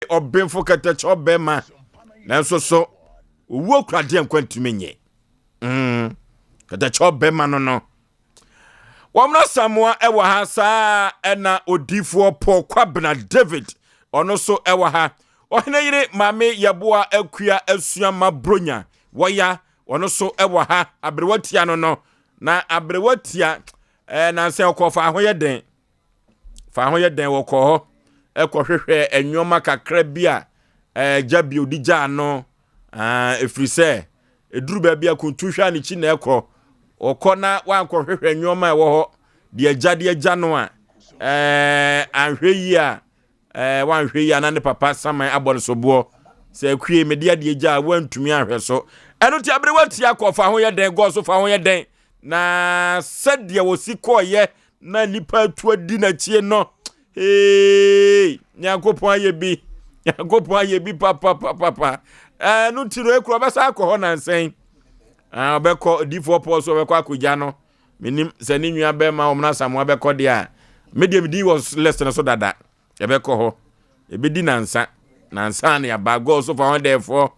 Ɔbenfo kɛtɛkyɛ ɔbɛma nanso so owuo kura deɛ nkwa ntumi nye. Kɛtɛkyɛ ɔbɛma no. Wɔn Samoa ɛwɔ ha saa, ɛna odiifoɔ Paul Kwabena David ɔno nso ɛwɔ ha. Ɔhene yere Maame Yɛboa Akua Asuama Bronya wɔya ɔno nso ɛwɔ ha. Aberewa tia no na aberewa tia nansɛ ɔkɔ fa ho yɛ den, fa ho yɛ den. Wɔkɔ hɔ ɛkɔhwehwɛ nneɛma kakra bi a gya bi odi gya ano ɛfiri sɛ ɛduru baabi a kuntu hwɛ a ne kyi na ɛkɔ. Ɔkɔ na wankɔhwehwɛ nneɛma a ɛwɔ hɔ deɛ agya deɛ agya no a anhwɛ yie a wanhwɛ yie a na ne papa saman abɔ ne soboɔ sɛ akue mede adeɛ gya a wantumi ahwɛ so. Ɛno nti aberewa tia kɔ fa ho yɛ den gɔɔ so fa ho yɛ den na sɛdeɛ wɔsi kɔɔyɛ na nipa atu adi n'akyie no, hey, Nyankopɔn ayɛ bi, Nyankopɔn ayɛ bi papapapapa. Ɛno nti no ekura ɔbɛsa akɔ hɔ nansɛn ɔbɛkɔ odiifoɔ pɔɔ so ɔbɛkɔ akɔgya no. Menim sɛ ne nua bɛrima wɔn na Samoa bɛkɔ deɛ a, medeɛ medin wɔ list no so dada. Yɛbɛkɔ hɔ, yɛbɛdi nansa nansa ne yɛaba gɔɔ so fa ho dɛɛfoɔ.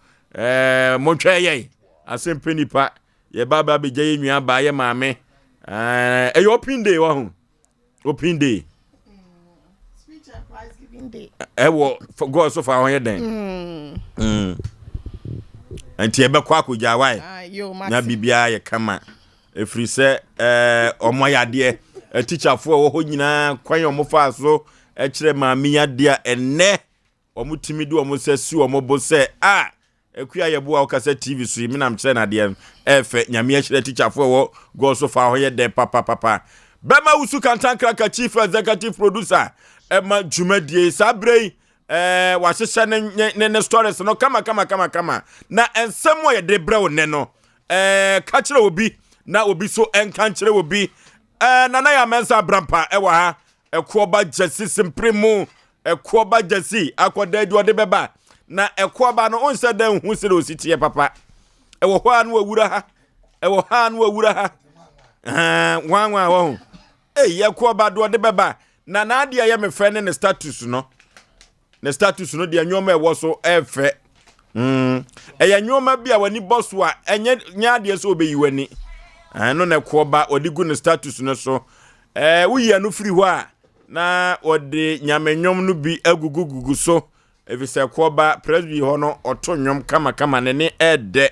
Montwɛn yɛn asɛmpɛ nipa yɛba ba abɛgya yɛ nua baa yɛ maame. Ɛyɛ open day wɔ ho, open day ɛwɔ gɔɔ so fa ho yɛ dɛn. Nti yɛbɛkɔ akɔgya wae na biribiara yɛ kama, ɛfiri sɛ ɔmo ayɛ adeɛ. Atikyafoɔ a ɛwɔ hɔ nyinaa, kwan a ɔmo faa so ɛkyerɛ maame yi adeɛ a ɛnnɛ ɔmo tumi de ɔmo nsa si ɔmo bo sɛ a Akua Yɛboa wokasa TV so yi menam kyerɛ no adeɛ no ɛfɛ. Nyame ahyira tikyafoɔ a ɛwɔ gɔɔ so fa hɔ yɛ dɛ papapapa. Bɛma Wusu Kantankraka, chief executive producer ɛma dwumadie saa berɛ yi, wahyehyɛ ne stories no kama kama kama kama. Na nsɛm a yɛde brɛ wo nnɛ no, ka kyerɛ obi na obi so nka nkyerɛ obi. Nana yɛ Amɛnsa Abrampa ɛwɔ ha. Ɛkoɔba Gyasi simpere mu, ɛkoɔba Gyasi akɔda adi ɔde bɛba na ɛkoɔba no onsɛ dɛ nhu sɛ osi teɛ papa. Ɛwɔ hɔ a no wawura ha, ɛwɔ ha a no wawura ha nwanwa wɔ ho. Ei, ɛkoɔba de ɔde bɛba na n'adeɛ a ɛyɛ me fɛ ne status no, ne status no deɛ nneɛma ɛwɔ so ɛfɛ. Ɛyɛ nneɛma bi a w'ani bɔ so a ɛnyɛ nyɛ adeɛ sɛ ɔbɛyi w'ani. Ɛno na ɛkoɔba ɔde gu ne status no so. Woyi ɛno firi hɔ a na wɔde nyame nnwom no bi agugugugu so, ɛfiri sɛ ɛkoɔba presby hɔ no ɔto nnwom kamakama ne ne ɛɛdɛ.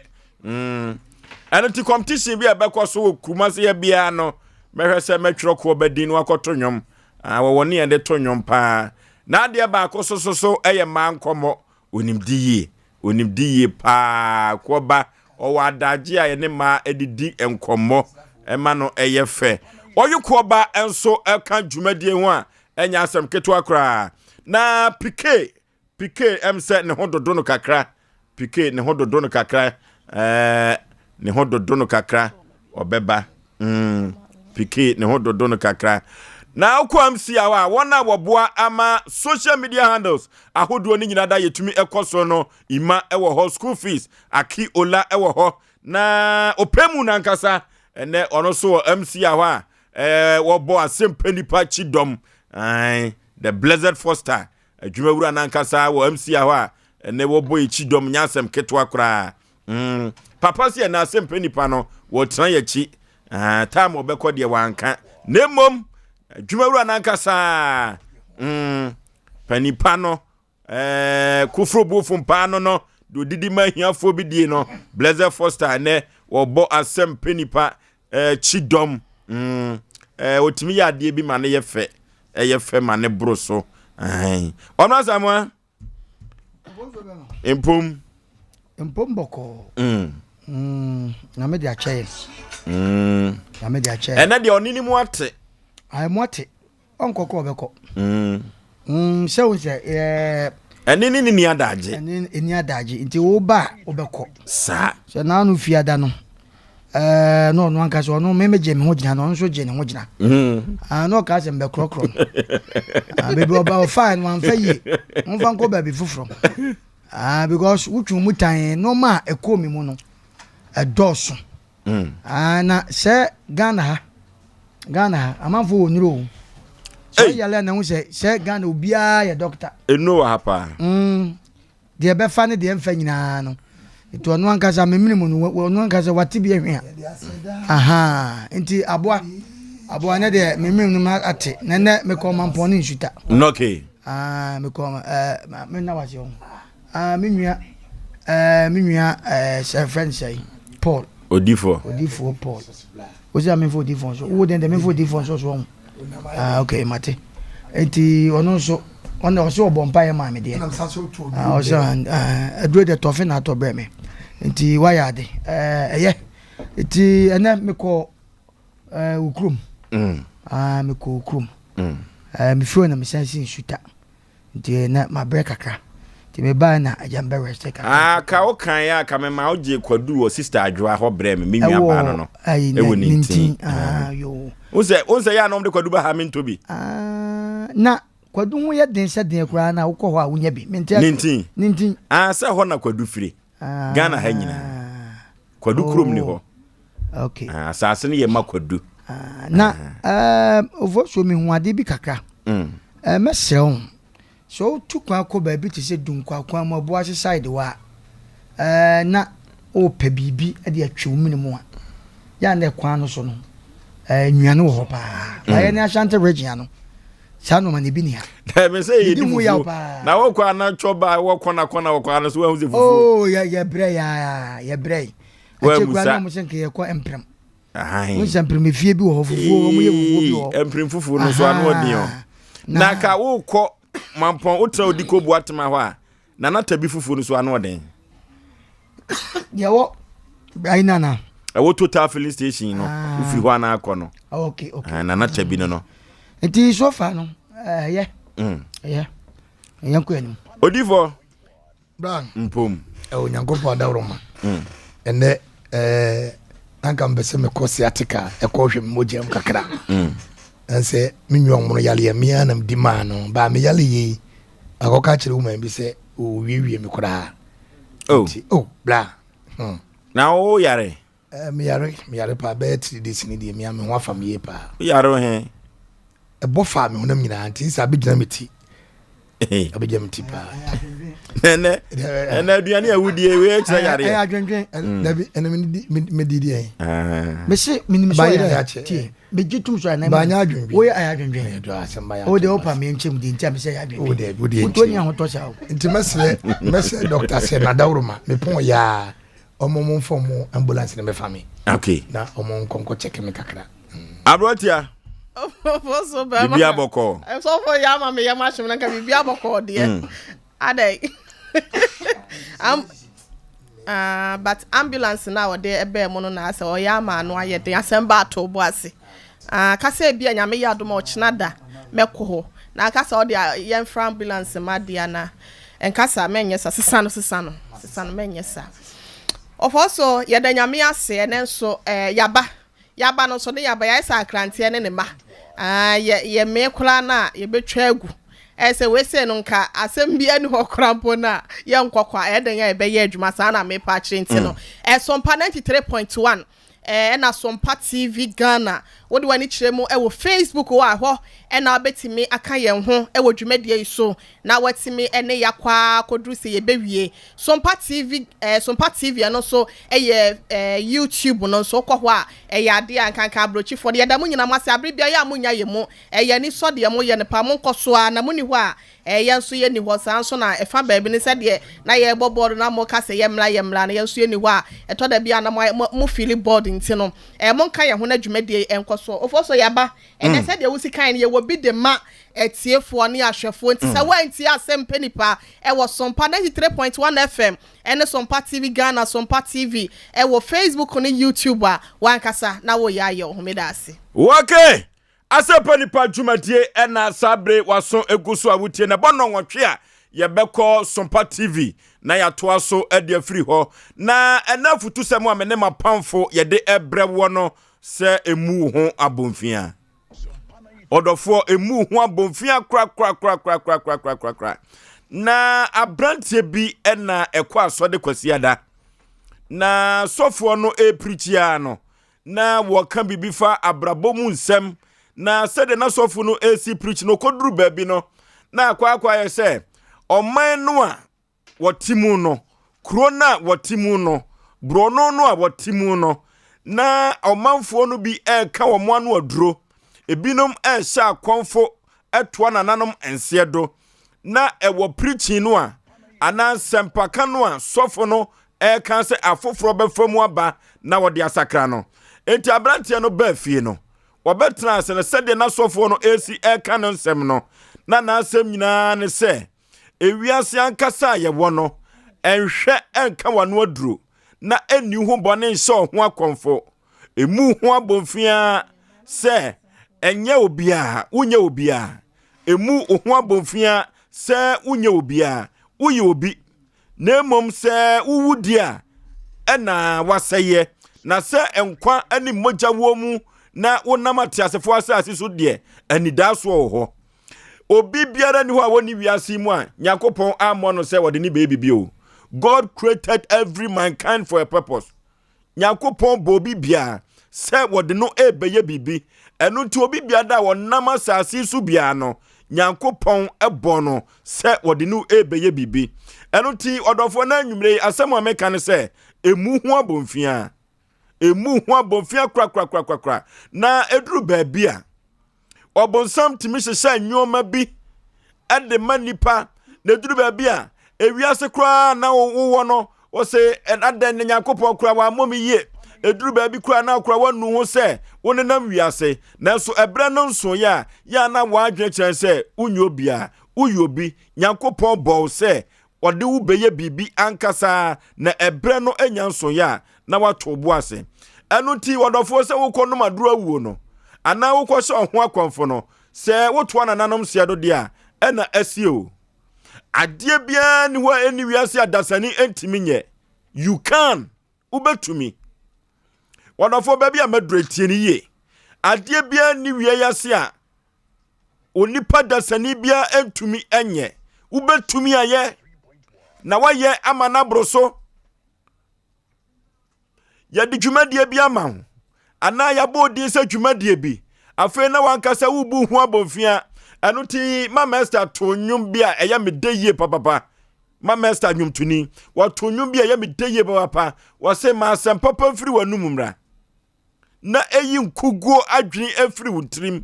Ɛno nti competition bi a ɛbɛkɔ so wɔ Kumase yɛ biara no, mɛhwɛ sɛ mɛtwerɛ koɔba din no akɔto nnwom. Wɔwɔ ne yɛde to nnwom paa. Na adeɛ baako so so ɛyɛ mmaa nkɔmmɔ. Onim di yie, onim di yie paa. Koɔba ɔwɔ adagye a yɛne mmaa didi nkɔmmɔ ɛma no ɛyɛ fɛ. Ɔyɛ koɔba nso ɛka dwumadie ho a ɛnyɛ asɛm ketewa koraa. Na Pike Pike sɛ ne ho dodo no kakra. Pike ne ho dodo no kakra, ne ho dodo no kakra, ɔbɛba. Pike ne ho dodo no kakra. Na wokɔ MC a wɔn a wɔboa ama social media handles ahodoɔ no nyinaa da yɛtumi ɛkɔ so no, ima ɛwɔ hɔ, school fees Aki Ola ɛwɔ hɔ, na ɔpɛ mu nankasa ɛnɛ ɔno nso wɔ MC a hɔ a wɔbɔ asɛmpa nipa kyi dɔm. The Blessed Foster adwumawura nankasa wɔ MC a hɔ a ɛnɛ wɔbɔ yɛkyi dɔm, nyɛ asɛm ketewa koraa. Papa sɛ ɛnɛ asɛmpa nipa no wɔtena yɛkyi time ɔbɛkɔ deɛ wanka, na mmom adwumawura nankasa panipa no koforo bofo mpaa no deɛ odidi ma ahiafoɔ bi die no, Blessed Foster ɛnɛ wɔbɔ asɛmpa nipa kyi dɔm. Ɔtumi yɛ adeɛ bi ma no yɛ fɛ, ɛyɛ fɛ ma ne boro so. Ɔno Asamoa mpom. Mpom bɔkɔɔ. Nyame de akyɛ yɛn. Nyame de akyɛ yɛn. Ɛnɛ deɛ ɔne ne mu ate. Ayɛ mu ate, ɔnkɔkɔ ɔbɛkɔ. Sɛ wo sɛ ɛne ne ni adagye. Ɛne ɛni adagye nti wo ba a wobɛkɔ. Saa. Sɛ naano fiada no na ɔno ankasa ɔno meme gye me ho gyina na ɔno nso gye ne ho gyina. Ah, na ɔka sɛ mbɛkorɔkorɔ no. Ah, baabi ɔba ɔfaa no wamfa yie, momfa nkɔ baabi foforɔ. Ah, because wotwe mu tan nneɛma a ɛkɔɔ me mu no ɛdɔɔso. Ah, na sɛ Ghana ha amanfoɔ wɔ nnuro o. Sɛ ɔyare a na ɛho sɛ sɛ Ghana obiara yɛ dɔkta. Nnuro wɔ ha paa. Mm, deɛ ɛbɛfa ne deɛ ɛmfa nyinaa no. Nti ɔno ankasa memene mu no, ɔno ankasa wate bi ahwia. Aha, nti aboa, aboa ne deɛ memene no ma ate. Na nnɛ mekɔ Mampɔn ne Nsuta. Okay. Ah, mekɔ, eh, me na wase ho. Ah, me nua, eh, me nua, eh, sɛ friend sɛ Paul. Odifoɔ. Odifoɔ Paul. Wosi a memfa odifoɔ nso. Wo den de memfa odifoɔ nso so ɔho. Ah, okay, mate. Enti ɔno nso ɔno ɔsɛ ɔbɔ mpa yɛ maa me deɛ. Ah, ɔsɛ ah, aduro deɛ tɔfe na atɔ brɛ me. Nti wayɛ ade. Eh, ɛyɛ. Nti ɛnɛ mekɔ eh, wo kurom. Mm. Ah, mekɔ wo kurom. Mm. Eh, mefiri hɔ na mesan si nsuta. Nti na mabrɛ kakra. Nti mebae na agya mbɛ rest kakra. Ah ka wo kan a ka me ma wo gye kwadu wɔ sister adwoa hɔ brɛ me me nua baa no no. Ɛwɔ ne ntin. Ah yo. Wo sɛ wo sɛ yɛ a na wɔn de kwadu ba ha me ntɔ bi. Ah na kwadu ho yɛ den sɛ den koraa na wokɔ hɔ a wonya bi. Mente ase. Ne ntin. Ne ntin. Ah sɛ hɔ na kwadu firi. Ghana ha nyinaa. Kwadu kurom ni hɔ. Okay. Ah, asase no yɛ ma kwadu. Ah, na ah. eh, ofosuo mi hu ade bi kakra. Mm. Eh, mɛsrɛ wo sɛ wotu kwan kɔ baabi te sɛ Dunkwakwan mu Abuase side hɔ a eh, na wopɛ biribi de atwi wo mene mu a yɛ a na ɛkwan no so no eh, nnuane wɔ hɔ paa. Mm. Bayɛ ne Ashanti region ano. Saa nnoɔma no ebi ni ha. Dɛbi sɛ yɛ di fufuo na wɔkɔ anatwɔ ba wɔ kɔna kɔna wɔ kɔ ano so wɔn sɛ fufuo. Oo yɛ yɛ brɛ ya yɛ brɛ yi. Ɛkyɛ kura na wɔn sɛ nka yɛ kɔ mprɛm. Wɔn sɛ mprɛm efie bi wɔ hɔ fufuo wɔn yɛ fufuo bi wɔ hɔ. Mprɛm fufuo no so ano ɔden o. Na ka wokɔ mampɔn wotra odi kɔ bu atema hɔ a Nana tabi fufuo no so ano ɔden. Deɛ wɔ ayi nana. Ɛwɔ total filling station no. Ah. Wofiri hɔ anaa akɔ no. Oh, okay okay. Ah, nana tabi no no. Nti so far no ɛyɛ. Eh, ɛyɛ. Mm. Ɛyɛ nkɔ anim. Odifo. Bra. Mpom. Ɛwɔ Nyankopɔn adaworoma. Mm. Ɛnɛ ɛɛ anka mpɛ sɛ mekɔ sciatica ɛkɔ hwɛ me mogya mu kakra. Mm. Ɛnsɛ me nwa ɔmono yareɛ mea na medi maa no baa me yare yei Akɔka kyerɛ woman bi sɛ ɔwiewie me koraa. Oh. Nti, oh, bla. Hmm. Na wo yare? Eh, me yare, me yare paa. Bɛyɛ 3 days ni deɛ, mea me ho afa me yie paa. Wo yare wo he? Ɛbɔ faa me honam nyinaa, nti sɛ abɛgyina me ti. Abɛgyina me ti paa. Ɛnɛ, ɛnɛ aduane a wodie, wei kyerɛ yareɛ. Ɛyɛ adwendwen. Hmm. Dabi, ɛnɛ medi deɛ. Ah. Mese, menim sɛ ɔyɛ tie. Megye tom so anaa Banya adwendwen. Woyɛ ayɛ adwendwen. Wo de wopa me nkyɛm di nti a mesɛ yɛ adwendwen. Wo de wo de nkyɛm. Wo ahotɔ saa o. Nti mɛsrɛ mɛsrɛ doctor sɛ nadaworo ma mepɔn yaa ɔmo mo nfa ɔmo ambulance ne mɛfa me. Okay. Na ɔmo nkɔ nkɔ check me kakra. Aberanteɛ. Ɔfo bɛrima. Bibi abɔkɔ. Sɔfo yɛ ama me yɛ ma ahyem na nka bibi abɔkɔ deɛ. Mm. Adɛn. Am Ah, but ambulance no a ɔde ɛbɛɛ mu no na asɛ ɔyɛ ama ano ayɛ den asɛm ba ato bo ase. Ah, kasa ebi a nyame yɛ adom a ɔkyena da mɛkɔ hɔ. Na akasa ɔde yɛmfra ambulance ma deɛ na ɛnkasa mɛnyɛ sa sesa no sesa no sesa no mɛnyɛ sa. Ɔfɔ so yɛda nyame ase ɛnɛ nso eh, yaba Yɛaba no nso ne yɛaba, yɛayɛ sɛ akranteɛ ne ne mma. Aah, yɛ, yɛmee koraa no a, yɛbɛtwa agu. Ɛyɛ sɛ wei sei no nka asɛm biara nni hɔ koraa mpo no a, yɛnkɔ kwa. Ɛyɛ dɛn a yɛbɛyɛ adwuma, saa na merepa akyerɛ nti no. Ɛɛ, Sompa 93.1, ɛɛ, ɛna Sompa TV Ghana. Wode w'ani kyerɛ mu wɔ Facebook hɔ a, ɛhɔ na wobɛtumi aka yɛn ho wɔ dwumadie yi so na woatumi ne yɛakɔ ara akɔduru sɛ yɛbɛwie. Sompa TV eh, Sompa TV ɛno nso ɛyɛ eh, YouTube no nso wokɔ hɔ a ɛyɛ adeɛ a nkanka aburokyifoɔ no yɛda mo nyina mo ase abere biara yɛ a monya yɛ mu ɛyɛ ani sɔ deɛ moyɛ no paa monkɔ so ara na monni hɔ a eh, yɛn nso yɛnni hɔ saa nso na ɛfa baabi no sɛdeɛ na yɛrebɔ bɔɔl na moka sɛ yɛmmra yɛmmra no yɛn nso yɛnni hɔ a ɛtɔ da bi a na mo mo mo feeli bored nti no eh, monka yɛn ho na dwumadie yi ɛnkɔ so ofo so yɛaba ɛnɛ mm. sɛdeɛ wosi kan no yɛwɔ bi de ma atiefoɔ ne ahwɛfoɔ nti sɛ mm. woantie asɛm pɛ nipa Ɛwɔ Sompa 93.1 FM ɛne Sompa TV Ghana, Sompa TV ɛwɔ Facebook ne YouTube a w'ankasa na woyɛ ayɛ wo ho. Meda ase. Okay! Asɛmpa Nipa dwumadie ɛna saa bere waso egu so a wotie na ɛbɔ nnɔnwɔtwe a yɛbɛkɔ Sompa TV na yɛatoa so de afiri hɔ. Na ɛna afutusɛm a me ne m'apamfo yɛde ɛbrɛ woɔ no sɛ emu wo ho abomfia. Ɔdɔfoɔ, emu ho abomfia korakorakorakorakorakorakorakora. Na aberanteɛ bi na ɛkɔ asɔde Kwasiada. Na sɔfoɔ no ɛrepirikyi ara no, na wɔka biribi fa abrabɔ mu nsɛm. Na sɛdeɛ na sɔfo no resi preach no, ɔkɔduru baabi no, na akɔ akɔ ayɛ sɛ ɔman no a wɔte mu no, kuro no a wɔte mu no, borɔno no a wɔte mu no, na ɔmanfoɔ no bi reka wɔn ano aduro, ebinom rehyɛ akɔmfo toa nananom nseɛ do, na ɛwɔ preaching no a anaa nsɛmpaka no a sɔfo no ɛreka sɛ afoforɔ bɛfa mu aba na wɔde asakra no. Enti aberanteɛ no baa fie no, wɔbɛtena ase no sɛdeɛ n'asɔfoɔ no ɛresi ɛreka no nsɛm no, na n'asɛm nyinaa ne sɛ, ewiase ankasa a yɛwɔ no, ɛnhwɛ ɛnka w'ano aduro na ɛnni ho bɔne nhyɛ wo ho akɔmfo. Emu ho abomfiaa sɛ ɛnyɛ obiara, wonyɛ obiara. Emu wo ho abomfiaa sɛ wonyɛ obiara, woyɛ obi. Na mmom sɛ wowu di a, ɛna wasɛeɛ. Na sɛ nkwa ne mogya wɔ mu na wonam ateasefoɔ asase so deɛ, anidaasoɔ wɔ hɔ. Obi biara ni hɔ a wɔnni wiase mu a Nyankopɔn ammɔ no sɛ wɔde ne bɛyɛ biribi o. God created every mankind for a purpose. Nyankopɔn bɔɔ obi biara sɛ wɔde no rebɛyɛ biribi. Ɛno nti obi biara a ɔnam asase so biara no, Nyankopɔn bɔɔ no sɛ wɔde no rebɛyɛ biribi. Ɛno nti ɔdɔfoɔ na anwummerɛ yi asɛm a meka ne sɛ, emu ho abomfiaa. Emu ho abomfiaa korakorakorakora. Na ɛduru baabi a, Ɔbonsam tumi hyehyɛ nneɛma bi de ma nnipa na ɛduru baabi a ewiase koraa na wowɔ no wɔsɛ adɛn na Nyankopɔn koraa wammɔ me yie. Ɛduru baabi koraa na koraa wanu ho sɛ wonenam wiase. Nanso ɛberɛ no nsoeɛ a, yɛ a na w'adwene kyerɛ sɛ wonyɛ obiara. Woyɛ obi. Nyankopɔn bɔɔ wo sɛ ɔde wo bɛyɛ biribi ankasa na ɛberɛ no anya nsoeɛ a, na wato wo bo ase. Ɛno nti, ɔdɔfoɔ, sɛ wokɔnom aduro awuo no, anaa wokɔhyɛ ɔho akɔmfo no, sɛ wotoa nananom seɛ do deɛ a, ɛna asie o. Adeɛ biara nni hɔ a ɛnni wiase a dasani ntumi nyɛ. You can. Wobɛtumi. Ɔdɔfoɔ, baabi a maduro tie no yie. Adeɛ biara nni wiase a onipa dasani biara ntumi nyɛ. Wobɛtumi ayɛ na woayɛ ama no aboro so. Yɛde dwumadie bi ama wo anaa yɛabɔ odin sɛ dwumadie bi. Afei na wankasa wobu ho abɔmfia. Ɛno nti Mama Esther to nnwom bi a ɛyɛ me dɛ yie papapa. Mama Esther nnwomtoni. Wɔto nnwom bi a ɛyɛ me dɛ yie papapa. Wɔse ma asɛm papa mfiri w'anum mmra. Na eyi nkuguo adwene afiri wo tirim.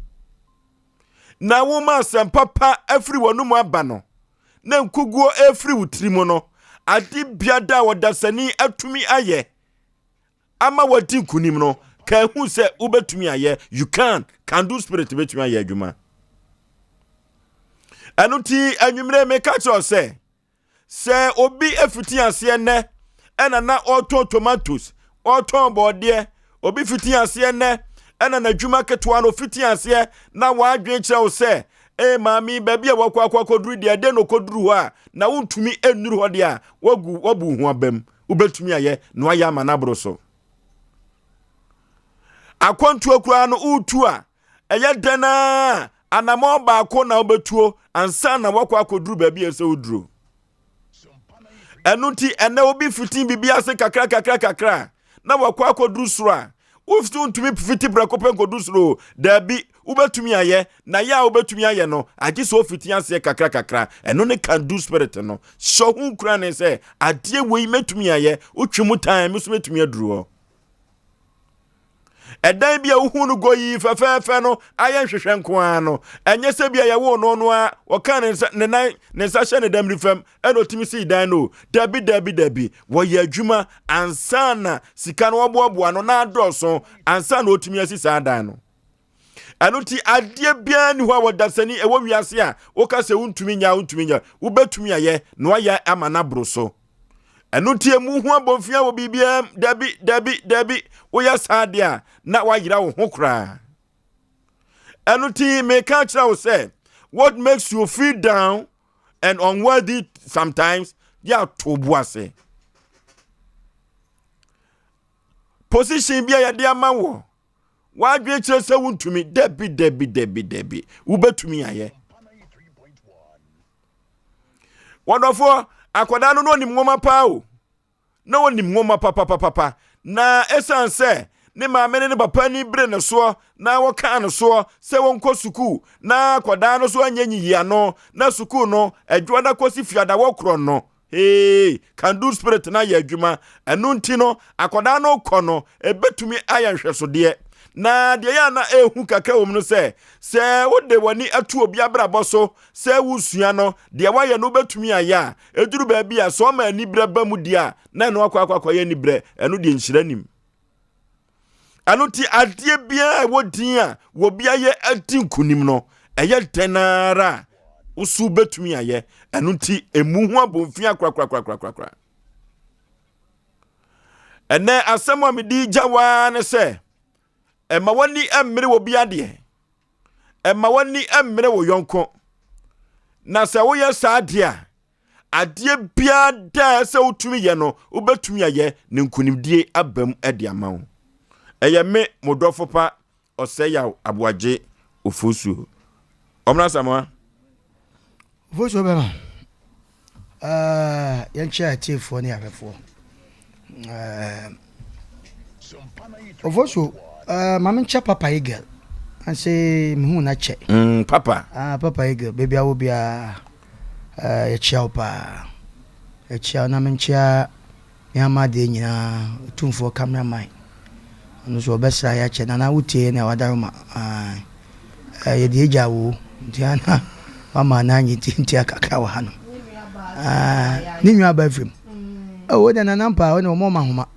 Na woma asɛm papa afiri w'anum aba no. Na nkuguo afiri wo tirim no. Ade biada a ɔdasani atumi ayɛ ama wadi nkunim no, ka ehu sɛ wobɛtumi ayɛ. You can. Can do spirit bɛtumi ayɛ adwuma. Ɛno nti anwummerɛ meka kyerɛ sɛ Sɛ obi fiti aseɛ nnɛ ɛna na ɔretɔn tomatoes, ɔretɔn bɔɔdeɛ, obi fiti aseɛ nnɛ ɛna n'adwuma ketewa no fiti aseɛ na w'adwene kyerɛ wo sɛ ee maame baabi a wakɔ akɔ akɔduru deɛ ɛdɛn na ɔkɔduru hɔ a na wontumi nnuru hɔ deɛ a wagu wabu ho abam wobɛtumi ayɛ na wayɛ ama no aboro so. Akwantuo koraa no wotu a Ɛyɛ dɛn ara a, anammɔn baako na wobɛtuo ansa na woakɔ akɔduru baabi a ɛsɛ woduro. Ɛno nti, ɛnɛ obi fiti biribi ase kakra kakra kakra na wakɔ akɔduru soro a, wontumi fiti prɛko pɛ nkɔduru soro o. Daabi, wobɛtumi ayɛ, na yɛ a wobɛtumi ayɛ no, agye sɛ wofiti aseɛ kakra kakra. Ɛno ne can do spirit no. Hyɛ ho nkuran ne sɛ, adeɛ wei mɛtumi ayɛ, wotwe mu tan, me nso mɛtumi aduru hɔ. Ɛdan bi a wohu no goyii fɛfɛɛfɛ no ayɛ nhwehwɛ nko ara no, ɛnyɛ sɛ bi a yɛwoo no no ara wɔkaa ne nsa ne nan ne nsa hyɛ ne damiri fam ɛna otumi sii dan no. Dabi dabi dabi, wɔyɛ adwuma ansa na sika no wɔboaboa no na adɔɔso ansa na otumi asi saa dan no. Ɛno nti adeɛ biara ni hɔ a wɔdasani ɛwɔ wiase a woka sɛ wontumi nyɛ a wontumi nyɛ wobɛtumi ayɛ na wayɛ ama no aboro so. Ɛno nti emu ho abɔnfia wɔ biribiara mu dabi dabi dabi woyɛ saa deɛ a na wayera wo ho koraa. Ɛno nti meka kyerɛ wo sɛ what makes you feel down and unworthy sometimes yɛ ato bo ase. Position bi a yɛde ama wɔ W'adwene kyerɛ sɛ wontumi. Dabi, dabi, dabi, dabi. Wobɛtumi ayɛ. Wɔdɔfoɔ, akwadaa no na ɔnim nwoma paa o. Na ɔnim nwoma papapapapa. Na ɛsiane sɛ ne maame ne ne papa ani bere ne soɔ na wɔkaa no soɔ sɛ wɔnkɔ sukuu na akwadaa no so anyɛ nyiyiano na sukuu no adwoada kɔsi fiada wɔkorɔ no Hey, can do spirit na yɛ adwuma. Ɛno nti no, akwadaa no kɔ no, ɛbɛtumi ayɛ nhwɛsodeɛ. Na deɛ yɛ na ɛhu kakra wɔ mu no sɛ, sɛ wode w'ani ato obi abrabɔ so sɛ wosua no, deɛ wayɛ no wobɛtumi ayɛ a, ɛduru baabi a sɛ ɔma aniberɛ ba mu deɛ a, na ɛno akɔ akɔ akɔyɛ aniberɛ, ɛno deɛ nhyira nim. Ɛno nti adeɛ biara a ɛwɔ din a wɔbi ayɛ adi nkonim no, ɛyɛ dɛn ara a woso bɛtumi ayɛ. Ɛno nti emu ho abomfia korakorakorakorakora. Ɛnɛ asɛm a mede gya waa ne sɛ, ɛma w'ani mmere wɔ bi adeɛ. Ɛma w'ani mmere wo yɔnko. Na sɛ woyɛ saa deɛ a, Adeɛ biara da a ɛsɛ wotumi yɛ no, wobɛtumi ayɛ na nkunimdie aba mu de ama wo. Ɛyɛ me, mo dɔfo pa, Ɔsɛeyaw Aboagye Ofosuo. Ɔmena Asamoah. Ofosuo bɛma. Uh, yɛnkyɛ atiefoɔ ne ahwɛfoɔ. Uh, Ofosuo, uh, ma menkyɛ Papa Eagle. Anse mehu na kyɛ. Mm, papa. Ah, Papa Eagle, baabi a wɔ biara. Eh, yɛkyea wo paa. Yɛkyea wo na menkyea me ama adeɛ nyinaa, Otumfoɔ cameraman. Ɔno nso ɔbɛsra yɛ akyɛ. Nana wotie yɛ nea wadaroma. Ae. Eh, yɛde agya wo nti ana wama no anye nti ntia kakra wɔ ha no. Ah, ne nwa aba afirim. Oh, wo de nana mpa, wo de wɔn ɔma homa.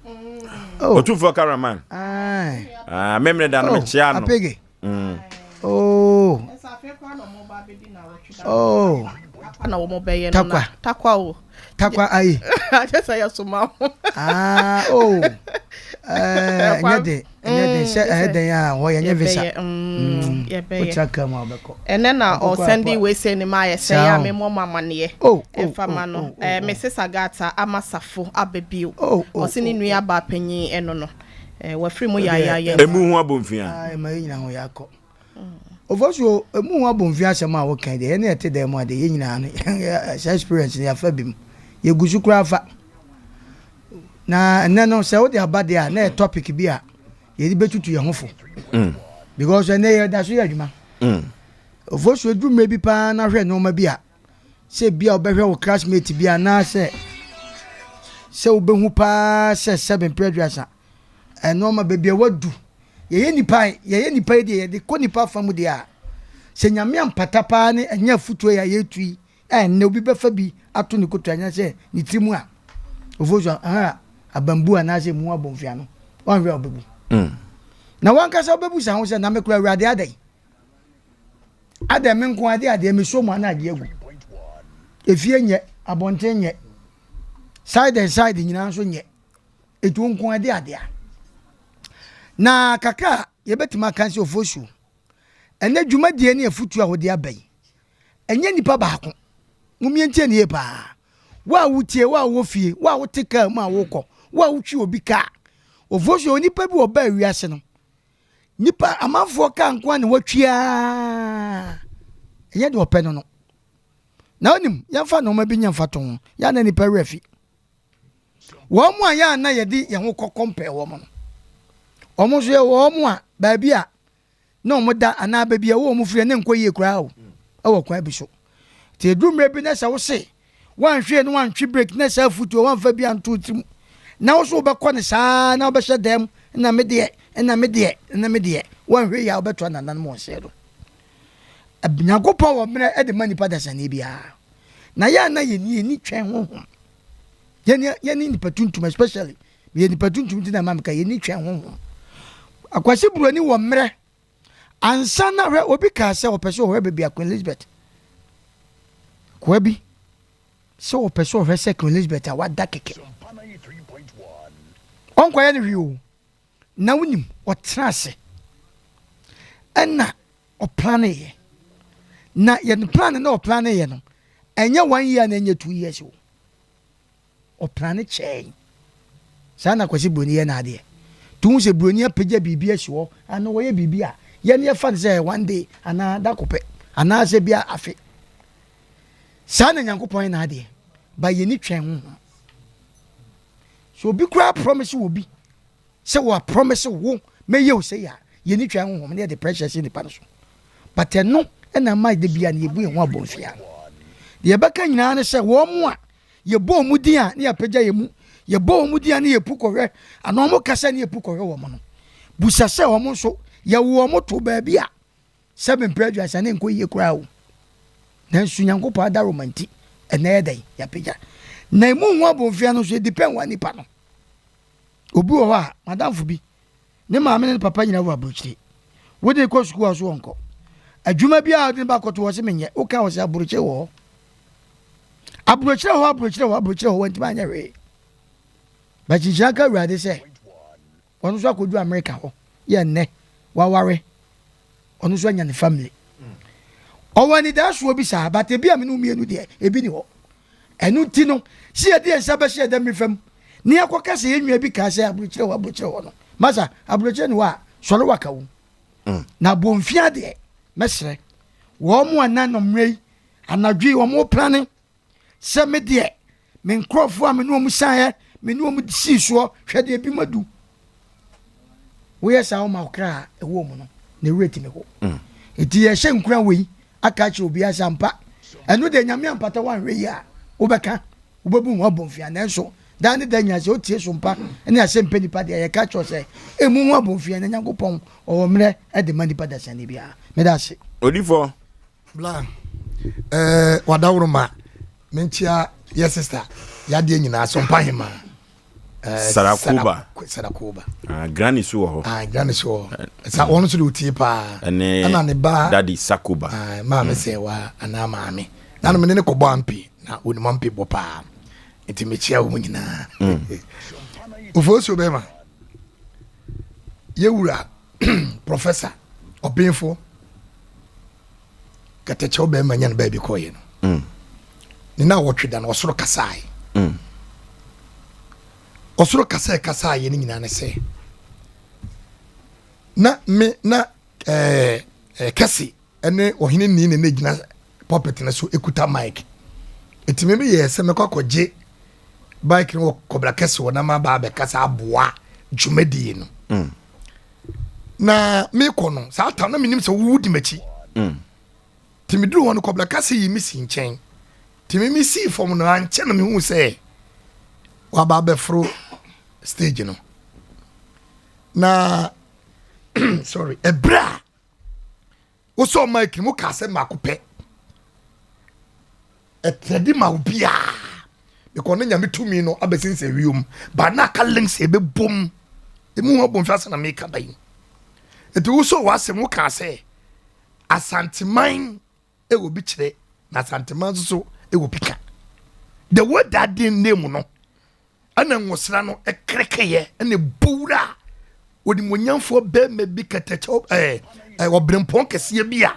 Oh. Otumfoɔ cameraman. Ae. Ah, memene da no oh, mekyea no. Apege. Oh. Oh. Na wɔn bɛyɛ no na takwa o. Takwa ayi. Akyɛ sɛ yɛ soma ho. Ah oh. Eh, ɛnyɛ den, ɛnyɛ den sɛ ɛyɛ den a hɔ yɛnyɛ visa. Yɛbɛyɛ. Wotra kaa mu a wobɛkɔ. Ɛnɛ na ɔsɛnde wei sɛ ne ma ayɛ sɛ yɛ a memmɔ mo amaneɛ. Ɛmfa ma no. Mrs. Agatha ama safo aba bio. Ɔse ne nua baa panyin ɛno no. Eh, wafiri mu yaayaaya. Emu ho abomfia. Ah, ɛma yɛn nyinaa ho yɛ akɔ. Ofosuo, emu ho abomfia asɛm a woka deɛ, yɛne ɛte dan mu a deɛ, yɛn nyinaa no, saa experience no yɛafa bi mu. Yɛgu so koraa fa. Na ɛnɛ no, sɛ wode aba deɛ a, na yɛ topic bi a yɛde bɛtutu yɛn ho fo. Because ɛnɛ yɛda so yɛ adwuma. Ofosuo, duru mmerɛ bi paa na hwɛ nneɛma bi a, sɛ ebia wobɛhwɛ wo classmate bi anaasɛ sɛ wobɛhu paa sɛ sɛbe mprɛ aduasa ɛnoɔma baabi a wadu yɛyɛ nipa yɛyɛ nipa yi deɛ yɛde kɔ nipa fa mu deɛ a sɛ nyame ampata paa ne ɛnyɛ afutuo yɛ a yɛtu yi a ɛnnɛ obi bɛfa bi ato ne koto anya sɛ ne tiri mu a ofo so aha abambu anaasɛ mu abɔmfia no wanhwɛ a wobɛbu mm. na wankasa wobɛbu sa ho sɛ na mekora awurade adɛn Adɛn me nko adeɛ adeɛ mesɔ mu ana agye agu. Efie nyɛ, abɔnten nyɛ, side and side nyinaa nso nyɛ. Etu nko adeɛ adeɛ. Na kakra a yɛbɛtumi aka sɛ ofosuo. Ɛnɛ dwumadie ne afutuo a wɔde aba yi, ɛnyɛ nipa baako. Momientie ne yie paa. Wo a wotie, wo a wowɔ fie, wo a wote kaa mu a wokɔ, wo a wotwi obi kaa. Ofosuo, onipa bi ɔbaa wiase no, Nipa amanfoɔ kaa nko a na watwi aa ɛnyɛ deɛ ɔpɛ no no na onim yɛmfa nneɛma bi nyɛ mfa to ho yɛ na nipa werɛ fi wɔn mu a yɛ a na yɛde yɛn ho kɔ kɔmpɛɛ wɔn no wɔn nso yɛ wɔn a baabi a na wɔn da anaa baabi a wɔn firi ne nkɔ yie koraa o ɛwɔ kwan bi so te eduru mmerɛ bi na sɛ wose Woanhwɛ na woantwe brake na saa afutuo woamfa bi anto wo tirim na wo so wobɛkɔ no saa na wobɛhyɛ dan mu na me deɛ na me deɛ na me deɛ woanhwɛ yie a wobɛto anananom wɔn sɛɛ do. Nyankopɔn wɔ mmerɛ de ma nipa dasani biara na yɛ a na yɛni yɛni twɛn honhom yɛne yɛne nipa tuntum especially meyɛ nipa tuntum nti na ɛma meka yɛni twɛn honhom. Akwasi Buroni wɔ mmerɛ Ansa na hwɛ, obi kaa sɛ ɔpɛ sɛ ɔhwɛ baabi a Queen Elizabeth, akoa bi, sɛ ɔpɛ sɛ ɔhwɛ sɛ Queen Elizabeth a wada kɛkɛ. Ɔnkɔyɛ no hwee o. Na wonim, ɔtena ase ɛna ɔplaneeɛ. Na yɛn plan na ɔplaneeɛ no, ɛnyɛ one year na ɛnyɛ 2 years o. Ɔplane kyɛɛe. Saa na Kwasi Broni yɛ n'adeɛ. Nti wohu sɛ Broni apagya biribi asi hɔ anaa ɔyɛ biribi a, yɛn yɛfa no sɛ one day anaa da ko pɛ anaasɛ bia afe. Saa na Nyankopɔn yɛ n'adeɛ. Ba yɛni twɛn honhom. So obi koraa promise wɔ bi. Sɛ wɔ promise wo mɛyɛ wo sei a, yɛni twa honhom na yɛde pressure hyɛ nipa no so. But ɛno na ama da bia no yɛbu yɛn ho abɔnfia no. Deɛ yɛbɛka nyinaa ne sɛ wɔn a yɛbɔ wɔn din a ne yɛapagya yɛn mu, yɛbɔ wɔn din a ne yɛpu kɔhwɛ, anaa wɔn kasa ne yɛpu kɔhwɛ wɔn no, busa sɛ wɔn nso yɛwo wɔn to baabi a sɛ mprɛ 30 ne nkɔ yie koraa o. Nanso Nyankopɔn adaworoma nti ɛnɛ yɛ dɛn yɛapagya. Na emu ho abɔnfia no nso ɛdepend wɔ nipa no. Obi wɔ hɔ a, madamfo bi, ne maame ne ne papa nyinaa wɔ aburokyire. Wode no kɔ sukuu a ɔso ɔnkɔ. Adwuma biara a wode no ba akɔto hɔ sɛ menyɛ, woka wɔ sɛ aburokyire wɔ hɔ. Aburokyire wɔ hɔ, aburokyire wɔ hɔ, aburokyire wɔ hɔ, wantumi anyɛ hwee. Bɛkyenkyena ka Awurade sɛ, ɔno nso akɔdu Amerika hɔ, yɛ nnɛ, waware, ɔno nso anya ne family. Ɔwɔ anidasoɔ bi saa, but ebi a me ne wo mmienu deɛ, ebi ni hɔ. Ɛno nti no, sɛ yɛde yɛn nsa bɛhyɛ yɛn damiri fam na yɛakɔka sɛ yɛn nua bi kaa sɛ aburokyerɛ hɔ, aburokyerɛ hɔ no, masa, aburokyerɛ ni hɔ a, sɔre waka wo. Na abomfia deɛ, mɛsrɛ wɔn a na nɔmmerɛ yi, anadwo yi, wɔn plane sɛ me deɛ, me nkurɔfoɔ a me ne wɔn saeɛ, me ne wɔn sii soɔ, hwɛ deɛ ebi madu. Woyɛ saa woma wo kra a ɛwɔ mu no, ne werɛ tumi ho. Nti yɛhyɛ nkura wei aka akyerɛ obiara sɛ ampa, ɛno deɛ Nyame ampata woanhwɛ yie a, wobɛka, wobɛbu ho abomfia. Nanso daa ne da nyinaa sɛ wotie so mpa ne asɛm pɛ nipa deɛ, yɛka kyerɛ sɛ ɛmu ho abomfia na Nyankopɔn ɔwɔ mmerɛ de ma nipa dasani biara. Meda ase. Odifo. Bla eh, wadaworoma menkyia yɛ sister yadeɛ nyinaa so mpa hema. Eh, Sarakoba. Sarakoba. Ah, granny so wɔ hɔ. Ah, granny so wɔ hɔ. Sa wɔn nso de otie paa. Ɛne ɛna ne ba Daddy Sakoba. Ah, maame sɛ wa anaa maame. Na no mene ne kɔbɔ ampe na onim ampe bɔ paa. Nti mekyia wɔn nyinaa. Ofosuo bɛma. Yɛwura professor ɔbenfo kɛtɛkyɛw bɛrima nya no baabi kɔɔyɛ no. Ne na wɔtwe da no ɔsoro kasae. Ɔsoro kasae kasaeɛ no nyinaa ne sɛ na me na ɛɛ kɛse ne ɔhene ni ne ne gyina pulpit no so ekuta mic. Eti me yɛ sɛ mɛkɔ akɔgye bike no wɔ kɔbra kɛse wɔ na ma ba abɛkasa aboa dwumadie no. Na mekɔ no saa tam na menim sɛ wowu di m'akyi. Nti meduru hɔ no kɔbra kɛse yi me si nkyɛn. Nti me mesii fam no ankyɛ na mehu sɛ waba abɛforo stage no. Na sorry, ɛberɛ a wosɔɔ mic no mu kaa sɛ mmaako pɛ ɛtɛdi ma obiara because ne nyame tumi no abɛsensɛn wiem ba na aka links ɛbɛbom emu ho abomfi ase na meka ba yi. Nti wosɔɔ w'asɛm wokaa sɛ Asanteman ɛwɔ bi kyerɛ na Asanteman nso so ɛwɔ bi ka. The word that day name no ɛna nwosra no ɛkerekeyɛ ɛna ɛbɔ wura a onimonyamfoɔ bɛrima bi kɛtɛkyɛw ɛɛ ɔbrempɔn kɛseɛ bi a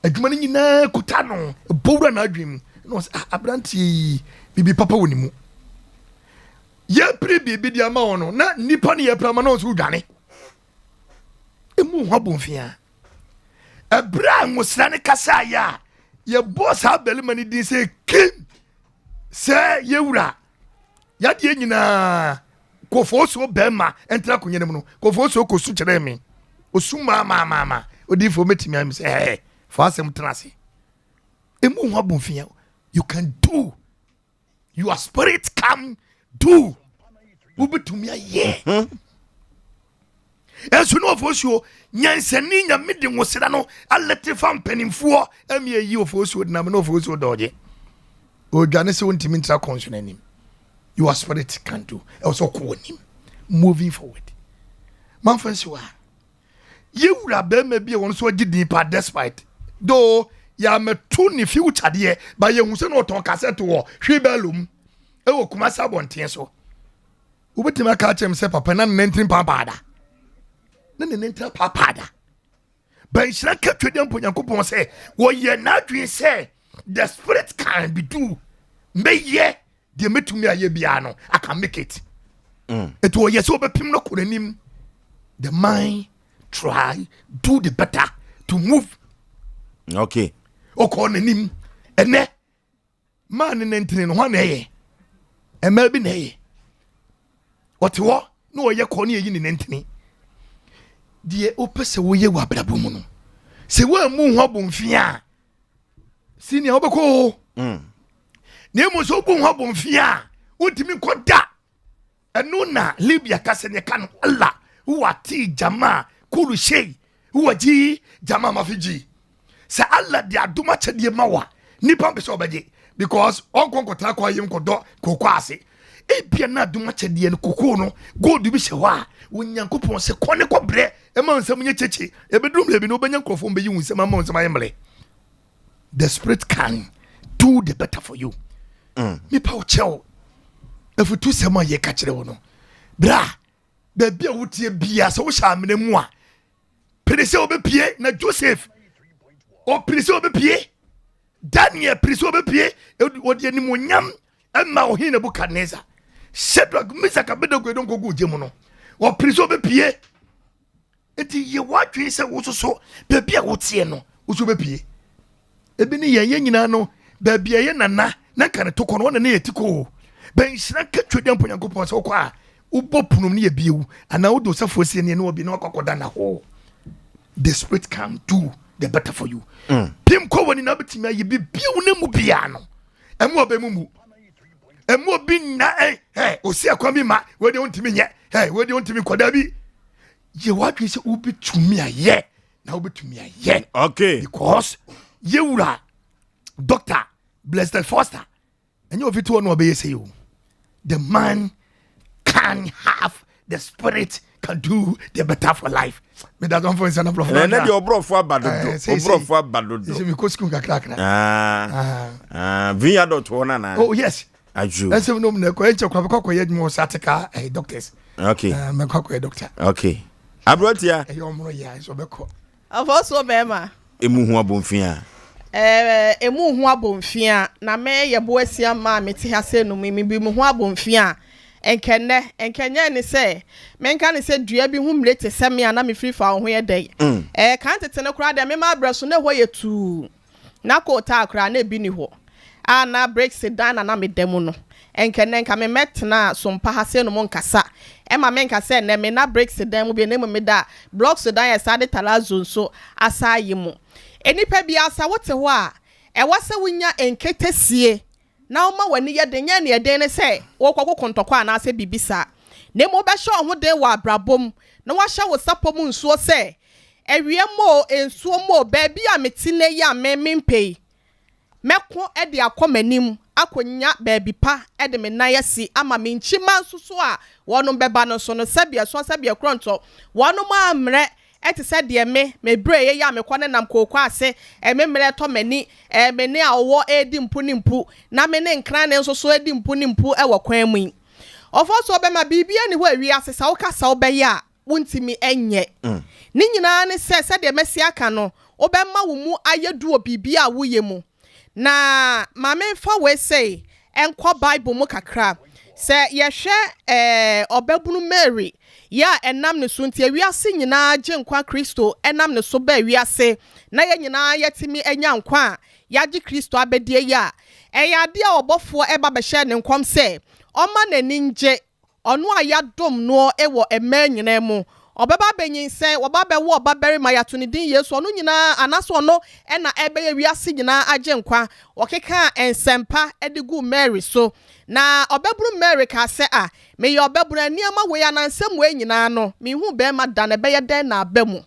adwuma no nyinaa kuta no ɛbɔ wura n'adwene mu ɛna ɔsɛ ah aberanteɛ yi biribi papa wɔ ne mu. Yɛpere biribi de ama wɔn no na nipa no yɛpere ama no nso dwane emu ho abomfia. Ɛberɛ a nwosra no kasaeɛ a yɛbɔɔ saa barima no din sɛ Kim sɛ yɛwura yadeɛ nyinaa kɔfoosuo bɛrima ɛntena akonnwa no mu no kɔfoosuo kɔsu kyerɛɛ me osu maamaamaama odiifoɔ mɛtumi ayɛ me sɛ ɛɛ fa asɛm tena ase emu ho abomfia. You can do your spirit can do wobɛtumi ayɛ. Ɛnso ne ɔfoosuo nyansani nyame de nwosra no alɛte fa mpanimfoɔ ɛmi ayi ɔfoosuo denam ne ɔfoosuo dɔɔgye ɔdwane sɛ wontumi ntra kɔnso no anim. Your spirit can do ɛwɔ sɛ ɔkɔ w'anim moving forward. Mamfa nsi hɔ a yɛwura bɛrima bi a wɔn nso agye din pa despite though yɛamɛto ne future deɛ ba yɛhu sɛ na ɔtɔn kasɛt wɔ hwebɛlo mu ɛwɔ Kumasi abɔnten so. Wobɛtumi aka akyerɛ m sɛ papa na ne nantiri paapaada na ne nantiri paapaada bɛnhyira ka twɛdeɛ mpo Nyankopɔn sɛ wɔyɛ n'adwene sɛ the spirit can be do mɛyɛ deɛ mɛtumi ayɛ biara no I can make it. Ɛti wɔyɛ sɛ wɔbɛpem no kɔ n'anim. The mind try do the better to move. Ɔkɔɔ n'anim ɛnɛ maa ne nantini no hɔ na ɛyɛ mmaa bi na ɛyɛ ɔte hɔ. na ɔyɛ kɔ ne yɛyi ne nantini. Deɛ wopɛ sɛ woyɛ wɔ abrabɔ mu no, sɛ woammu ho abomfia a, senior, wobɛkɔ o. Na mmom sɛ wobu ho abomfia a, wontumi nkɔ da. Ɛno na Libya ka sɛ neɛ ka no, Allah huwa ti jama kulu shei huwa ji jama mafi ji. Sɛ Allah de adom akyɛdeɛ ma wa, nipa mpɛ sɛ ɔbɛgye because ɔnkɔ nkɔtena kɔ ayem nkɔdɔ koko ase. Ebia na adom akyɛdeɛ no, koko no, gold bi hyɛ hɔ a Onyankopɔn sɛ kɔ ne kɔbrɛ ɛma nsɛm nyɛ kyekye. Ɛbɛduru mmerɛ bi no, wobɛnya nkurɔfoɔ mbɛyi wo nsɛm ama wo nsɛm ayɛ mmerɛ. The spirit can do the better for you. Nipa wo kyɛw afutu sɛm a yɛka kyerɛ wo no, bra baabi a wotie bia, sɛ wohyɛ amena mu a, pere sɛ wobɛpie. Na Joseph ɔpere sɛ wobɛpie, Daniel pere sɛ wobɛpie, wɔde animonyam ɛma ɔhene Nebukadnezar. Shadrach, Mesach, Abednego ɛdɔm kɔgu ogye mu no, ɔpere sɛ wobɛpie. Nti yɛ w'adwene sɛ wo soso baabi a woteɛ no, wo so wobɛpie. Ebi ne yɛn nyinaa no, baabi a yɛ nana na nka ne to kɔ no, ɔna ne yɛ ti kɔ o. Bɛnhyira ka twɛ dɛ mpo Nyankopɔn sɛ wokɔ a, wobɔ punum ne yɛ biewu anaa wode osafoɔ sie ne ne wɔbi na wakɔ akɔda na hɔ. The spirit can do the better for you. Pim kɔ wɔ ni na wobɛtumi ayɛ bibia wo ne mu biaa no. Ɛmu ɔbɛ mu mu ɛmu obi nna ɛ ɛ osi akwan bi ma wɔde wontumi nyɛ ɛ wɔde wontumi nkɔda bi. Yɛ w'adwene sɛ wobɛtumi ayɛ na wobɛtumi ayɛ. Because yɛwura Dr Blessed Foster, ɛnyɛ ofi to hɔ na ɔbɛyɛ sɛ o. The man can have the spirit, can do the better for life. Meda dɔmfo nsa na borɔfo. Ɛnɛ deɛ, ɔborɔfo aba dodo. Ɔborɔfo aba dodo. Sɛ mekɔ sukuu kakrakra. Ah, ah, vineyard dot hɔ nana. Oh yes. Adwo. Ɛsɛm nom na ɛkɔ ɛnkyɛ kora mekɔ akɔyɛ adwuma wɔ satika doctors. Mekɔ akɔyɛ doctor. Okay, aberanteɛ. Ɛyɛ ɔmono yɛ a nso ɔbɛkɔ. Ɔfɔ so bɛrima. Emu ho abomfia. Emu ho abomfia na me yɛ bo asia mmaa a mete ha sɛ num mi bi mu ho abomfia a, nkɛnɛ nkɛnyɛ ne sɛ menka ne sɛ dua bi ho mmire te sɛ me a na mefiri fa wo ho yɛ dɛ. Kan tete no koraa deɛ, mema abrɛ so na ɛhɔ yɛ tuu na kootaa koraa na ebi ni hɔ a na bricks dan na meda mu no, nkɛnɛ nka me mɛtena sompa ha sɛ nom nkasa ɛma menka sɛ nnɛ me na bricks dan mu bi na mmom meda blocks dan yɛ saa de terrazzo nso asa yi mu. Nnipa bi asa wote hɔ a, ɛwɔ sɛ wonya nketesie na woma w'ani yɛ den. Nyɛ neɛ den ne sɛ wɔkɔkɔ kontɔkɔ anaasɛ biribi saa, na mmom wobɛhyɛ wo ho den wɔ abrabɔ mu na wahyɛ wo sapɔ mu nsuo sɛ awia mo nsuo mo baabi a mete ne yi a me mempɛ yi, mɛko de akɔ m'anim akɔnya baabi pa de me nan asi ama me nkyima nso so a wɔnom bɛba no so no, sɛbi ɛso, sɛbi ɛkorɔntɔ, wɔnom ammerɛ ɛte sɛ deɛ me mebrɛ yɛ yɛ a mekɔ ne nam kooko ase. Ɛme mmerɛ tɔ m'ani me ne a ɔwɔ edi mpu ne mpu na me ne nkran ne nso so edi mpu ne mpu ɛwɔ kwan mu yi. Ɔfɔ so ɔbɛma biribi ani hɔ awiase sɛ woka sɛ wobɛyɛ a wontumi nyɛ ne nyinaa ne sɛ sɛdeɛ mɛsi aka no, wobɛma wo mu ayɛ du wɔ biribi a woyɛ mu. Na maame mfa wei sei nkɔ Bible mu kakra. Sɛ yɛhwɛ ɔbɛbunu Mary yɛ a ɛnam ne so nti ewiase nyinaa gye nkwa, Kristo ɛnam ne so baa wiase na yɛn nyinaa yɛtumi anya nkwa a yɛagye Kristo abɛdie yi a, ɛyɛ adeɛ a ɔbɔfoɔ ɛba bɛhyɛ ne nkɔm sɛ ɔma n'ani ngye, ɔno a yɛadom noɔ wɔ mmaa nyinaa mu, ɔbɛba abɛnyinsɛn, wɔba bɛwo ɔba barima, yɛato ne din Yesu, ɔno nyinaa anaasɛ ɔno ɛna ɛbɛyɛ wiase nyinaa agye nkwa. Wɔkeka nsɛmpa de gu Mary so na ɔbɛbunu Mary kaa sɛ, "A meyɛ ɔbɛbunu, nneɛma wei anansɛm wei nyinaa no, mehu bɛrima da, na ɛbɛyɛ dɛn na aba mu?"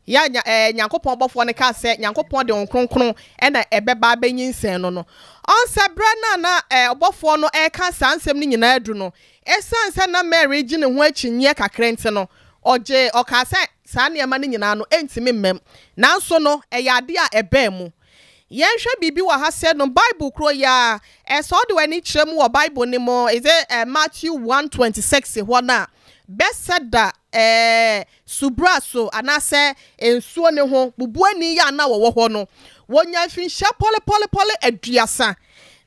Ya nya Nyankopɔn bɔfoɔ no kaa sɛ Nyankopɔn de wɔn kronkron ɛna ɛbɛba abɛnyinsɛn no. Ɔnsɛ berɛ no a na ɔbɔfoɔ no ɛreka saa nsɛm no nyinaa adu no, ɛsiane sɛ na Mary gye ne ho akyinnyeɛ kakra nti no, ɔgye ɔkaa sɛ saa nneɛma no nyinaa no ɛntumi mmam. Nanso no, ɛyɛ adeɛ a ɛbaa mu. Yɛnhwɛ biribi wɔ ha sɛ no Bible kuro yi a ɛsɛ ɔde w'ani kyerɛ mu wɔ Bible no mu, is it Matthew 1:26 hɔ no a Bethesda subura so anaasɛ nsuo ne ho bubuani yi a na wɔwɔ hɔ no, wɔnya mfinhyia pɔlepɔlepɔle 30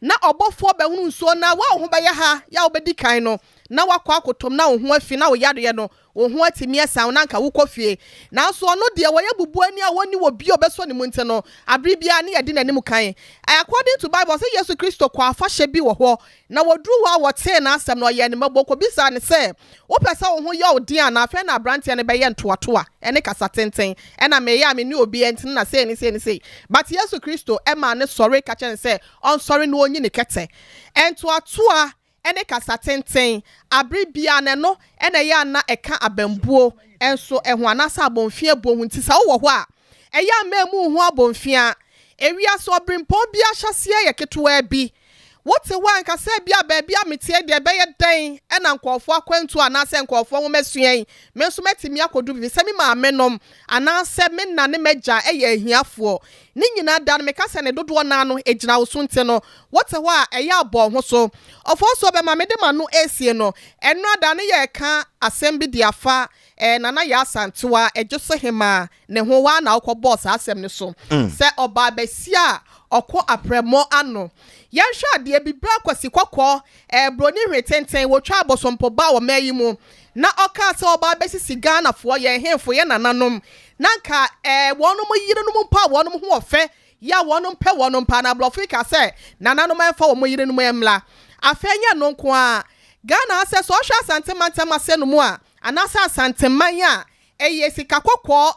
na ɔbɔfoɔ bɛhunu nsuo na wa wo ho bɛyɛ ha yɛ a wobɛdi kan no. na woakɔ akɔtɔ mu na wo ho afi na wo yareɛ no wo ho atumi asan wo na anka wokɔ fie. Nanso ɔno deɛ wɔyɛ bubuani a wɔnni wɔ bi a ɔbɛsɔ ne mu nti no, abere biara ne yɛde n'anim kan. According to Bible, sɛ Yesu Kristo kɔ afahyɛ bi wɔ hɔ, na wɔduru hɔ a wɔtee n'asɛm no, ɔyɛɛ ne mmɔbɔ kɔbisaa no sɛ, Wopɛ sɛ wo ho yɛ wo den anaa? Afei na aberanteɛ no bɛyɛ ntoatoa ne kasa tenten, ɛna meyɛ a menni obiara nti no na sei ne sei ne sei. But Yesu Kristo maa no sɔre ka kyerɛɛ no sɛ ɔnsɔre na ɔnyi ne kɛtɛ. Ntoatoa ne kasa tenten, abere biara no ɛno na ɛyɛ a na ɛka abambuo nso ho anaasɛ abɔnfiabuo ho nti sɛ wowɔ hɔ a, ɛyɛ a mma mmu wo ho abɔnfia. Ewiase ɔberempɔn bi ahyɛaseɛ yɛ ketewaa bi. Wote hɔ a, nka sɛ ebia baabi a meteɛ deɛ ɛbɛyɛ dɛn na nkurɔfoɔ akwantuo anaasɛ nkurɔfoɔ nwomasua yi, me nso mɛtumi akɔdu baabi sɛ me maamenom anaasɛ me na ne m'agya yɛ ahiafoɔ. Ne nyinaa da no, meka sɛ ne dodoɔ no ara no, ɛgyina wo so nti no, wote hɔ a, ɛyɛ a bɔ wo ho so. Ɔfɔɔsoɔ bɛma mede m'ano resie no, ɛnnora da no yɛreka asɛm bi de afa eh, Nana Yaa Asantewaa, Adwoso Hemaa, ne ho, woa na wokɔbɔɔ saa asɛm no so, sɛ ɔbaa basia a ɔko aprɛmɔ ano. Yɛnhwɛ adeɛ bi, berɛ a Kwasi Kɔkɔɔ, eh, Broni Hwene Tenten, wɔtwaa Bosompo baa ɔman yi mu, na ɔkaa sɛ ɔba abɛsisi Ghanafoɔ, yɛn hemfo, yɛn nananom, na anka eh, wɔnom yerenom mpo a wɔnom ho ɔfɛ, yɛ a wɔnom pɛ wɔnom paa, na aborɔfo yi kaa sɛ nananom ɛmfa wɔn yerenom ɛmmra. Afei ɛnyɛ ɛno nko ara, Ghana ha sɛ sɛ ɔhwɛ Asante mantam ase no mu a, anaasɛ Asanteman a, ɛyɛ sika kɔkɔɔ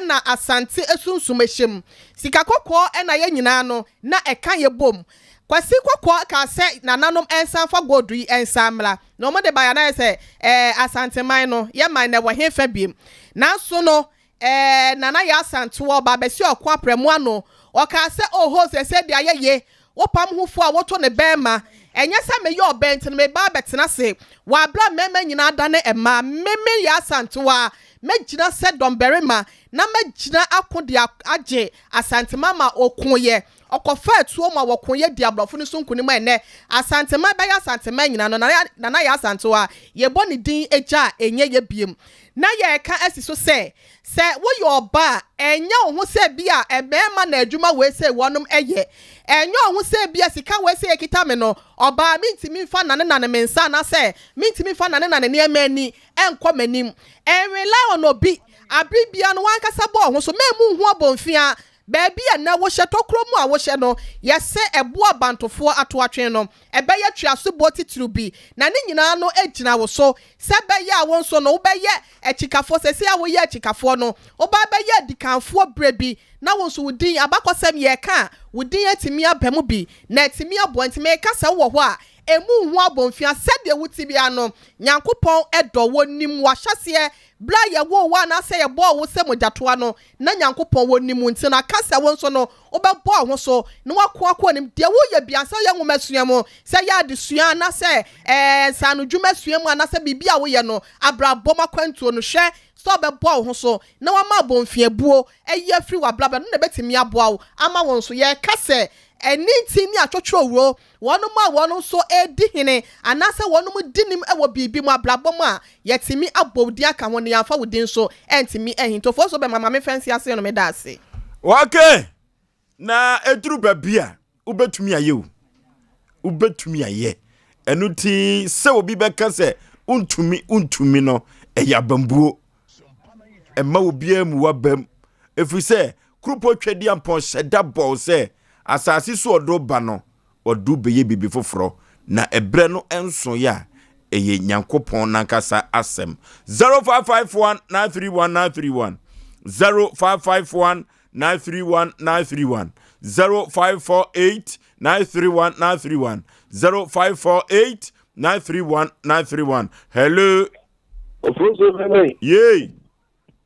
na Asante sunsum hyɛ mu. Sika kɔkɔɔ na yɛn nyinaa no na ɛka yɛ bom. Kwasi Kɔkɔɔ kaa sɛ nananom nsan mfa gold yi nsan mmra. Na wɔde baeɛ a na ayɛ sɛ ɛɛ Asanteman no, yɛn man no ɛwɔ hefa biem. Nanso no ɛɛ Nana Yaa Asantewaa ɔbaa bɛsi ɔko aprɛmo ano. Ɔkaa sɛ oho seesei deɛ ayɛ ye. Wopam ho fo a woto no bɛɛma. Ɛnyɛ sɛ meyɛ ɔbaa nti no meba abɛtena ase wɔ aberɛ a mmarima nyinaa adane mmaa. Me me Yaa Asantewaa, mɛgyina sɛ dɔmbarima na mɛgyina ako de agye Asanteman ma ɔkoeɛ. Ɔkɔfaa tuo ma wɔkoeɛ dii aborɔfo no so nkonim a ɛnnɛ Asanteman bɛyɛ Asanteman nyinaa no Nana Yaa Asantewaa yɛbɔ ne din gya a ɛnyɛ yɛ biom. Na yɛreka asi so sɛ Sɛ woyɛ ɔbaa a, ɛnyɛ wo ho sɛ bi a mmarima na adwuma wei sei wɔnom yɛ. Ɛnyɛ wo ho sɛ bi a sika wei sei ɛkita me no, ɔbaa mentumi mfa nnanenane me nsa anaasɛ mentumi mfa nnanenane nneɛma ani nkɔ m'anim. Ɛnrely on obi. Abere biara no w'ankasa bɔ wo ho so. Mɛmmu wo ho abomfiaa. Baabi a nnɛ wohyɛ tokuro mu a wohyɛ no, yɛse ɛboɔ abantofoɔ ato atwene no, ɛbɛyɛ tweasoboɔ titiriw bi, na ne nyinaa no gyina wo so sɛ ɛbɛyɛ a wo nso no wobɛyɛ akyikafoɔ. Seesei a woyɛ akyikafoɔ no, woba abɛyɛ adikanfoɔ berɛ bi, na wo nso wo din, abakɔsɛm yɛreka a, wo din atumi aba mu bi, na atumi aboa. Nti meka sɛ wowɔ hɔ a, mmu wo ho abomfia, sɛdeɛ wote biara no, Nyankopɔn dɔ wo, ɔnim w'ahyɛseɛ, berɛ a yɛwoo wo anaasɛ yɛbɔɔ wo sɛ mogyatoa no, na Nyankopɔn wɔ nim wo nti no aka sɛ wo nso no wobɛbɔ wo ho so na woako akɔ anim. Deɛ woyɛ biara, sɛ ɛyɛ nwomasua mu, sɛ ɛyɛ adesua anaasɛ ɛɛ nsaanodwuma sua mu anaasɛ biribi a woyɛ no, abrabɔ mu akwantuo no, hwɛ sɛ wobɛbɔ wo ho so na woama abɔnfiabuo ayi afiri w'abrabɔ. Ɛno na ɛbɛtumi aboa wo ama wo nso. Yɛreka sɛ ɛne nti ne atwotworo Wɔnom a wɔnom nso redi hene anaasɛ wɔnom di nim wɔ biribi mu, abrabɔ mu a, yɛtumi abɔ wo din aka ho na yɛamfa wo din nso antumi ahinto. Foso bɛma ma memfa nsi ase no, meda ase. Okay, na ɛduru baabi a wobɛtumi ayɛ o, wobɛtumi ayɛ. Ɛno nti sɛ obi bɛka sɛ wontumi wontumi no, ɛyɛ abambuo. Ɛma obiara mu wabam. Ɛfiri sɛ Kuropɔn Tweaduampɔn hyɛ da bɔɔ sɛ asase so ɔdɔ ba no, ɔde bɛyɛ biribi foforɔ, na ɛberɛ no nsoeɛ a, ɛyɛ Nyankopɔn n'ankasa asɛm. 0551 931 931 0551 931 931 0548 931 931 0548 931 931 Hello. Ofunso Bɛmɛn. Yay.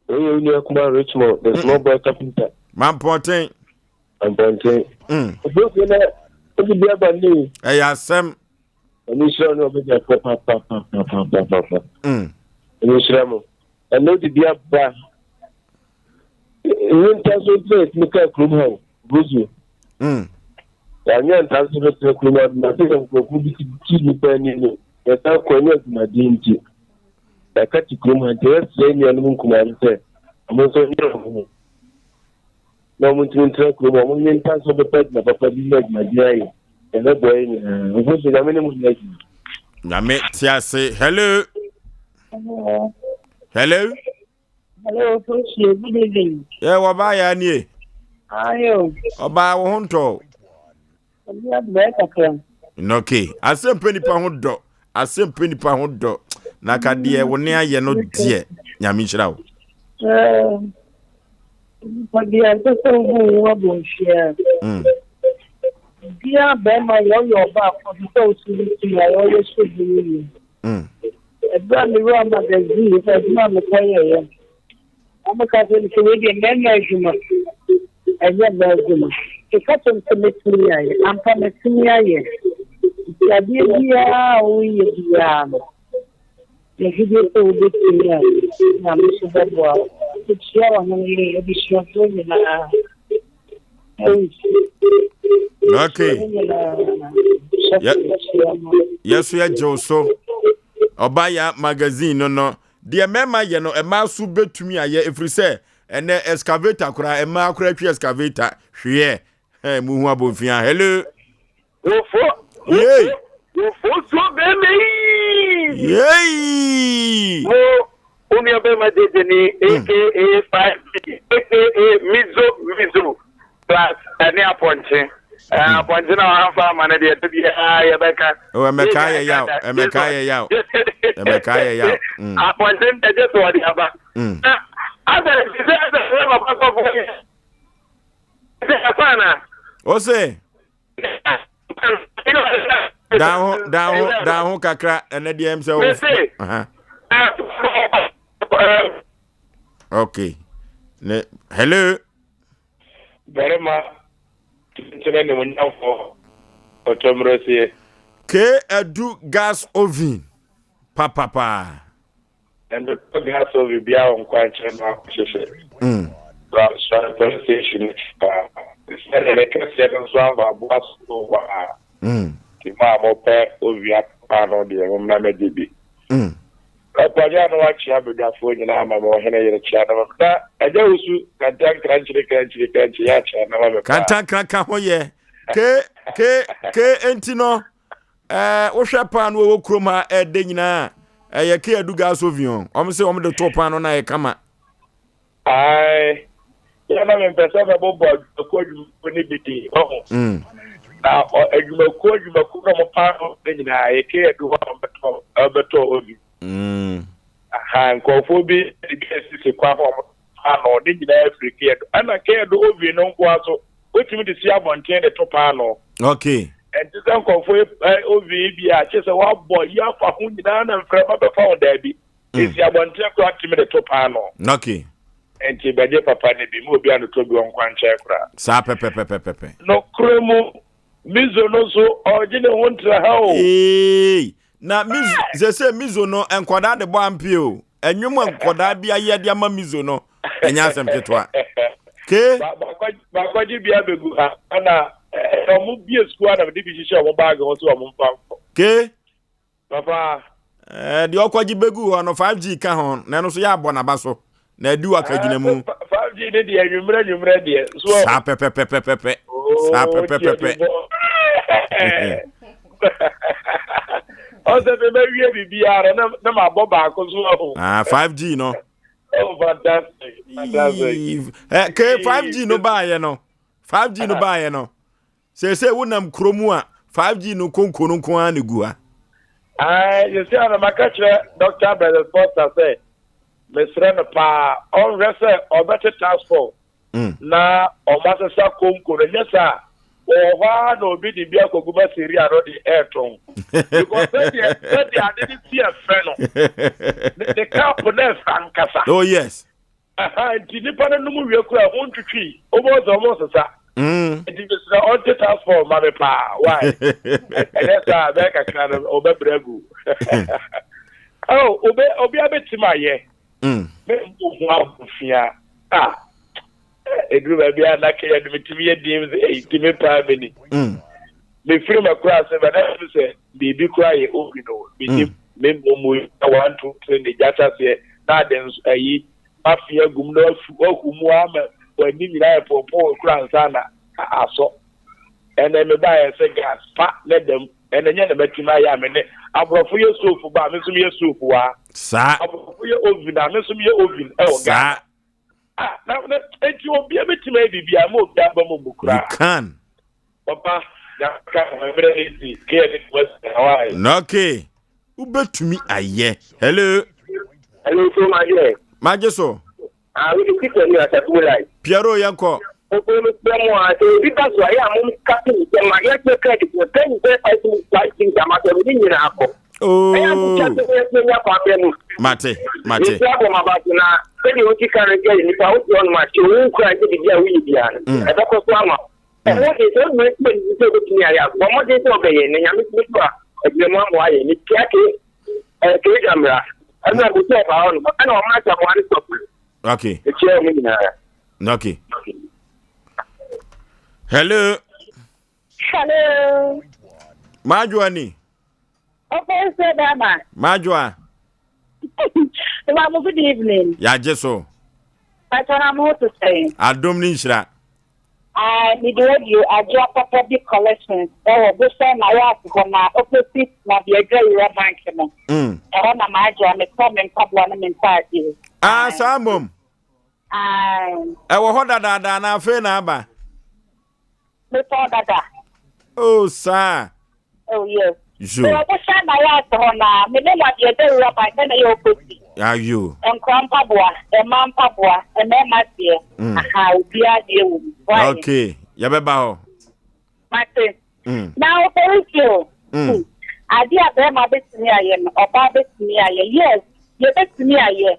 Woyɛ wo nua kumaa Richmond, the small boy carpenter. Mampɔnten. Mampɔnten. Mm. Oburofi na obi bi aba ni. Ɛyɛ asɛm. Ɛni nhyira ne ɔbɛgya fo papapapapapa. Mm. Ɛni nhyira mo. Ɛna odi bi aba. Nye nta so ntina etumi kaa kurom ha o, Burofi. Mm. Yɛanyɛ nta so bɛtena kurom ha, na sɛ nkurɔfoɔ bi ti nipa ani no, yɛsan kɔ ɛnyɛ adwumaden nti. Yɛaka te kurom ha nti yɛsrɛ nuanom nkumaa no sɛ wɔn nso nyere wɔn ho na wɔn ntumi ntena kurom a wɔn nye nta nso bɛpɛ adwuma papa bi na adwumaden ayɛ. Ɛbɛboa yɛn nyinaa. Mfo so Nyame ne mo nyɛ adwuma. Nyame te ase. Hello. Hello. Hello. Hello, Koshie. Good evening. Yeah, wɔbaa yɛ anie. Ayo. Ɔbaa wo ho ntɔ. Obi abɛɛ kakra. Okay. Asɛm pɛ nipa ho dɔ. Asɛm pɛ nipa ho dɔ. Na ka deɛ wo ne ayɛ no deɛ. Nyame nhyira wo. Nipa deɛ ɛsɛ sɛ wobu wo abɔ nhyia. Bia bɛrima yɛ ɔyɛ ɔbaa kɔ so sɛ wosi bi ti a ɔyɛ so bi yie. Ɛberɛ a mewura magazine sɛ adwuma a mekɔyɛeɛ. Wɔn ka sɛ sɛ wei deɛ mmarima adwuma ɛnyɛ mmaa adwuma. Meka kyerɛ m sɛ mɛtumi ayɛ. Ampa mɛtumi ayɛ. Nti adeɛ biara a woyɛ biara no, megyedie sɛ wobɛtumi ayɛ. Nyame nso bɛboa wo. Mekyia ɔhene ne abusuafoɔ nyinaa. Okay. Yɛso yɛgye wo so. Ɔbaa magazine no no deɛ mmarima yɛ no mmaa so bɛtumi ayɛ ɛfiri sɛ ɛnɛ excavator koraa mmaa koraa twi excavator hweɛ ɛ mu hu abɔmfia. Hello. Wofo. Yei. Wofo so bɛmɛ yi. Yei. Mo onua bɛma gyegye ni aka 5 aka mizo mizo plus ɛne apɔnkye. Apɔnkye na wɔamfa ama no deɛ da biara yɛbɛka. Ɛmɛka yɛ yaw ɛmɛka yɛ yaw ɛmɛka yɛ yaw. Apɔnkye no ɛgye so ɔde aba. Asɛ sɛ sɛ sɛ papa sɔfo yɛ. Sɛ ɛfa na. O se. Dan ho dan ho dan ho kakra ɛnɛ deɛ ɛm sɛ wo. Okay. Ne hello. Barima tentene ne munyamfo ɔtɔmmerɛseɛ. K adu gas oven papapa. Ɛndotɔ gas oven biara wɔ nkwankyɛn no akɔhyehyɛ. Sra police station no paa. Sɛdeɛ ne kɛseɛ no nso ama aboa so wɔ a. Nti mo a mopɛ oven apa no deɛ mommra mɛgye bi. Ɛpɔgya no wakyea badwafoɔ nyinaa ama me ɔhene yere kyea no ma me. Na agya wusu kantankra nkyiri kankyiri kankyiri yɛ akyea no ma me paa. Kantankra ka ho yɛ. Ke ke ke enti no ɛɛ wohwɛ paano wɔ kurom ha ɛdɛ nyinaa ɛyɛ ke adu gas oven wɔn sɛ wɔn de to paano na ɛyɛ kama. Ae, yɛ na mempɛ sɛ mɛbobɔ adwumakuo adwumakuo no bi din, ɔho. Na adwumakuo adwumakuo na wɔn paano no nyinaa yɛ ke adu hɔ a wɔbɛtɔ wɔbɛtɔ oven. Aha, nkurɔfoɔ bi de bi asisi kwan ho a wɔn paano ne nyinaa firi ke adu. Ɛna ke adu oven no nkoa so, wotumi de si abɔnten de to paano. Okay. Ɛnte sɛ nkurɔfoɔ oven bi a kyerɛ sɛ wɔabɔ yi afa ho nyinaa na mframa bɛfa ho daabi. Esi abɔnten koraa tumi de to paano. Okay. Nti bɛgye papa no bi, ma obi anotɔ bi wɔ nkwankyɛn koraa. Saa pɛpɛpɛpɛpɛ. Nokorɛ mu, Mizo no nso, ɔregye ne ho ntra ha o. Eeii, na Mizo, sese Mizo no, nkwadaa de bɔ ampe o. Ɛnwom a nkwadaa bi ayɛ de ama Mizo no, ɛnyɛ asɛm ketewa. Ke? Bakɔgye bi abɛgu ha, ɛna ɔmo bie sukuu a na mede bi hyehyɛ ɔmo baage ho sɛ ɔmo mfa nkɔ. Ke? Papa. Ɛɛ deɛ ɔkɔgye bɛgu hɔ no 5G ka ho na ɛno nso yɛ abɔ n'aba so na adi wɔ akagyina mu. 5G ne deɛ nwummerɛ nwummerɛ deɛ. Saa pɛpɛpɛpɛpɛ. Saa pɛpɛpɛpɛ. Ɔsɛ mi bɛ wie biribiara na na ma bɔ baako so ɔho. Ah 5G no. Oh fantastic fantastic. Ɛ ke 5G no baayɛ no 5G no baayɛ no. Seesei wonam kuro mu a, 5G no konko no nko ara na egu ha. Ae, seesei a na maka kyerɛ Dɔkta Bernard Foster sɛ mesrɛ no paa ɔnhwɛ sɛ ɔbɛte task force na wɔasesa konko no, nyɛ saa a wɔwɔ hɔ ara na obi de bi akɔgu Maseria no de ɛretɔn. Because sɛdeɛ sɛdeɛ ade no si ɛfɛ no, ne cup no ɛfɛ ankasa. Oh yes. Aha, nti nipa no nom wie kura ho ntwitwi, wobɛhu sɛ ɔmo nsesa. Nti mesrɛ ɔnte task force ma me paa, why? Ɛnyɛ saa bɛyɛ kakra no ɔbɛbrɛ agu. Oh, obe, obi abɛtim ayɛ. Me mbu ho abofia. Ah, ɛduru baabi a na kɛyɛ no metumi yɛ din sɛ, ei, ti me paa meni. Mefiri m'akura ase ba na sɛ biribi koraa yɛ obi no, menim. Me mmom mu yɛ 1 2 3 ne gya hyɛseɛ na ade nso ayi afe agum na wafu wahu mu ama w'ani nyinaa yɛ pɔpɔɔ kura ansa na asɔ. Ɛnɛ me baeɛ sɛ gas pa ne dɛm ɛnɛ nyɛ na matumi ayɛ a me ne Aborɔfo yɛ soap ba a, me nso meyɛ soap wɔ ha. Saa. Aborɔfo yɛ oven a, me nso meyɛ oven ɛwɔ Ghana. Saa. Ah, na na enti obiara bɛtumi ayɛ biribiara ma obiara aba mu mmu You koraa. can. Papa, nyame ka ho mmerɛ ne nti, keyɛ ne kuma si Hawaii. Na okay. Wobɛtumi ayɛ. Hello. Hello, so my dear. Magye so. Ah, we the Peter ni asafo lai. Piero yɛnkɔ. Ɔkò no sɛ mo a sɛ obi ba so a yɛ a mo kase ne sɛ ma yɛkyɛ credit no sɛ ne sɛ 5 5 things ama sɛ mede nyinaa kɔ. Ɛyɛ a mo kyɛ sɛ yɛkyɛ nya kwan bɛ mu. Mate, mate. Yɛsi abɔ ma ba so na sɛdeɛ wosi ka no sɛ nipa wote hɔ nom a kyɛ wo nkura sɛ biribi a woyɛ biara no ɛbɛkɔ so ama wo. Ɛho de sɛ wode w'ani si sɛ wobɛtumi ayɛ a bɔ mmɔden sɛ wobɛyɛ na Nyame tumi so a agyina mu ama woayɛ. Metia ke ɛɛ ke mmara ɛna ɔmo sɛ ɔba hɔ nom ɛna ɔmo asamoa ne sɔfo. Okay. Mekyia ɔmo nyinaa. Okay. Hello. Hello. Madwoa ni. Okay, so Bama. Madwoa. Mama, good evening. Yagye so. Patana mo to say. Adom ne nhyira. Ah, me de radio adwoa papa bi collections ɛwɔ Bosan na yɛ ase hɔ na opposite na bi adwa wura bank no. Ɛhɔ na ma adwoa me tɔ me mpaboa ne me ntaadeɛ. Ah, saa mmom. Ah. Ɛwɔ hɔ dadaada na afei na aba. Metɔn dada. Oh, saa. Oh, yes. Yo. Mewɔ Bosan na yɛ ase hɔ na me ne na deɛ ɛda wura bank ɛna yɛ opposite. Ayo. Nkora mpaboa, mmaa mpaboa, mmarima deɛ. Aha, obiara deɛ wɔ mu. Why? Okay, yɛbɛba hɔ. Mate. Na opolisi o. Adeɛ a bɛrima bɛtumi ayɛ no, ɔbaa bɛtumi ayɛ. Yes, yɛbɛtumi ayɛ.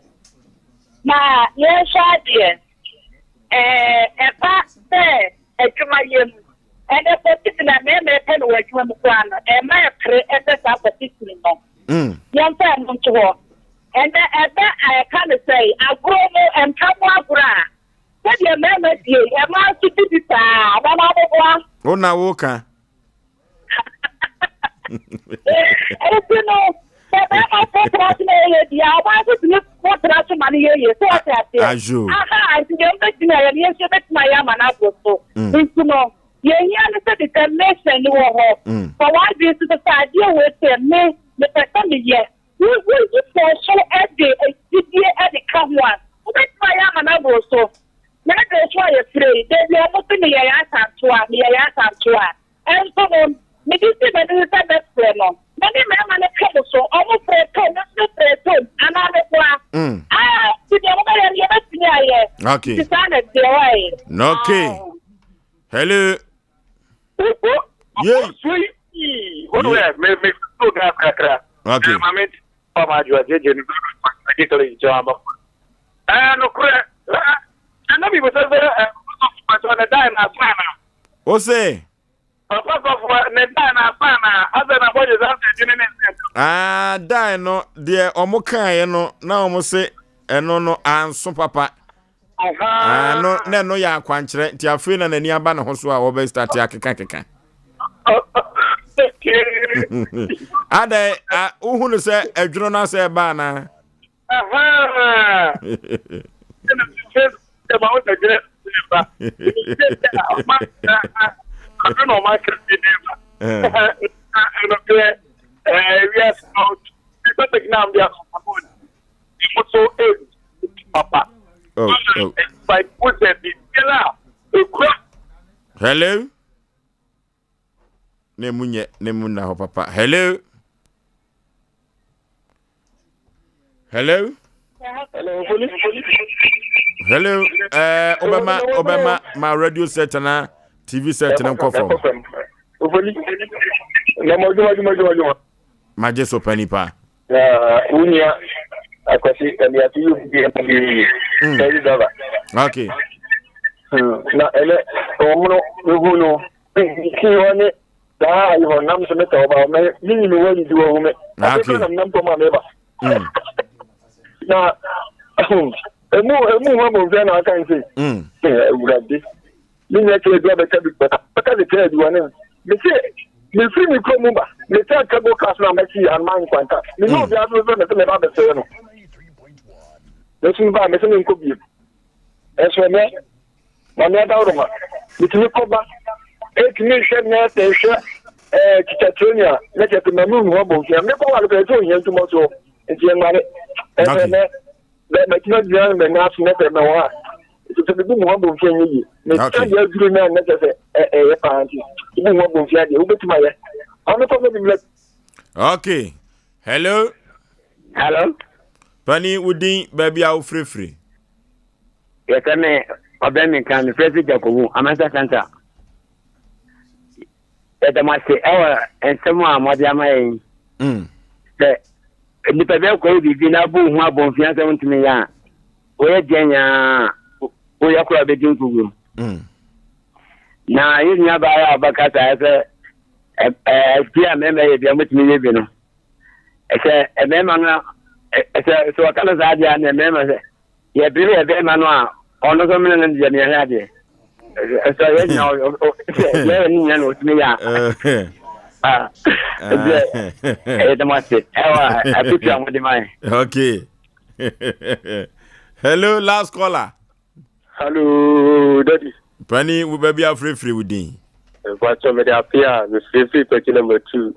Na yɛnhwɛ adeɛ. Ɛɛ, ɛba sɛ adwuma yɛ mu. Ɛnɛ position a mmarima ɛpɛ no wɔ adwuma mu koraa no, ɛma ɛpere ɛpɛ saa position no. Yɛmfa ɛno nto hɔ. Ɛnɛ ɛbɛ a ɛka no sɛ agorɔ mu, mpa mu agorɔ a, sɛdeɛ mmarima die yi, mmaa nso di bi saa, na na aboboa. Wo na woka. Enti no, sɛ bɛrima fo tra so na ɛyɛ di a, ɔbaa nso tumi fo tra so ma no yɛ yie. So ɔte aseɛ? Aha, nti deɛ ɔbɛtumi ayɛ no, yɛn nso yɛbɛtumi ayɛ ama no aboro so. Nti no, deɛ ehia ne sɛ determination no wɔ hɔ. Fa w'adwene si so sɛ adeɛ wei sɛ me, mepɛ sɛ meyɛ. Wo, woyi fɔɔ so de gyidie de ka ho a, wobɛtumi ayɛ ama no aboro so. Na ɛduru so a yɛfrɛ yi, da bi a wɔse meyɛ yɛn asantoa, meyɛ yɛn asantoa. Ɛnso no, mede si m'ani so sɛ mɛfrɛ no. Me ne mmarima no ka mu so, wɔfrɛ tom, me nso mefrɛ tom, anaa meboa? Ah, nti deɛ mobɛyɛ no yɛbɛtumi ayɛ. Okay. Nti saa na ɛteɛ, why? Okay. Hello. Yay. Okay. O se. Ah, dan no deɛ ɔmo kaeɛ no na ɔmo se ɛno no anso papa. Ah, no na ɛno yɛ akwankyerɛ nti afei na n'ani aba ne ho so a wɔbɛ start akekakeka. Adɛ wohu no sɛ adwene no asɛ ɛba anaa? Oh, oh. Hello? Na emu nyɛ na emu nna hɔ papa. Hello? Hello? Hello? Eh, obema obema ma radio set na TV set na nkɔ fam. Magye so pani pa. Na wo nua akwasi ɛde ato yi obi ɛma bi yi taxi driver. Okay. Na ɛnɛ wɔn no ehu no si hɔ ne saa ayi hɔ nam so mɛtɛ ɔba mɛ ne nyina wɔ didi wɔ hu mɛ. Okay. Nam nam pɔm a mɛba. Na emu emu ho abɔnfia na aka nse. Awurade. Me nua kyerɛ bi abɛka bi bɛka de kyerɛ bi wɔ ne mese mefiri me kurom mu ba mete akago cars na mɛsi anoma nkwanta me ne obi aso sɛ mese meba bɛsɛe no meso meba mese menkɔ biem ɛnso ɛnɛ Maame Adaworoma metumi kɔba ɛtumi hwɛ nɛɛsɛ hwɛ. Ɛɛ Teacher Tronia, na kyerɛ sɛ manu nhu abɔnfia. Mekɔ ware pɛ sɛ ohia ntoma so nti ɛnware. Ɛsɛ nɛ bɛ mɛtumi agyina me nan so na sɛ mɛwɔ a nti sɛ mebu mu ho abɔnfia nyɛ yie. Meka deɛ aduru no a na kyerɛ sɛ ɛyɛ paa nti wobu ho abɔnfia deɛ wobɛtumi ayɛ. Ɔno kɔ mɛbi mmerɛ. Okay. Hello. Hello. Pani wo din baabi a wofirifiri. Yɛfrɛ me ɔbɛn me nka mefrɛ fi Jakobu Amansa Center. Yɛda mo ase ɛwɔ nsɛm a mɔde ama yɛn. Sɛ nipa bi akɔyɛ biribi na abu ho abɔnfia sɛ wontumi yɛ a, woyɛ deɛ nyaa woyɛ koraa bɛdi nkoguo. Na yɛn nua baa a ɔbɛka saa sɛ ɛbi a mmarima yɛ bi a motumi yɛ bi no, sɛ mmarima no sɛ sɛ wɔka no saa deɛ a na mmarima sɛ Yɛbere yɛ bɛrima no a, ɔno nso mene no deɛ meyɛhwɛ adeɛ. Sɛ yɛ nyina yɛyɛ ne nyina na ɔtumi yɛ a. Ɛyɛ dɛm ase ɛwɔ akutu a mode ma yɛ. Okay. Hello, last caller. Hello, daddy. Pani, wo baabi afirifiri wo din. Mpatsɔ mede ape a mefirifiri pɛkyi number 2.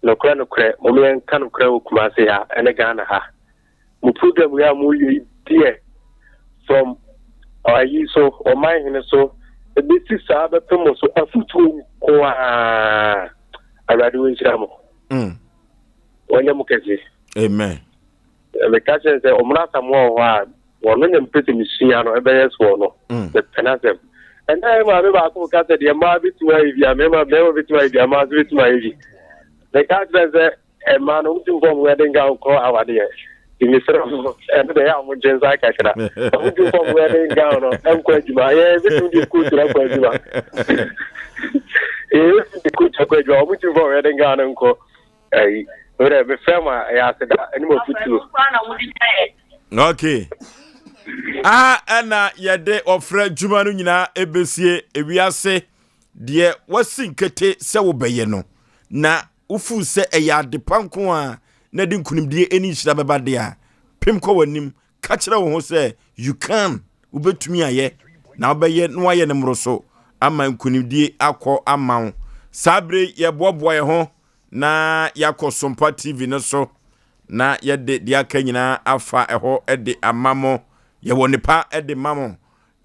Nokorɛ nokorɛ mom yɛnka nokorɛ wɔ Kumasi ha ɛne Ghana ha. Mo program yi a mo yɛ yi deɛ from ayi so ɔman hene so ɛbɛsi saa bɛpem mo so afutuo nko ara. Awurade wɔnhyira mo. Wɔnyɛ mo kɛse. Amen. Meka kyerɛ sɛ ɔmono Asamoah wɔ hɔ a wɔno na mepɛ sɛ mesua no ɛbɛyɛ soɔ no. Mepɛ n'asɛm. Ɛnna yɛ maame baako ka sɛ deɛ mmaa bɛtumi ayɛ bi a mmarima mmarima bɛtumi ayɛ bi a mmaa nso bɛtumi ayɛ bi. Meka kyerɛ sɛ mmaa no wɔn fam wedding gown kɔ awadeɛ. Nti mesrɛ mo ɛno deɛ ɛyɛ a mo gye nsa kakra. Wɔn ti fam wedding gown no ɛnkɔ adwuma. Yɛ bɛtumi de coat no akɔ adwuma. Yɛ bɛtumi de coat akɔ adwuma. Wɔn ti fam wedding gown no nkɔ. Ayi, wɛrɛ mefrɛ mo a ɛyɛ aseda ɛne mo afutuo. Okay. Aha ɛna yɛde ɔfrɛ dwuma no nyinaa ɛbɛsie ewiase deɛ wasi nkete sɛ wobɛyɛ no na wofuu sɛ ɛyɛ adepa nko a na de nkunimdie ɛne nhyira bɛba deɛ a pem kɔ w'anim Ka kyerɛ wo ho sɛ, You can! Wobɛtumi ayɛ, na wobɛyɛ na woayɛ no mmoroso ama nkonimdie akɔ ama wo. Saa berɛ yi, yɛboaboa yɛn ho na yɛakɔ Sompa TV no so na yɛde deɛ aka nyinaa afa ɛhɔ de ama mo. Yɛwɔ nnepa de ma mo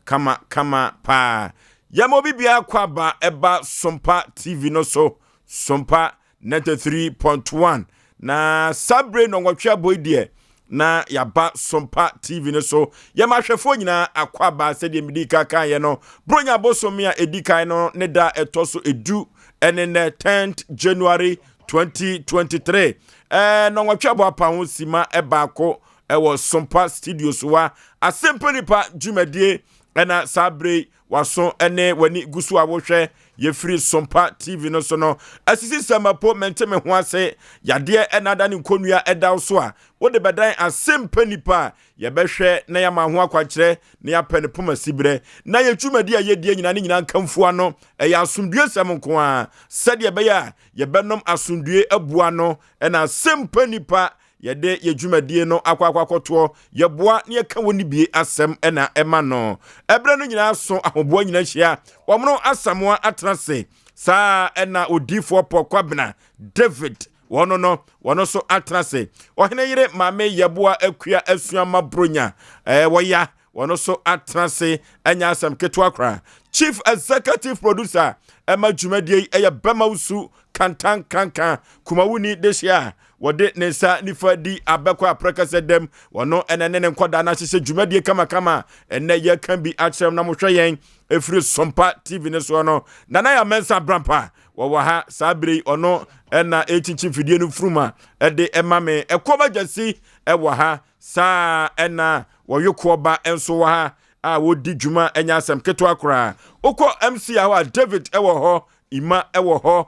kama kama paa. Yɛma obi biara kɔ aba ɛba Sompa TV no so. Sompa 93.1 na saa bere nnɔnwɔtwe abɔ yi deɛ na yɛaba Sompa TV no so. Yɛma ahwɛfoɔ nyinaa akɔ aba sɛdeɛ medi ka kaeɛ no. Buronya bosome a ɛdi kan no ne da ɛtɔ so edu ɛne nnɛ 10th January 2023. Ɛɛ nnɔnwɔtwe abɔ apa ho sima ɛbaako ɛwɔ Sompa Studios wa Asɛmpa Nipa dwumadie ɛna saa bere W'aso ne w'ani gu so a wohwɛ yɛfiri Sompa TV no so no. Asisi sɛ mapo mente me ho ase. Yadeɛ ɛna ada ne nkonnua ɛda wo so a, wode bɛdan asɛmpa nipa a yɛbɛhwɛ na yɛama ho akwankyerɛ na yɛapɛ ne poma siberɛ. Na yɛ dwumadi a yɛdie nyinaa ne nyinaa nkamfo ano. Ɛyɛ asomdue sɛm nko ara. Sɛdeɛ ɛbɛyɛ a yɛbɛnom asomdue abu ano ɛna asɛmpa nipa Yɛde yɛ dwumadie no akɔ akɔ akɔtoɔ, yɛboa na yɛka wɔ ne bie asɛm na ɛma no. Ɛberɛ no nyinaa so ahoboa nyina hyia, wɔmono Asamoah atena se, saa ɛna odiifoɔ Paul Kwabena David wɔno no wɔno nso atena se. Ɔhene yere Maame Yɛboa Akua Asuama Bronya ɛɛ wɔya wɔno nso atena se ɛnyɛ asɛm ketewa koraa. Chief Executive Producer ɛma dwumadie yi ɛyɛ Bɛma Wusu Kantankanka Kumawuni dehye a wɔde ne nsa nifa di abɛkɔ aprɛkɛsɛ dɛm. Wɔno ɛna ne ne nkɔdaa no ahyehyɛ dwumadie kamakama a ɛnɛ yɛka bi akyerɛ na mohwɛ yɛn ɛfiri Sompa TV no soɔ no. Nana yɛ Mensah Brampa wɔwɔ ha saa bere yi, ɔno ɛna ɛkyikyi mfidie no furum a ɛde ɛma me. Ɛkɔm agyasi ɛwɔ ha saa ɛna wɔyokoɔ ba nso wɔ ha a wɔdi dwuma ɛnyɛ asɛm ketewa koraa. Wokɔ MC hɔ a David ɛwɔ hɔ, Ima ɛwɔ hɔ,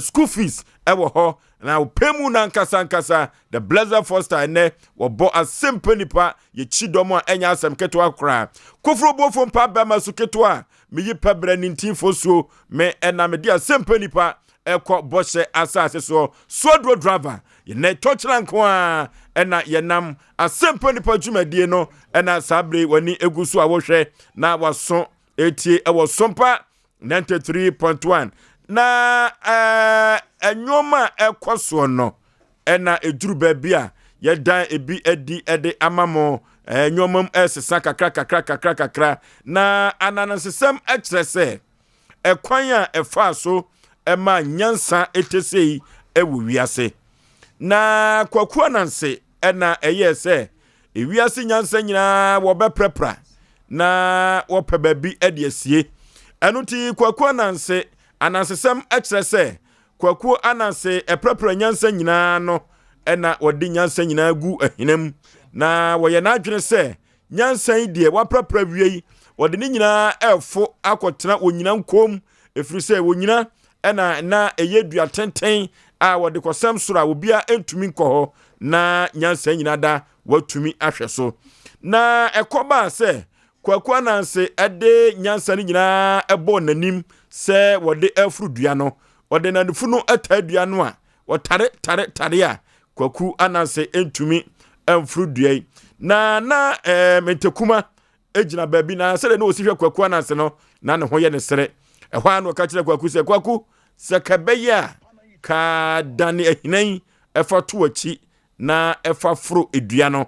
school fees ɛwɔ hɔ na ɔpɛ mu nankasa ankasa the blessed foster ɛnɛ wɔbɔ asɛmpa nipa yɛkyi dɔm a ɛnyɛ asɛm ketewa koraa koforo bofo mpa bɛma so ketewa a meyi pɛ brɛ ne ntinfo suo me ɛna mede asɛmpa nipa ɛkɔ bɔhyɛ asase soɔ soaduro driver yɛnɛ tɔkyerɛ nko a ɛna yɛnam asɛmpa nipa dwumadie no ɛna saa bere w'ani egu so a wohwɛ na waso etie ɛwɔ sompa 93.1. Na ɛɛ nneɛma a ɛkɔ soɔ no ɛna ɛduru baabi a yɛdan ebi adi de ama mo. Ɛɛ nneɛma mu ɛresesa kakra kakra kakra kakra. Na anansesɛm kyerɛ sɛ ɛkwan a ɛfaa so ɛma nyansa ɛte sei ɛwɔ wiase. Na Kwaku Ananse ɛna ɛyɛɛ sɛ ewiase nyansa nyinaa wɔbɛprapra na wɔpɛ baabi de asie. Ɛno nti Kwaku Ananse anansesɛm kyerɛ sɛ Kwaku Ananse ɛprapra nyansa nyinaa no ɛna wɔde nyansa nyinaa gu ahina mu. Na wɔyɛ n'adwene sɛ nyansa yi deɛ waprapra wie yi, wɔde ne nyinaa ɛrefo akɔtena onyina nkom, ɛfiri sɛ onyina ɛna na ɛyɛ dua tenten a wɔde kɔsɛm soro a obiara ntumi nkɔ hɔ na nyansa nyinaa da watumi ahwɛ so. Na ɛkɔbaa sɛ Kwaku Ananse de nyansa no nyinaa bɔɔ n'anim sɛ wɔde afuru dua no. Ɔde n'anufunu taa dua no a, wɔtare tare tare a Kwaku Ananse ntumi mfuru dua yi. Na na eh, Mentekuma gyina baabi na sɛdeɛ na ɔsi hwɛ Kwaku Ananse no, na ne ho yɛ ne sere. Ɛhɔ ara na ɔka kyerɛ Kwaku sɛ, Kwaku, sɛ kɛbɛyɛ a, ka dane ahina yi ɛfa to akyi na ɛfa foro dua no.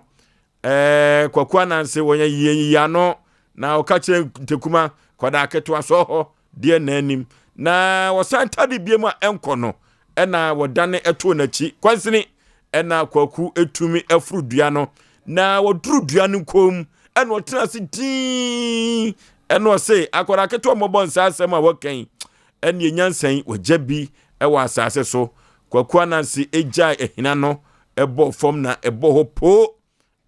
Ɛɛ Kwaku Ananse wɔyɛ yiyi ano na ɔka kyerɛ Ntekuma kwadaa ketewa sɔɔ hɔ deɛ na anim na wɔsan tade biem a ɛnkɔ no ɛna wɔdane ɛtoo n'akyi kwansini ɛna Kwaku etumi afuru dua no na wɔduru dua no kɔn mu ɛna ɔtena ase dinn ɛna ɔse akwadaa ketewa mmɔbɔ nsa asɛm a wɔka yi ɛne nyansa yi wɔgya bi ɛwɔ asase so. Kwaku Ananse egyae ahina no ɛbɔɔ fam na ɛbɔɔ hɔ poo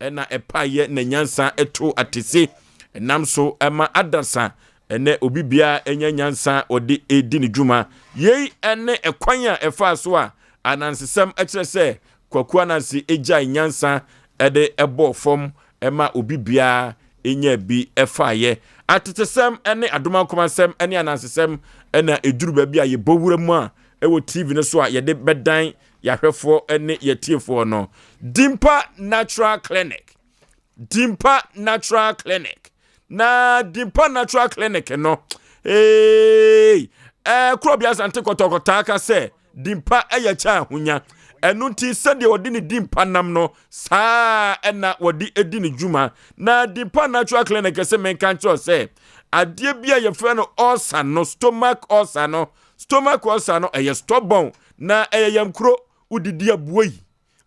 ɛna ɛpaeɛ na nyansa ɛto atese ɛnam so ɛma adasa ɛnɛ obi biara ɛnya nyansa ɔde ɛdi ne dwuma. Yei ɛne ɛkwan a ɛfaa so a anansesɛm ɛkyerɛ sɛ Kwaku Ananse ɛgyae nyansa ɛde ɛbɔɔ fam ɛma obi biara ɛnya bi ɛfaeɛ. Atetesɛm ɛne adomankomasɛm ɛne anansesɛm ɛna ɛduru baabi a yɛbɔ wura mu a ɛwɔ TV no so a yɛde bɛdan yɛahwɛfoɔ ne yɛtiefoɔ no. Dimpa Natural Clinic, Dimpa Natural Clinic, na Dimpa Natural Clinic no, ee, ɛɛ Kurɔbea Asante Kɔtɔkɔtaa ka sɛ Dimpa yɛ kyɛ ahonya. Ɛno nti sɛdeɛ wɔde ne dimpa nam no saa ɛna wɔde di ne dwuma. Na Dimpa Natural Clinic sɛ menka nkyerɛ sɛ adeɛ bi a yɛfrɛ no ulcer no, stomach ulcer no, Stomach ulcer no ɛyɛ stubborn na ɛyɛ yam kuro, wodidi abuoi,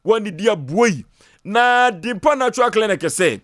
wɔnnidi abuoi. Na Dimpa Natural Clinic sɛ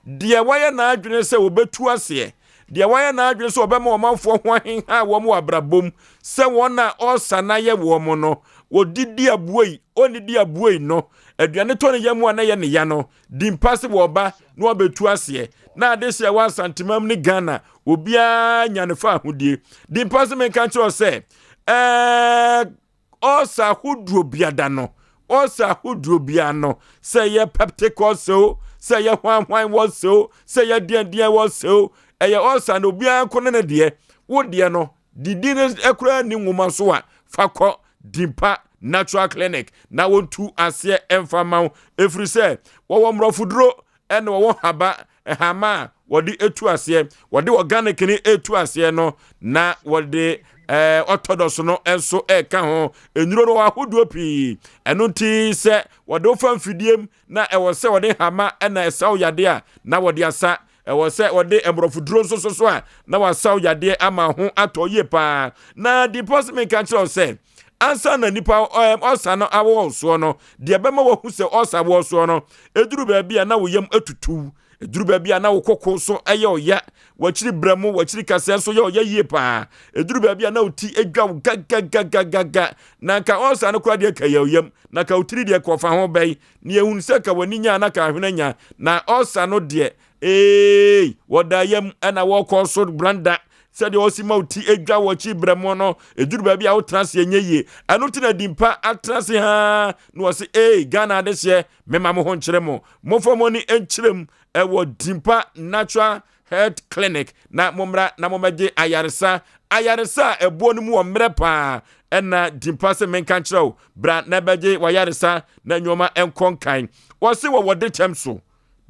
deɛ wayɛ n'adwene sɛ wɔbɛtu aseɛ, deɛ wayɛ n'adwene sɛ ɔbɛma ɔmanfoɔ ho ahenha wɔn wɔ abrabɔ mu sɛ wɔn a ulcer no ayɛ wɔn no, wɔdidi abuoi, ɔnnidi abuoi no, aduane tɔ ne yam a na ɛyɛ ne ya no, Dimpa se wɔba na wɔabɛtu aseɛ na adehyeɛ wɔ Asantemam ne Ghana obiara nya ne fa ahodie. Dimpa se menka nkyerɛ wo sɛ ɛɛ ɔsa ahodoɔ biada no ɔsa ahodoɔ biara no sɛ ɛyɛ peptic ulcer o sɛ ɛyɛ hwanhwan ulcer o sɛ ɛyɛ deɛndeɛn ulcer o ɛyɛ ɔsa no obiara nko ne ne deɛ wo deɛ no Didi no koraa nni nwoma so a, fa kɔ Dimpa Natural Clinic na wɔntu aseɛ mfa ma wo. Ɛfiri sɛ wɔwɔ mmorɔfoduro ɛna wɔwɔ haba hama a wɔde etu aseɛ. Wɔde organic no etu aseɛ no na wɔde ɛɛ orthodox no nso ɛka ho. Nnuro no wɔ ahodoɔ pii. Ɛno nti sɛ wɔde wofa mfidie mu na ɛwɔ sɛ wɔde hama ɛna ɛsaw yadeɛ a na wɔde asa. Ɛwɔ sɛ wɔde mmorɔfo duro nso so so a na wasaw yadeɛ ama ho atɔ yie paa. Na Deepa se menka nkyerɛ wo sɛ ansa na nipa ɔsa no awɔ wo soɔ no, deɛ ɛbɛma wahu sɛ ɔsa wɔ soɔ no, ɛduru baabi a na wo yam atutu, ɛduru baabi a na wo koko so ɛyɛ ɔya, w'akyiri brɛmo, w'akyiri kaseɛ nso yɛ ɔya yie paa, ɛduru baabi a na wo ti adwa wo gagagagagaga, na nka ɔsa no koraa deɛ ka yɛ ɔyam, na ka wo tiri deɛ kɔfa ho bɛn, Na yɛhunu sɛ ka w'ani nya na ka ahwene nya, na ɔsa no deɛ, eei, wɔda yam ɛna wɔkɔ so branda sɛdeɛ ɔsi ma wo ti adwa wɔ akyi brɛmo no, ɛduru baabi a wotena ase ɛnyɛ yie. Ɛno nti na Dimpa atena ase haa na wɔse ei, Ghana adehyeɛ, mema mo ho nkyerɛ mo. Momfa mo ani nkyerɛ mu ɛwɔ Dimpa Natural Health Clinic na mommra na mommɛgye ayaresa. Ayaresa a ɛboɔ no mu wɔ mmerɛ paa. Ɛna Dimpa se menka nkyerɛ wo, bra na bɛgye w'ayaresa na nneɛma nkɔ nkan. Wɔse wɔwɔ dekyɛm so,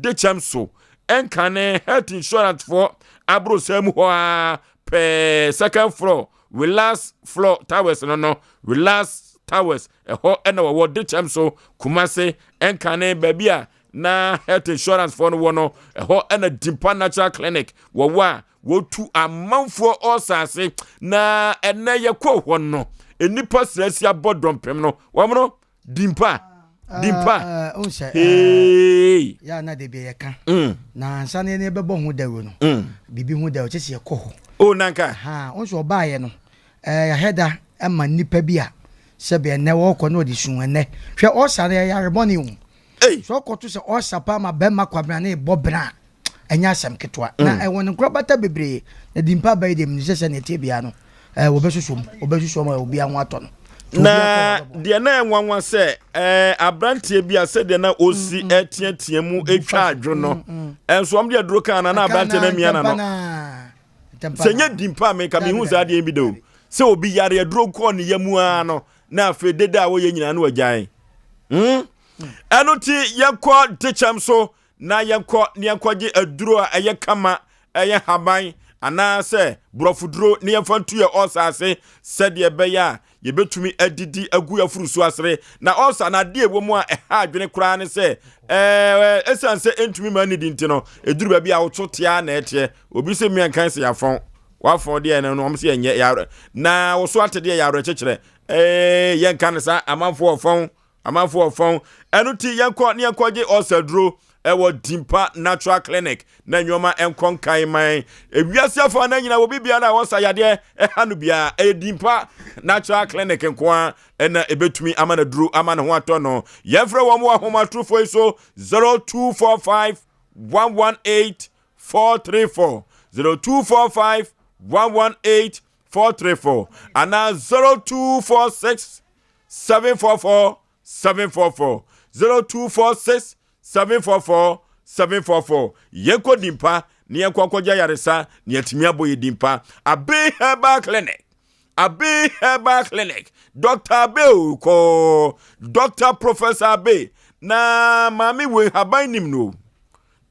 dekyɛm so, ɛnkane health insurance foɔ aborosan mu hɔ ara pɛɛ, second floor. Relax Floor Towers no no, Relax Towers, ɛhɔ ɛna wɔwɔ Dekyɛm so, Kumase, ɛnkane baabi a na health insurance foɔ no wɔ no, ɛhɔ ɛna Dimpa Natural Clinic wɔwɔ a wɔtu amanfoɔ ɔsaase. Na ɛnɛ yɛkɔ hɔ no, nnipa srɛsi abɔ dɔmpem no, wɔn no Dimpa, Dimpa, hey. Yɛ na de bi yɛka na ansa na yɛn bɛbɔ ho dawuro no, biribi ho dawuro kyɛ sɛ yɛkɔ hɔ. O nanka. Ha wo nso ɔbaayɛ no, yɛahɛ da ma nnipa bi a sɛbi ɛnɛ wɔkɔ na ɔde sun ɛnɛ hwɛ ɔsa no yɛ yare bɔne o. Sɛ ɔkɔto sɛ ɔsa paa ma bɛrima kwabena ne bɔ bena a, ɛnyɛ asɛm ketewa. Na ɛwɔ ne nkorabata bebree. Na Dimpa aba yi deɛ menim sɛ sɛnea ɛteɛ biara no, wɔbɛsosɔ mu, wɔbɛsosɔ mu a obiara ho atɔ no. Na deɛ na ɛnwanwa sɛ aberanteɛ bi a sɛdeɛ na ɔsi ɛteatea mu ɛtwa adwo no, ɛnso wɔn de aduro kaa na na aberanteɛ no amia n'ano. Sɛ nyɛ Dimpa a menka mehu saa adeɛ bi da o. Sɛ obi yare aduro kɔɔ ne yam ara no, na afei dede a wɔyɛ nyinaa no wagyae. Ɛno nti yɛnkɔ dekyɛm so na yɛnkɔ na yɛnkɔgye aduro a ɛyɛ kama, ɛyɛ haban anaasɛ borɔfoduro na yɛmfa ntu yɛ ɔsa ase sɛdeɛ ɛbɛyɛ a yɛbɛtumi adidi agu afuru so asere. Na ɔsa no adeɛ ɛwɔ mu a ɛha adwene koraa ne sɛ ɛɛ ɛsiane sɛ ɛntumi ma nnidi nti no, ɛduru baabi a woto tea na ɛteɛ. Obi sɛ mmea nkan sɛ yɛafɔn wafɔn deɛ no no wɔn sɛ yɛnyɛ yɛawerɛ na woso ate deɛ yɛawerɛ kyekyerɛ ɛɛ yɛnka no saa amanfoɔ ɔfɔn Amanfoɔ ɔfɔn. Ɛno ti yɛnkɔ ne yɛnkɔgye ɔsaduro ɛwɔ Dimpa Natural Clinic na nneɛma ɛnkɔ nkan man. Ewiase afa na nyina wɔ bibiara a wɔsa yadeɛ ɛha no biara ɛyɛ Dimpa Natural Clinic nko ara ɛna ɛbɛtumi ama no aduro ama ne ho atɔ no. Yɛmfrɛ wɔn wɔ ahomatorofoɔ yi so 0245 118 434, 0245 118 434 anaa 0246 744 744, 0246 744 744. Yɛnkɔ Dimpa na yɛnkɔ nkɔgye ayaresa na yɛatumi abɔ yɛ Dimpa. Abe Herbal Clinic, Abe Herbal Clinic, Dr. Abe kɔ, Dr. Professor Abe na maame wei haban nim no.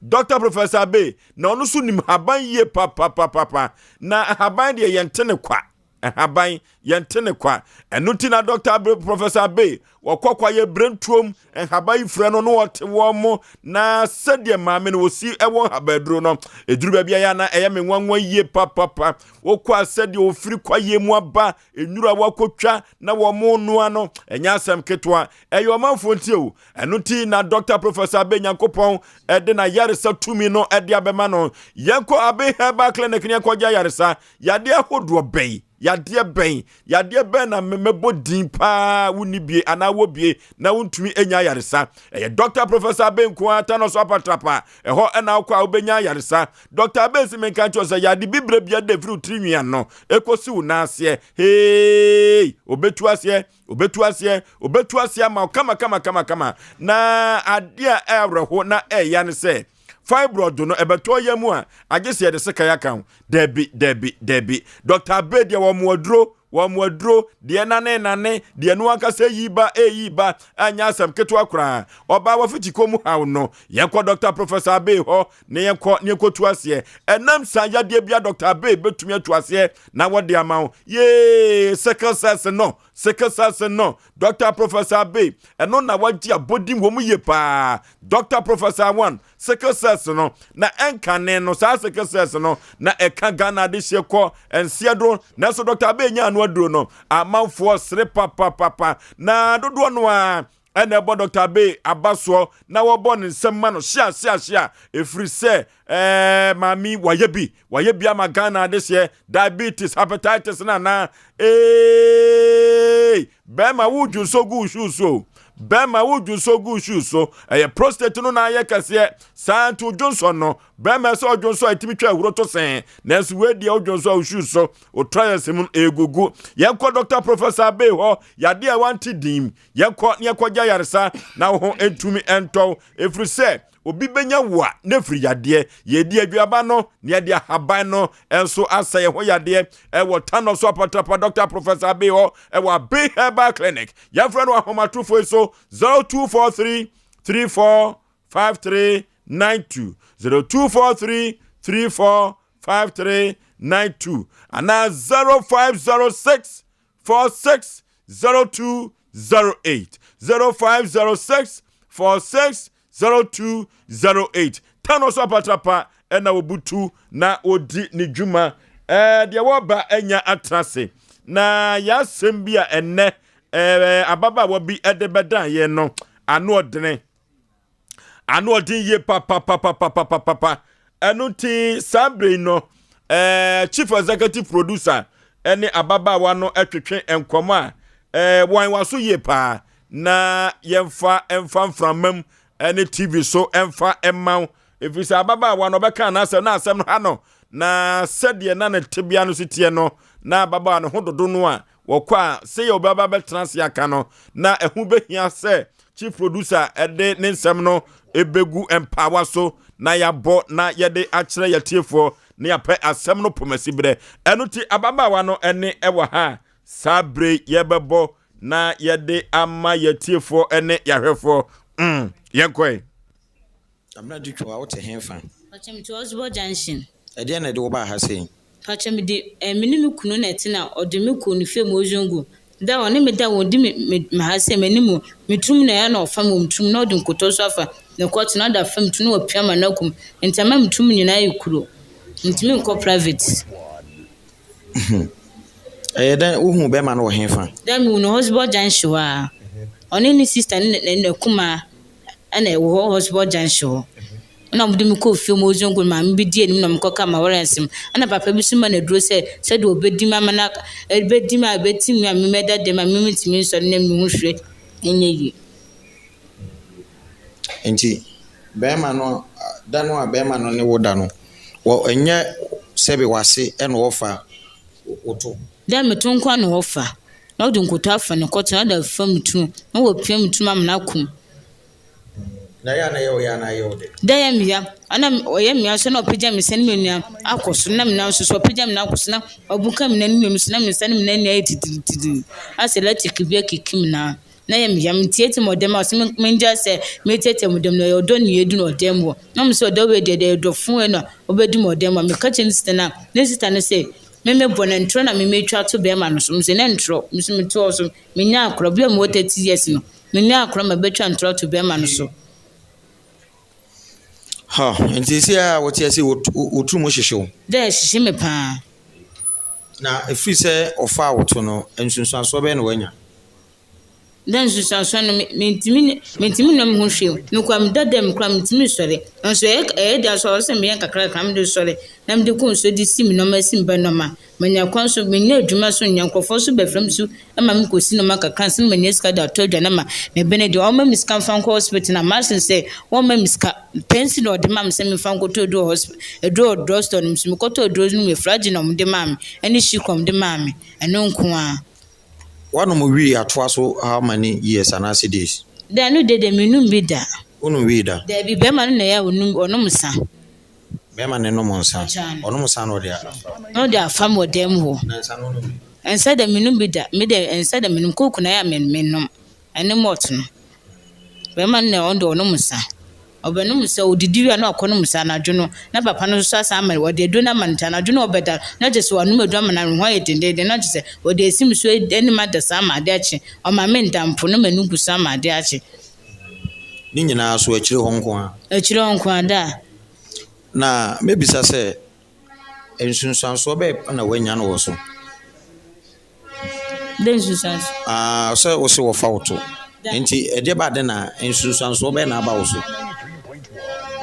Dr. Professor Abe na ɔno nso nim haban yie papapapapa, na haban deɛ yɛnte ne kwa. Nhaban, yɛnte ne kwa. Ɛno nti na Dɔkta Abe, Professor Abe, wɔkɔ kwa yɛ brentuom nhaban yi frɛ no na ɔte wɔn mo. Na sɛdeɛ maame no wɔsi wɔ nhaban aduro no, ɛduru baabi a yɛ na ɛyɛ me nwanwa yie papapa. Wokɔ a sɛdeɛ wɔfiri kwaeɛ mu aba, nnuro a wɔakɔtwa na wɔn noa no, ɛnyɛ asɛm ketewa. Ɛyɛ ɔmanfoɔ nti o. Ɛno nti na Dɔkta Professor Abe Nyankopɔn de n'ayaresa tumi no de abɛma no. Yɛnkɔ Abe Herbal Clinic ne yɛnkɔgye ayaresa. Yadeɛ ahodoɔ bɛn, yadeɛ bɛn, yadeɛ bɛn na mɛbɔ din paa wonni bie anaa wɔ bie na wontumi nya ayaresa? Ɛyɛ Dɔkta Professor Abe nko ara Thanos Apatrapa, ɛhɔ ɛna wokɔ a wobɛnya ayaresa. Dɔkta Abe nsi menka nkyerɛ sɛ yade bibire bia da firi wo tiri nwi ano ɛkɔsi wo nan aseɛ, hey, obɛtu aseɛ, obɛtu aseɛ, obɛtu aseɛ ama wo kama kama kama kama. Na adeɛ a ɛawerɛho na ɛya ne sɛ, Fibroid no ɛbɛtɔ yam a, agye sɛ yɛde sekan aka ho. Dabi, dabi, dabi. Dr. Abe deɛ wɔn mo aduro, wɔn mo aduro, deɛ nane nane, deɛ no ankasa yi ba, eyi ba, anyɛ asɛm ketewa koraa. Ɔbaa wafikyi kɔn mu haw no, yɛnkɔ Dr. Professor Abe hɔ na yɛnkɔ na yɛnkɔtu aseɛ. Ɛnam saa yadeɛ bia Dr. Abe bɛtumi atu aseɛ na wɔde ama wo. Yee, sickle cells no, sickle cells no, Dr. Professor Abe, ɛno na wagye abɔdin wɔ mu yie paa. Dr. Professor One, sickle cells no, na ɛnkane no, saa sickle cells no, na ɛka Ghana adehyeɛ kɔ nseɛ do. Nanso Dr. Abe nya ano aduro no, amanfoɔ sere papapapa. Na dodoɔ no a ɛna ɛbɔ Dr. Abe aba soɔ na wɔbɔ ne nsɛm ma no hyia hyia hyia, ɛfiri sɛ ɛɛ maame wayɛ bi, wayɛ bi ama Ghana adehyeɛ, diabetes, hepatitis na anaa ee bɛrima wo dwonso gu shoe so, bɛrima wo dwonso gu shoe so, ɛyɛ prostate no na ayɛ kɛseɛ saa nti odwonso no bɛrima sɛ ɔdwonso a ɛtumi twa ahuro to sɛn, nanso wei deɛ odwonso a shoe so otrayɛs mu egugu. Yɛnkɔ Dr. Professor Abe hɔ, yadeɛ a wante din, yɛnkɔ ne yɛnkɔgya yaresa na wo ho ntumi ntɔw, ɛfiri sɛ obi bɛnya wo a na ɛfiri yadeɛ. Yɛdi aduaba no na yɛde ahaban no nso asa yɛn ho yadeɛ ɛwɔ Tanɔ so Apatrapa Dr. Professor Abe hɔ ɛwɔ Abe Herbal Clinic. Yɛmfrɛ no ahomatorofoɔ yi so 0243 34 53 92, 0243 34 53 92 anaa 0506 46 02 08 0506 46 0208 Tano so apatrapa ɛna wɔbutu na wɔdi ne dwuma. Ɛɛ deɛ wɔba anya atena ase na yɛasɛm bi a ɛnnɛ ɛɛ ababaawa bi ɛde bɛdan yɛn no ano ɔdene. Ano ɔden yie papapapapapapa. Ɛno nti saa bere yi no ɛɛ chief executive producer ɛne ababaawa no ɛtwetwe nkɔmɔ a ɛɛ wɔn waso yie paa na yɛmfa mfa mframa mu ɛne tv so ɛmfa ɛma wo ɛfiri sɛ ababaawa no ɔbɛka n'asɛm na asɛm no ha no na sɛdeɛ na ne tebea no si teɛ no na ababaawa no ho dodo no a wɔkɔ a sɛ yɛ ɔbɛba bɛtena ase aka no na ɛho bɛhia sɛ chief producer ɛde ne nsɛm no ɛbɛgu mpaawa so na yɛabɔ na yɛde akyerɛ yɛtiefoɔ na yɛapɛ asɛm no pomasi berɛ. Ɛno ti ababaawa no ɛne ɛwɔ ha saa bere yɛbɛbɔ na yɛde ama yɛtiefoɔ ne yɛahwɛfoɔ. Yɛnkɔe. Abena Dutwo, a wote hefa? Pakyɛ mete Osborn Junction. Ɛdeɛn na ɛde wo baa ha sei? Pakyɛ mede eh, me ne me kunu na ɛte na ɔde me kɔɔ ne fie mu Ozongo. Da a ɔne me da ɔdi me me ha sei m'anim me tirim na ɛyɛ na ɔfa me wɔ me tirim na ɔde nkotɔ nso afa ne kɔte na ɔde afa me tirim na wapia m'anakum nti ama me tirim nyinaa ayɛ kuro. Mentumi nkɔ private. Ɛyɛ dɛn wohuu bɛrima no wɔ hefa? Da mehu no Hosbor Junction hɔ ara. Ɔne ne sister ne ne n'akumaa ɛna ɛwɔ hɔ Hosbor Junction hɔ. Ɛna wɔde me kɔɔ fie mu Ozongo no maame bi di anim na wɔkɔka m'aware asɛm. Ɛna papa bi nso ma no aduro sɛ sɛdeɛ ɔbɛdi me ama no ɛbɛdi me a ɛbɛti me a me mɛda dɛm a me mentumi nsɔre na me ho hwee nyɛ yie. Nti bɛrima no da no a bɛrima no ne wo da no wɔ ɛnyɛ sɛbe w'ase ɛna ɔfa wo to. Da meto nko ara na ɔfa na ɔde nkoto afa ne kɔte na ɔde afa me tiri na wapia me tiri ama no akum. Na ɛyɛ a na ɛyɛ wo ya anaa ɛyɛ wo dɛ? Dɛ ɛyɛ me ya. Ɛna ɔyɛ me ya nso na ɔpagya me nsa ne me nua akɔ soro na me nan nso so ɔpagya me nan akɔ soro na ɔbuka me nan mmienu so na me nsa ne me nan nyinaa ayɛ titiritii asɛ electric bi akiki me nan na ɛyɛ me ya. Meteatea mu ɔdɛm a ɔsɛ mengyae sɛ meteatea mu dɛm no ɛyɛ ɔdɔ ne yɛdi no ɔdɛm hɔ. Na me sɛ ɔdɔ wei deɛ ɛyɛ dɔ fo na ɔbɛdi me ɔdɛm hɔ. Meka kyerɛ ne sista no a ne sista no sɛ me mebɔ no ntorɔ na me metwa ato bɛrima no so. Me sɛ na ntorɔ me nso mete hɔ so menya akora bi a mewɔ 30 years no. Me nua akora ma bɛtwa ntorɔ ato bɛrima no so. Ha, nti sɛ a wɔte ase wo tiri mu hyehye wo? Dɛ ɛhyehye me paa. Na ɛfiri sɛ ɔfaa wo to no, nsunsuansoɔ bɛn na woanya? Dɛ nsunsuansoɔ no, mentumi mentumi nnɔ me ho hwee. Mekura me dada mu koraa mentumi nsɔre. Nanso ɛyɛ ɛyɛ den nso a ɔsɛ sɛ meyɛ nkakrankakra na mede sɔre na mede kɔ nsuo de si me nneɛma si me ba nneɛma. Manya kwan so, mennya adwuma so nyɛ, nkurɔfoɔ nso bɛfrɛ me so ma me kɔsi nnoɔma kakra ansa na manya sika de atɔ aduane ama me ba no adi. Wɔmma me sika mfa nkɔ hospital na masen sɛ wɔmma me sika. Pɛnsi na wɔde maa me sɛ memfa nkɔtɔ aduro wɔ hospital, aduro wɔ drug store no mu. So mekɔtɔ aduro no wie, Flagyl na wɔde maa me ɛne Shikra wɔde maa me, ɛno nko ara. Woanom wii atoa so how many years anaasɛ days? Da no deɛ deɛ mennom bi da. Wonnom wii da? Daabi, bɛrima no na ɛyɛ a ɔnom, ɔnom nsa. Bɛrima no nom nsa. Ɔnom nsa na ɔde afa wo. Na ɔde afa me wɔ dan mu hɔ. Na nsa no wonom bi? Nsa deɛ mennom bi da. Me deɛ nsa deɛ mennom. Coke na ɛyɛ a menom. Ɛne malt no. Bɛrima no na ɔno deɛ ɔnom nsa. Ɔbɛnom nsa, ɔdidi wie a na wakɔnom nsa anadwo no. Na papa no nso asan ama no, ɔde aduro no ama no nti anadwo no ɔbɛda na kyerɛ sɛ wanom aduro ama no, ne ho ayɛ dendeenden na kyerɛ sɛ ɔde asi me so anim ada saa ama adeɛ akye. Ɔma menda mpo na m'ani gu so ama adeɛ akye. Ne nyinaa so akyire hɔ nko ara? Akyire hɔ nko ara, daa. Na mɛbisa sɛ, nsunsuansoɔ bɛn na woanya no wɔ so? Dɛn nsunsuansoɔ? Ah, sɛ wo se wɔfa wo to. Nti ɛdeɛ ba ade na nsunsuansoɔ bɛn na aba wo so?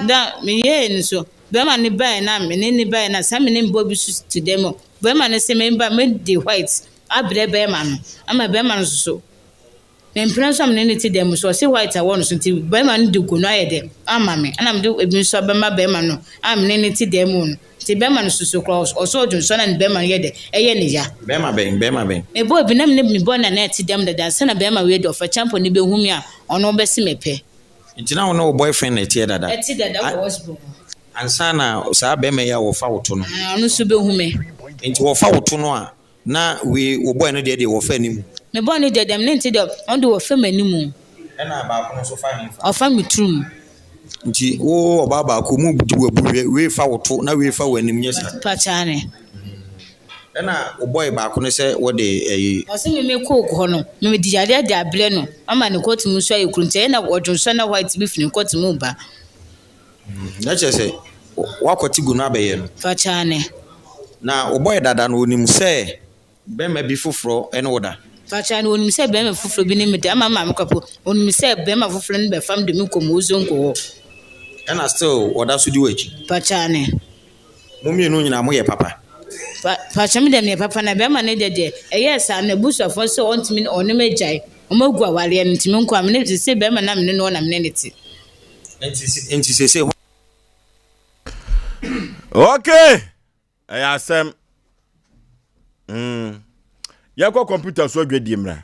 Da meyɛɛ no so, bɛrima no baeɛ na me ne no baeɛ na saa me ne me bɔ bi so te dɛm o. Bɛrima no se memba mede white abrɛ bɛrima no ama bɛrima no nso so. Me mpena nso a me ne no te dan mu nso, ɔse white a ɛwɔ no so nti barima no de gu no ayɛ dɛ ama me ɛna mede ebi nso abɛma barima no a me ne no te dan mu no nti barima no soso koraa ɔse ɔdwo nsɔ na ne barima no yɛ dɛ ɛyɛ ne ya. Barima bɛn? Barima bɛn? Me boy bi na me ne me boy na na ɛte dan mu dada ansa na barima wei de ɔfa kyampɔn no bɛhu me a ɔno ɔbɛse me pɛ. Nti na wo ne wo boyfriend na ɛteɛ dada? Ɛte dada wɔ hospital hɔ. Ansa na saa barima yi a wɔfa wo to no. Aah ɔno nso bɛhu me. Nti wɔfa wo to no a Na wei wo bɔe no deɛ deɛ wɔfa anim. Me bɔe no deɛ deɛ me nte deɛ ɔno deɛ wɔfa m'anim. Ɛna baako no nso fa hefa? Ɔfa me tirim. Nti wo ɔbaa baako mu di w'abu hwɛ wei fa wo to na wei fa w'anim nyɛ saa? Pakyaane. Ɛna wo boy baako no sɛ wode ɛyi. Ɔse me me koo hɔ no me mede yareɛ de abrɛ no ama ne kɔte mu nso ayɛ kuru nti ɛyɛ na ɔdwonsɔ na white bi firi ne kɔte mu ba. Na kyerɛ sɛ woakɔte gu no abɛyɛ no. Fakyaane. Na wo boy dada no onim sɛ bɛrima bi foforɔ ne wo da? Fakyaane onim sɛ bɛrima foforɔ bi ne me da ama me maame kora po onim sɛ bɛrima foforɔ no bɛfa me de me kɔ Mozongo hɔ. Ɛna still ɔda so di w'akyi? Fakyaane. Mo mmienu nyinaa moyɛ papa. Pa pakyɛ me deɛ meyɛ papa na bɛrima no deɛ deɛ ɛyɛɛ saa no abusuafoɔ sɛ ɔntumi ne ɔne me agyae wɔn agu awareɛ no nti me nko a me ne sese bɛrima no a me ne no wɔ na me ne no te. Nti nti sese hɔ. Okay, ɛyɛ asɛm. Mm. Yɛkɔ kɔmputa so adwadie mmra.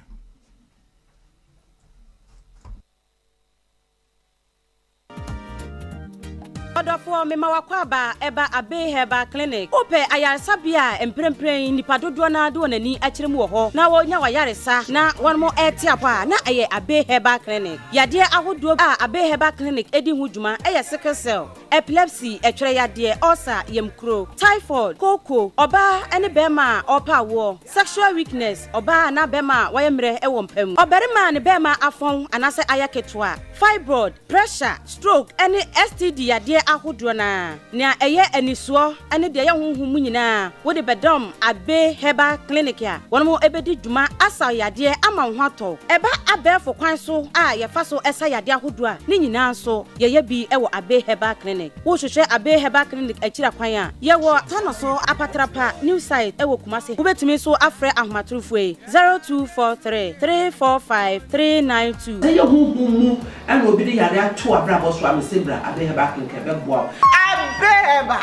Ɔdɔfoɔ, mema w'akwaaba ɛba Abbey Herbal Clinic. Wopɛ ayaresabea a mprempren nnipa dodoɔ no ara de wɔn ani akyerɛ mu wɔ hɔ na wɔnya w'ayaresa na wɔn rete apɔ a, na ɛyɛ Abbey Herbal Clinic. Yadeɛ ahodoɔ a Abbey Herbal Clinic di ho dwuma yɛ sickle cell, epilepsy, ɛtwerɛ yadeɛ, ulcer, yamkuro, typhoid, kooko, ɔbaa ne barima a ɔrepɛ awoɔ, sexual weakness, ɔbaa anaa barima a wayɛ mmerɛ wɔ mpa mu, ɔbarima a ne barima afɔn anaasɛ ayɛ ketewa, fibroid, pressure, stroke ne STD yadeɛ ahodoɔ no ara. Nea ɛyɛ anisoɔ ne deɛ ɛyɛ honhom mu nyinaa, wode bɛdɔm Abbey Herbal Clinic a wɔn bɛdi dwuma asa wo yadeɛ ama wo ho atɔ wo. Ɛba abɛɛfo kwan so a yɛfa so sa yadeɛ ahodoɔ a, ne nyinaa nso yɛyɛ bi wɔ Abbey Herbal Clinic. Wohwehwɛ Abbey Herbal Clinic akyiri kwan a, yɛwɔ Tanoso Apatrapa New Site wɔ Kumasi. Wobɛtumi nso afrɛ ahomatorofoɔ yi, 0243 345 392. Sɛ ɛyɛ honhom mu na obi de yare ato w'abrabɔ so a, mese bra Abbey Herbal Clinic ɛbɛboa wo. Abbey Herbal,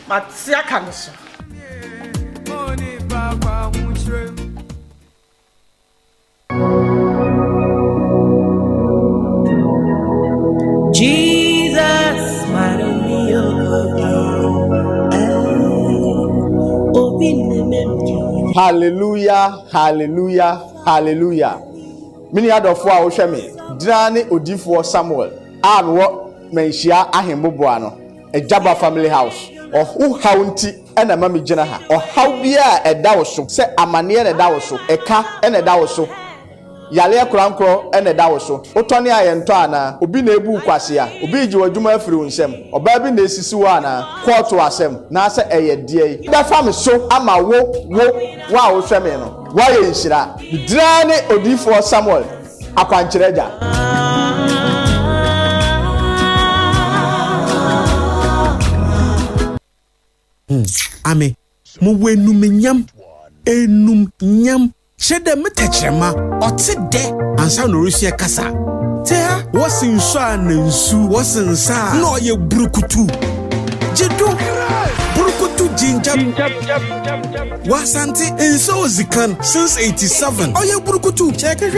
mate aka no so. Jesus, Hallelujah, hallelujah, hallelujah. Me nua dɔfoɔ a wohwɛ me, gyina ne odiyifoɔ Samuel a mewɔ Manhyia Ahemmoboa no, Agyaba Family House. Ɔho haw nti na ɛma megyina ha. Ɔhaw biara a ɛda wo so, sɛ amaneɛ na ɛda wo so, ɛka na ɛda wo so, Yareɛ korankorɔ na ɛda wo so. Wotɔne a yɛntɔ anaa? Obi na ebu wo kwasea? Obi regye w'adwuma afiri wo nsam? Ɔbaa bi na esisi wo anaa? Kɔɔto asɛm, naasɛ ɛyɛ deɛn? Bɛfa me so ama wo, wo, wo a wohwɛ me no, woayɛ nhyira. Me din ara ne Odiyifoɔ Samuel, Akwankyerɛ Agya. Ame, mowɔ enumnyam, enumnyam. Kyerɛ dɛ me tɛkyerɛma ɔtse dɛ ansaana orusua kasa. Tse ha, wɔse nsu a na nsu, wɔse nsa a nna ɔyɛ burukutu. Gye do, burukutu ginger. Wɔ Asante, nsa odzi kan since 87 ɔyɛ burukutu.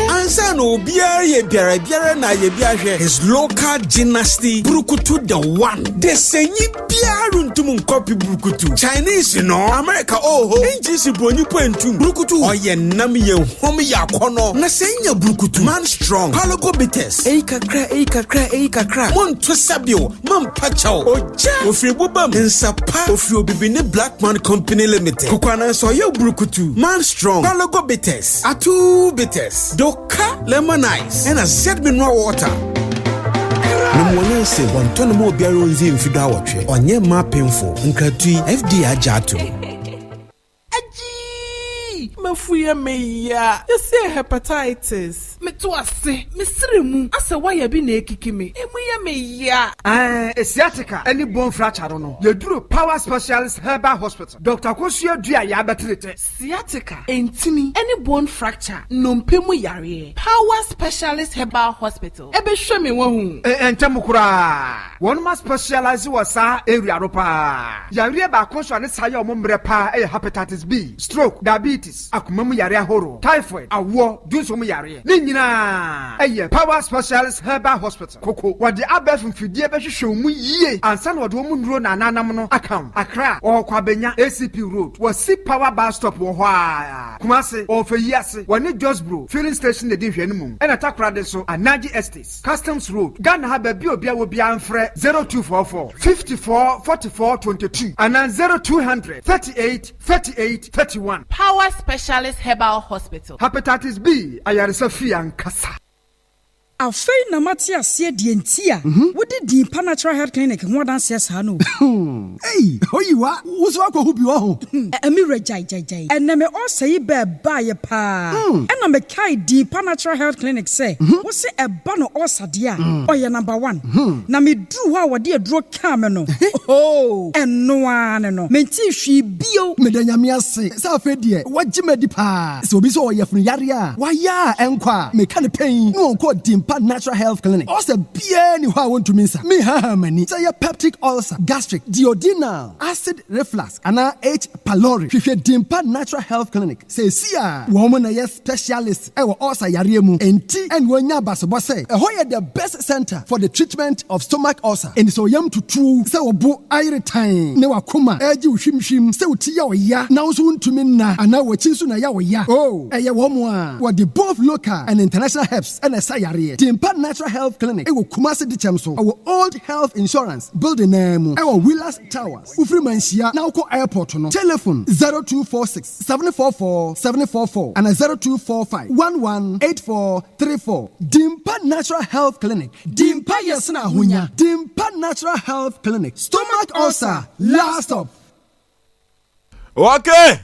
Ansaana obiara yɛ biara biara na ayɛ bi ahwɛ. His local gymnasty burukutu the one. Desanyi biara runntum nnkɔpe brukutu. Chinese no, America oho, English bronyi po enntum. Brukutu, ɔyɛ nam, yɛ huam, yɛ akɔnɔ. Na sɛ inya brukutu, man strong, Palogo bitters, eyi kakra, eyi kakra, eyi kakra, monto sabio, mampa kyɛw, ogya, ofiri boba mu, nsa pa, ofiri Obibini Black Man Company Limited, Kokoanansa ɔyɛ brukutu, man strong, Palogo bitters, Atuu bitters, do. Ka lemon ice ɛna Z mineral water. Nom wɔ nyansa mu. Wɔntɔ no ma obiara onndzi mfe duawɔtwe. Ɔnnyɛ mma apemfo. Nkratoɔ yi, FDA agye ato mu. Agyii! M'afu yɛ me ya. Yɛsee hepatitis. Meto ase, me sere mu asɛ wire bi na ekiki me. Emu yɛ me ya. Ɛɛ sciatica ne bone fracture no no, yɛduru Power Specialist Herbal Hospital. Doctor Akosua dua yɛ abɛtere tɛ. Sciatica, ntini, ne bone fracture, nnompe mu yareɛ, Power Specialist Herbal Hospital bɛhwɛ me wahu. Ntɛm koraa, wɔnom a specialise wɔ saa area no paa. Yareɛ baako nso a ne saa yɛ wɔn mmerɛ paa yɛ Hepatitis B, stroke, diabetes, akoma mu yareɛ ahoroɔ, typhoid, awoɔ, dwonsɔ mu yareɛ. Ne nyinaa yɛ Power Specialist Herbal Hospital. Koko, Wɔde abɛɛfo mfidie bɛhwehwɛ wo mu yie ansa na wɔde wɔn nnuro na ananam no aka wo. Accra, wɔwɔ Kwabenya, ACP Road, wɔ Si Power Bus Stop wɔ hɔ ara. Kumasi, wɔwɔ Feyiase, wɔne Josbro Filling Station na ɛdi nhwɛanimu. Ɛna Takoradi nso, Anaji Estates, Customs Road. Ghana ha baabi a obiara wɔ biara mfrɛ. frɛ 0244 54 44 22 anaa 0200 38 38 31. Power Specialist Herbal Hospital. Hepatitis B ayaresa fie ankasa. Afei na mate aseɛ deɛ nti a wode din pa Natural Health Clinic ho adanseɛ saa no o. Ei, Oyiwa, wo nso woakɔhu bi wɔ ho? Ɛ, me wura, gyae, gyae, gyae. Ɛnnɛ me ulcer yi bɛɛ baeɛ paa, ɛna mekae din pa Natural Health Clinic sɛ, wose ɛba no ulcer deɛ a, ɔyɛ number one. Na meduruu hɔ a wɔde aduro kaa me no, ohoo, ɛno ara ne no, mentee hwee bio. Meda Nyame ase sɛ afei deɛ wagye me adi paa. Sɛ obi sɛ ɔwɔ yafunu yareɛ a wayɛ a ɛnkɔ a, meka no pɛn na ɔnkɔ Dimpa Natural Health Clinic. Ulcer biara nni hɔ a wɔntumi nsa. Menhahaa m'ani sɛ ɛyɛ peptic ulcer, gastric, duodenal, acid reflux anaa H. pylori. Hwehwɛ Dimpa Natural Health Clinic seesei a wɔn na ɛyɛ specialist wɔ ulcer yareɛ mu. Enti ɛna wɔanya abasobɔ sɛ ɛhɔ yɛ the best centre for the treatment of stomach ulcer. Enti sɛ wo yam tutu wo, sɛ wo bo ayere tann ne w'akoma regye wo hwimhwim, sɛ wo ti yɛ wo ya na wo nso wontumi nna anaa w'akyi nso na ɛyɛ wo ya, oh, ɛyɛ wɔn a wɔde both local and international herbs na ɛsa yareɛ. Dimpa Natural Health Clinic wɔ Kumasi Dikyɛm so, ɛwɔ Old Health Insurance building no ara mu, ɛwɔ Willas Towers. Wofiri Manhyia na wokɔ airport no, telephone 0246 744 744 ana 0245 11 8434. Dimpa Natural Health Clinic, Dimpa yɛ sene ahonya. Dimpa Natural Health Clinic, stomach ulcer, last stop. Okay.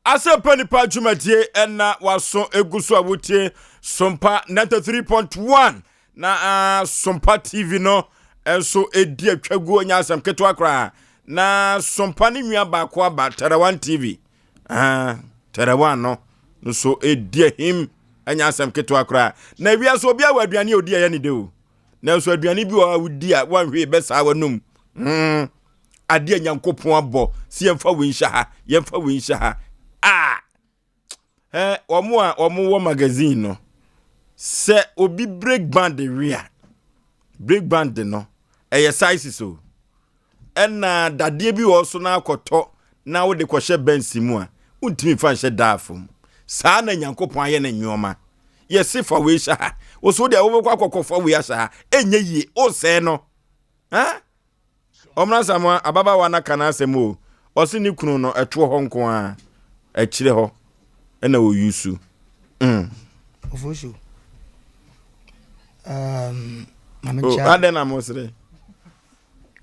Asɛmpa nipa dwumadie ɛna waso egu so a wotie Sompa 93.1 na uh, Sompa TV no nso edi atwaguo nya asɛm ketewa koraa na Sompa ne nua baako aba Tarawan TV uh, Tarawan no nso edi ahim anya asɛm ketewa koraa na ewia so obi awɔ aduane a odi ɛyɛ ne de o nanso aduane bi wɔ a wodi a wanhwee bɛsaa w'anum mm. Adeɛ a Nyankopɔn abɔ sɛ yɛmfa wei nhyɛ ha, yɛmfa wei nhyɛ ha. Ah! Eh, wɔn a wɔn wɔ magazine no, sɛ obi break band we a, break band no, ɛyɛ sizes o. Ɛna dadeɛ bi wɔ so na akɔtɔ na wode kɔhyɛ bɛnsi mu a, wontumi mfa nhyɛ daafo mu. Saa na Nyankopɔn ayɛ ne nneɛma. Yɛse fa wei hyɛ ha. Wo so deɛ wobɛkɔ akɔkɔfa wei ahyɛ ha. Ɛnyɛ yie, wosɛe no. Ha? Ɔmmra Samoa, ababaawa no aka n'asɛm o. Ɔse ne kunu no, ɛtoɔ hɔ nko ara, akyire hɔ ɛna ɔyusu. Mm. Ofosu. Um, mame oh, nkyia. Adɛn na mo sere?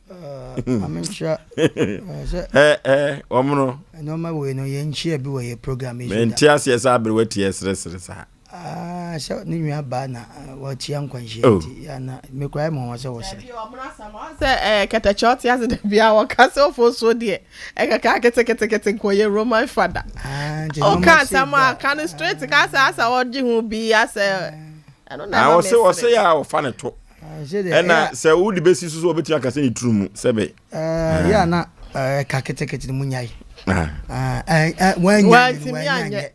Uh, mame nkyia. Eh, eh, ɔmono. Nneɛma wei no yɛnkyia bi wɔ yɛ program yi so da. Mente aseɛ sɛ aberewa tie seresere saa. Ah, sɛ ne nua baa na watia nkwanhyia oh. nti ya na mekura yɛ mɔmɔ sɛ wɔsere. Sɛ ɛɛ kɛtɛkyɛ ɔte ase da bia wɔka sɛ ɔfo so deɛ ɛkɛkɛ aketekete nkɔyɛ Roman fada. Ah, Ɔka asɛm a ka no straight ka sɛ asɛ ɔgye ho bi asɛ ɛno na ɛma mesere. Ɔsɛ yɛ a ɔfa ne to. Ɛna sɛ wode bɛsi so so wɔbɛtumi aka sɛ ne turu mu sɛbe. Yɛ a na ɛka ketekete no mu nyae. Wantumi anyɛ.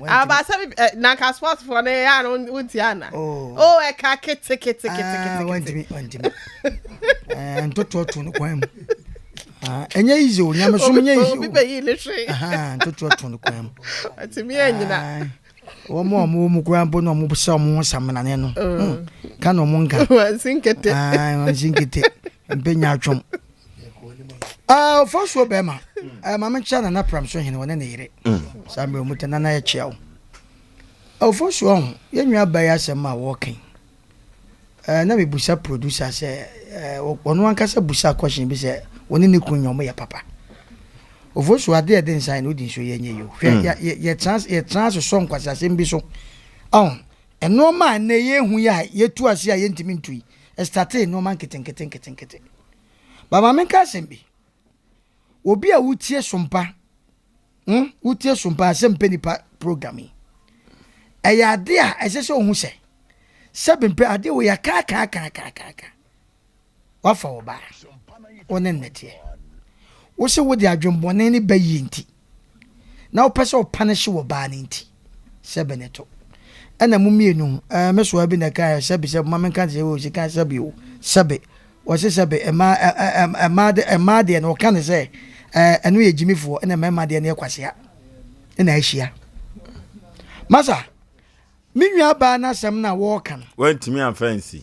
Aba sɛ na nka sportsfoɔ no yɛ a no wonti ana. Oh ɛka keteketekete. Wantumi wantumi. Ntotoɔ to no kwan mu. Ɛnyɛ easy o nyamesom nyɛ easy o. Obi bɛyi ne hwee. Ntotoɔ to no kwan mu. Wantumi anyina. Wɔn a wɔwɔ mu koraa mpo na wɔsɛ wɔn ho samanane no. Hmm. Ka na wɔn nka. Wɔnsi nkete. Wɔnsi nkete. Mpɛ nya atwom. Ɔfɔsuo bɛrima. Maame nkyia Nana Pram so hene wɔne ne yere. Hmm. Saa mmerɛ mu tɛ Nana yɛkyia wo. Ɔfɔsuo ho yɛn nua baa yi asɛm a wɔɔka yi. Eh, na mebusa producer sɛ eh, ɔno ankasa busa question bi sɛ ɔne ne kunu nyɛ ɔmo yɛ papa. Ofosu adeɛ ɛde nsan na odi nsuo yɛ nyɛ yi o. Hwɛ mm. yɛtena asosɔ nkwasiasɛm bi so. Ɔn, nneɛma a ɛnɛ yɛhu yi a yɛtu ase a yɛntumi ntu yi, ɛstate nneɛma nketenkete nketenkete. Ba ma menka asɛm bi. Obi a wotie sompa, hmm, wotie sompa asɛm pɛ nipa program yi. Ɛyɛ ade a ɛsɛ sɛ ohu sɛ, sɛbi mpɛ ade wɔ yɛ kaakaakaakaaka. Wafa wo baa, wo ne nnɛteɛ. Wo sɛ wode adwembɔne ne bɛ yie nti, na wopɛ sɛ ɔpanehye wɔ baa no nti, sɛbi ne to. Ɛna mo mmienu, ɛɛ me soa bi na ɛka sɛbi sɛbi, ma menka sɛ o sika sɛbi o, sɛbi. Wɔse sɛbe mmaa ɛ ɛ mmaa de mmaa deɛ no wɔka no sɛ ɛɛ ɛno yɛ gyimifoɔ ɛna mmarima deɛ no yɛ kwasea ɛna ahyia. Masa, me nua baa n'asɛm no a wɔreka no. Wantumi amfa ansi.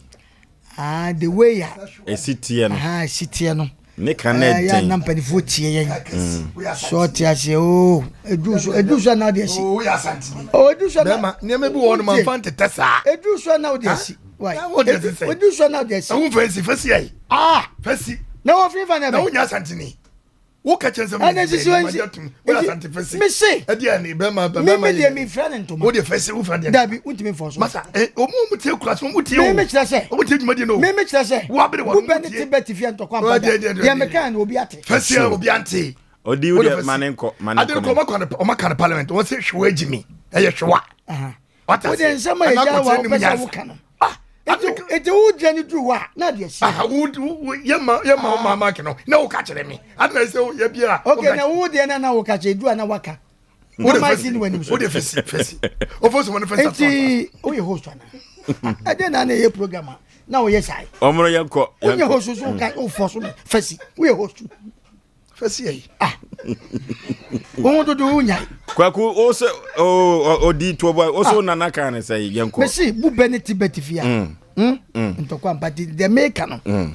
Ah, the way a. Esi teɛ no. Aha, esi teɛ no. Ne ka na ɛden. Yɛ na mpanimfoɔ tie yɛn. Mm. So ɔte aseɛ oo edu so edu so na ɔde asi. Oo yɛ asantini. Oo edu so na. Bɛɛma nneɛma bi wɔ hɔ no ma nfa ntetɛ saa. Edu so na ɔde asi. Why? Edu so na ɔde asi. Ɛho nfa nsi fɛsi ayi. Ah. Fɛsi. Na wɔn fi nfa na ɛbɛ. Na wonya asantini. Wo ka kyɛn sɛ ɛna sisi wɔn nsi wo asante fɛsi. Mese. Ɛdi ɛni bɛɛma bɛɛma yɛ. Mímí deɛ mi fira ne ntoma. Wo de fɛsi wo fira deɛ. Dabi n tumi fɔ so. Masa ɛ ɔmu ɔmu tie kura so ɔmu tie o. Mímí kyerɛ sɛ. Ɔmu tie dwumadie no. Mímí kyerɛ sɛ. Wo abiri wɔn ɔmu tie. Bubɛ ne ti bɛ ti fiɛ ntɔkwa mpa da. Deɛ mi kan obi ate. Fɛsi a obi ante. Odi wo deɛ ma ne nkɔ ma ne nkɔ. Adi nkɔ ɔma kan parliament wɔn sɛ hwɛ agyi mi ɛyɛ hwɛwa. Wode nsɛm a yɛgya wa wopɛ sɛ woka no. Eti wo gyina ne duru hɔ a na adeɛ si. Yɛma yɛma wo maa maaki no na woka kyerɛ me. Adi na sɛ yɛ bi a. Ok na wo deɛ na na woka kyerɛ edu a na waka. Wode fɛsi wode fɛsi fɛsi. Ofo sɔmɔ ne fɛsi. Eti woyɛ host ana? Ɛdeɛ na na ɛyɛ program a na woyɛ saa. Ɔmono yɛnkɔ. Wonyɛ host so woka wofɔ so fɛsi woyɛ host. Fɛsi yɛ. Ah. Wɔn dodo wo nya. Kwaku o sɛ o odi tuo bɔ o sɛ o nana kan ne sɛ yɛn kɔ. Mesi bu bɛ ne ti bɛ ti fi a. Mm. Mm. mm. Ntɔkwa mpa ti deɛ meka no. Mm.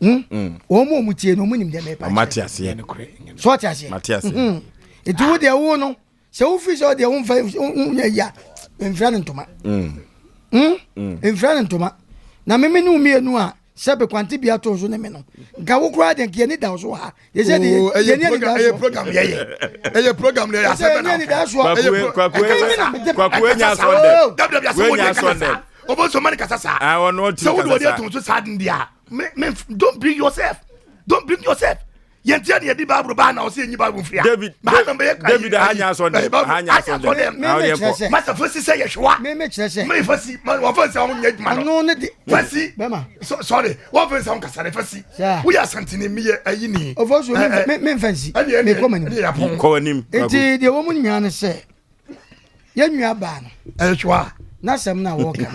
Mm. Wɔn mu wɔn tie no wɔn nim deɛ mepa. Ɔma te aseɛ. So ɔte aseɛ. Ma te aseɛ. Mm-hmm. Eti wo deɛ wo no sɛ wo fi sɛ ɔdeɛ wo nfa wo nyɛ ya nfira ne ntoma. Mm. Nfira ne ntoma na mímí ne mmienu a. Sɛ kwante bia to so ne me no nka wo koraa deɛ nka yɛni da so ha yɛsɛ de oh, yɛni ani da so ɛyɛ program yɛyɛ ɛyɛ program yɛyɛ asɛ bɛ na yɛni da so ɛyɛ kwaku enya asɔ dɛ dabi dabi asɛ wɔn kasa saa ɔbɔ nsɔ mani kasa saa sɛ wo de wɔde atum so saa den deɛ me me don't bring yourself don't bring yourself yɛn ti yɛ di baaburo baa na ɔsɛ yɛn nyi baaburo nfiri a. david david aha nya asɔ dɛm aha nya asɔ dɛm mímí kyerɛ sɛ masa fasi sɛ yɛ hwɛ mímí kyerɛ sɛ mímí fasi wɔn fɛn sɛ wɔn nyɛ adwuma no ɔno ne de fasi bɛma sorry wɔn fɛn sɛ wɔn kasa ne fasi woyɛ asantini mi yɛ ayi ni ɔfɔ so mi mi nfɛn si mi kɔ ma nim kɔ anim eti deɛ wɔn mu nyinaa ne sɛ yɛn nua baa no. ɛhwɛ a. n'asɛm na wɔka.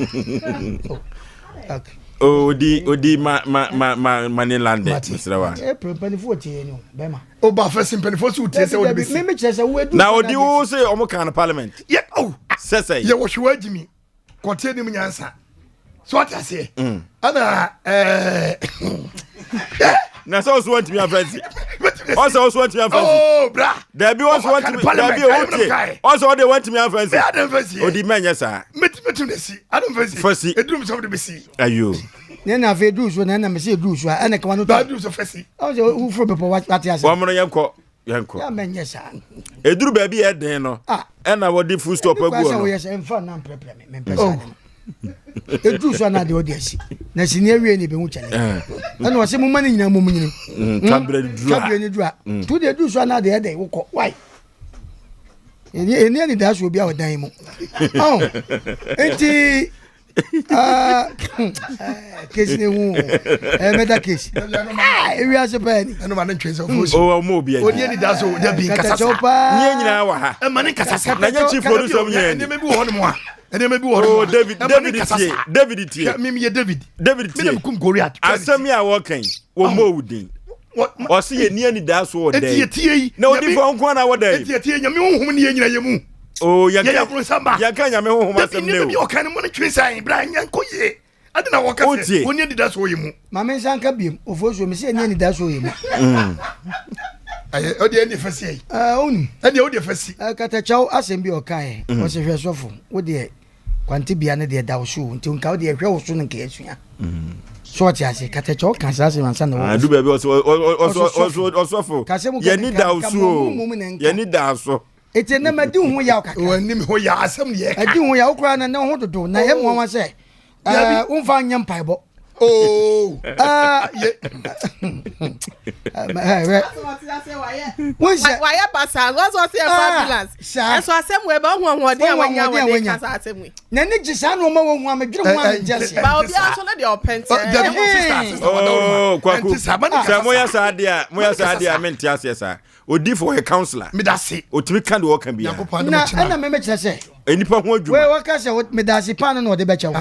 odi odi ma ma ma ma ma ne lande mesrɛ wa. april mpanimfoɔ tie yɛn o bɛrima. o ba fɛ si mpanimfoɔ si o tie sɛ o de bɛ si. mímí kyerɛ sɛ wo edu. na odi wo se ɔmo kan parliament. yɛ o. sɛsɛ. yɛ wɔ hwɛ wa jimi. kɔteɛ nim nyansa so ɔte aseɛ mm. ɛna ɛɛ. na sɛ ɔso wantumi afa nsi ɔsɛ ɔso wantumi afa nsi oh, bra dabi ɔso wantumi dabi o tie ɔsɛ ɔde wantumi afa nsi odi mɛnyɛ saa mɛtumi na si adam fa si fa si eduru sɛ ɔde bɛ si ayo ne na afei eduru so na ɛna mɛ sɛ eduru so a ɛna kama no to eduru so fa si ɔsɛ wofuro bepɔ wate ase wɔn mo yɛn kɔ yɛnkɔ yɛ mɛnyɛ saa ɛduru baabi yɛ den no ah. ɛna wɔde full stop agu hɔ no woyɛ sɛ mfa na mprɛprɛ me mempɛ saa de no ɛduru so anaa deɛ ɔde asi na sini awie ne ɛbɛhu kyɛne eh. ɛna ɔsɛ moma no nyinaa mom nyini mm, hmm? twaberɛ no duru a mm. to deɛ ɛduru so anaa deɛ ɛdɛn wokɔ wai ɛni anidasoɔ bi a ɔdan mu nti Ah, case ne hu eh meda case. Ah, ewi ase pa ni. Ɛno ma ne ntwe sɛ ofo si. O mo obi ani. Oni ani da so da bi nkasa sa. Nye nyina wɔ ha. Ɛma ne nkasa sa. Na nye chief producer mu nyina ni. Ɛnneɛma bi wɔ hɔ nom a. Ɛnneɛma bi wɔ hɔ nom a. Oh David David tie. David tie. Mi mi yɛ David. David tie. Mi na mi kum Goliath. Asɛm yi a wɔka yi, wɔ mo owu din. Ɔsi yɛ ni ani da so wɔ dɛ. Na odi fɔ nko na wɔ dɛ. Eti etie nyame honhom ni yɛ nyina yɛ mu. Oh, yɛka yɛyɛ abronsam ba. Yɛka nyame honhom asɛm ne o. Dabi ɔka no mo no twe sɛn bra nyɛ nkɔ yie. Ade na wɔka sɛ wɔn ni anidasoɔ yɛ mu. Maame nsa nka biem ofosuo mi sɛ ɛni anidasoɔ yɛ mu. Mm. Ɛyɛ ɔde ɛni fɛ si yɛ. Ɛɛ onim. Ɛni ɔde fɛ si. Ɛɛ katakyɛw asɛm bi ɔka yɛ. Mm. Ɔsɛ hwɛ sɔfo wo deɛ kwante bia ne deɛ da wo so nti nka wo deɛ hwɛ wo so no nka asua. Mm. So ɔte ase katakyɛw ka saa asɛm ansa na wɔ. Adu baabi ɔsɛ ɔsɛ ɔsɔfo yɛni da wo so o yɛni da so. Eti ɛnɛ madi wo ho yaw kakra. W'ani me ho yaw asɛm ne yɛka. Adi ho yaw koraa na ɛnɛ wo ho dodo na ɛyɛ mmoawa sɛ ɛɛ womfa nyɛ mpaebɔ. Oo. Wonsɛ. Wayɛ basaa wɔsɛ ɔsɛ yɛ fa ambulance. Ɛso asɛm wɔ ɛbɛ ɔho ahoɔden a wanya wɔ de kasa asɛm yi. N'ani gye saa nneɛma wɔ hu a medwene ho a mente aseɛ. Ba obiara nso ne deɛ ɔpɛ nti. Oh, kwaku sɛ moyɛ saa deɛ a moyɛ saa deɛ a mente aseɛ saa. Odifo ɔyɛ councilor. Medase. Otumi ka deɛ ɔka biara. Nyankopɔn adom Na kyena. ɛna mɛmɛ kyerɛ sɛ. Nipa ho adwuma. Wei wɔka sɛ medase paano na ɔde bɛkyɛ wo.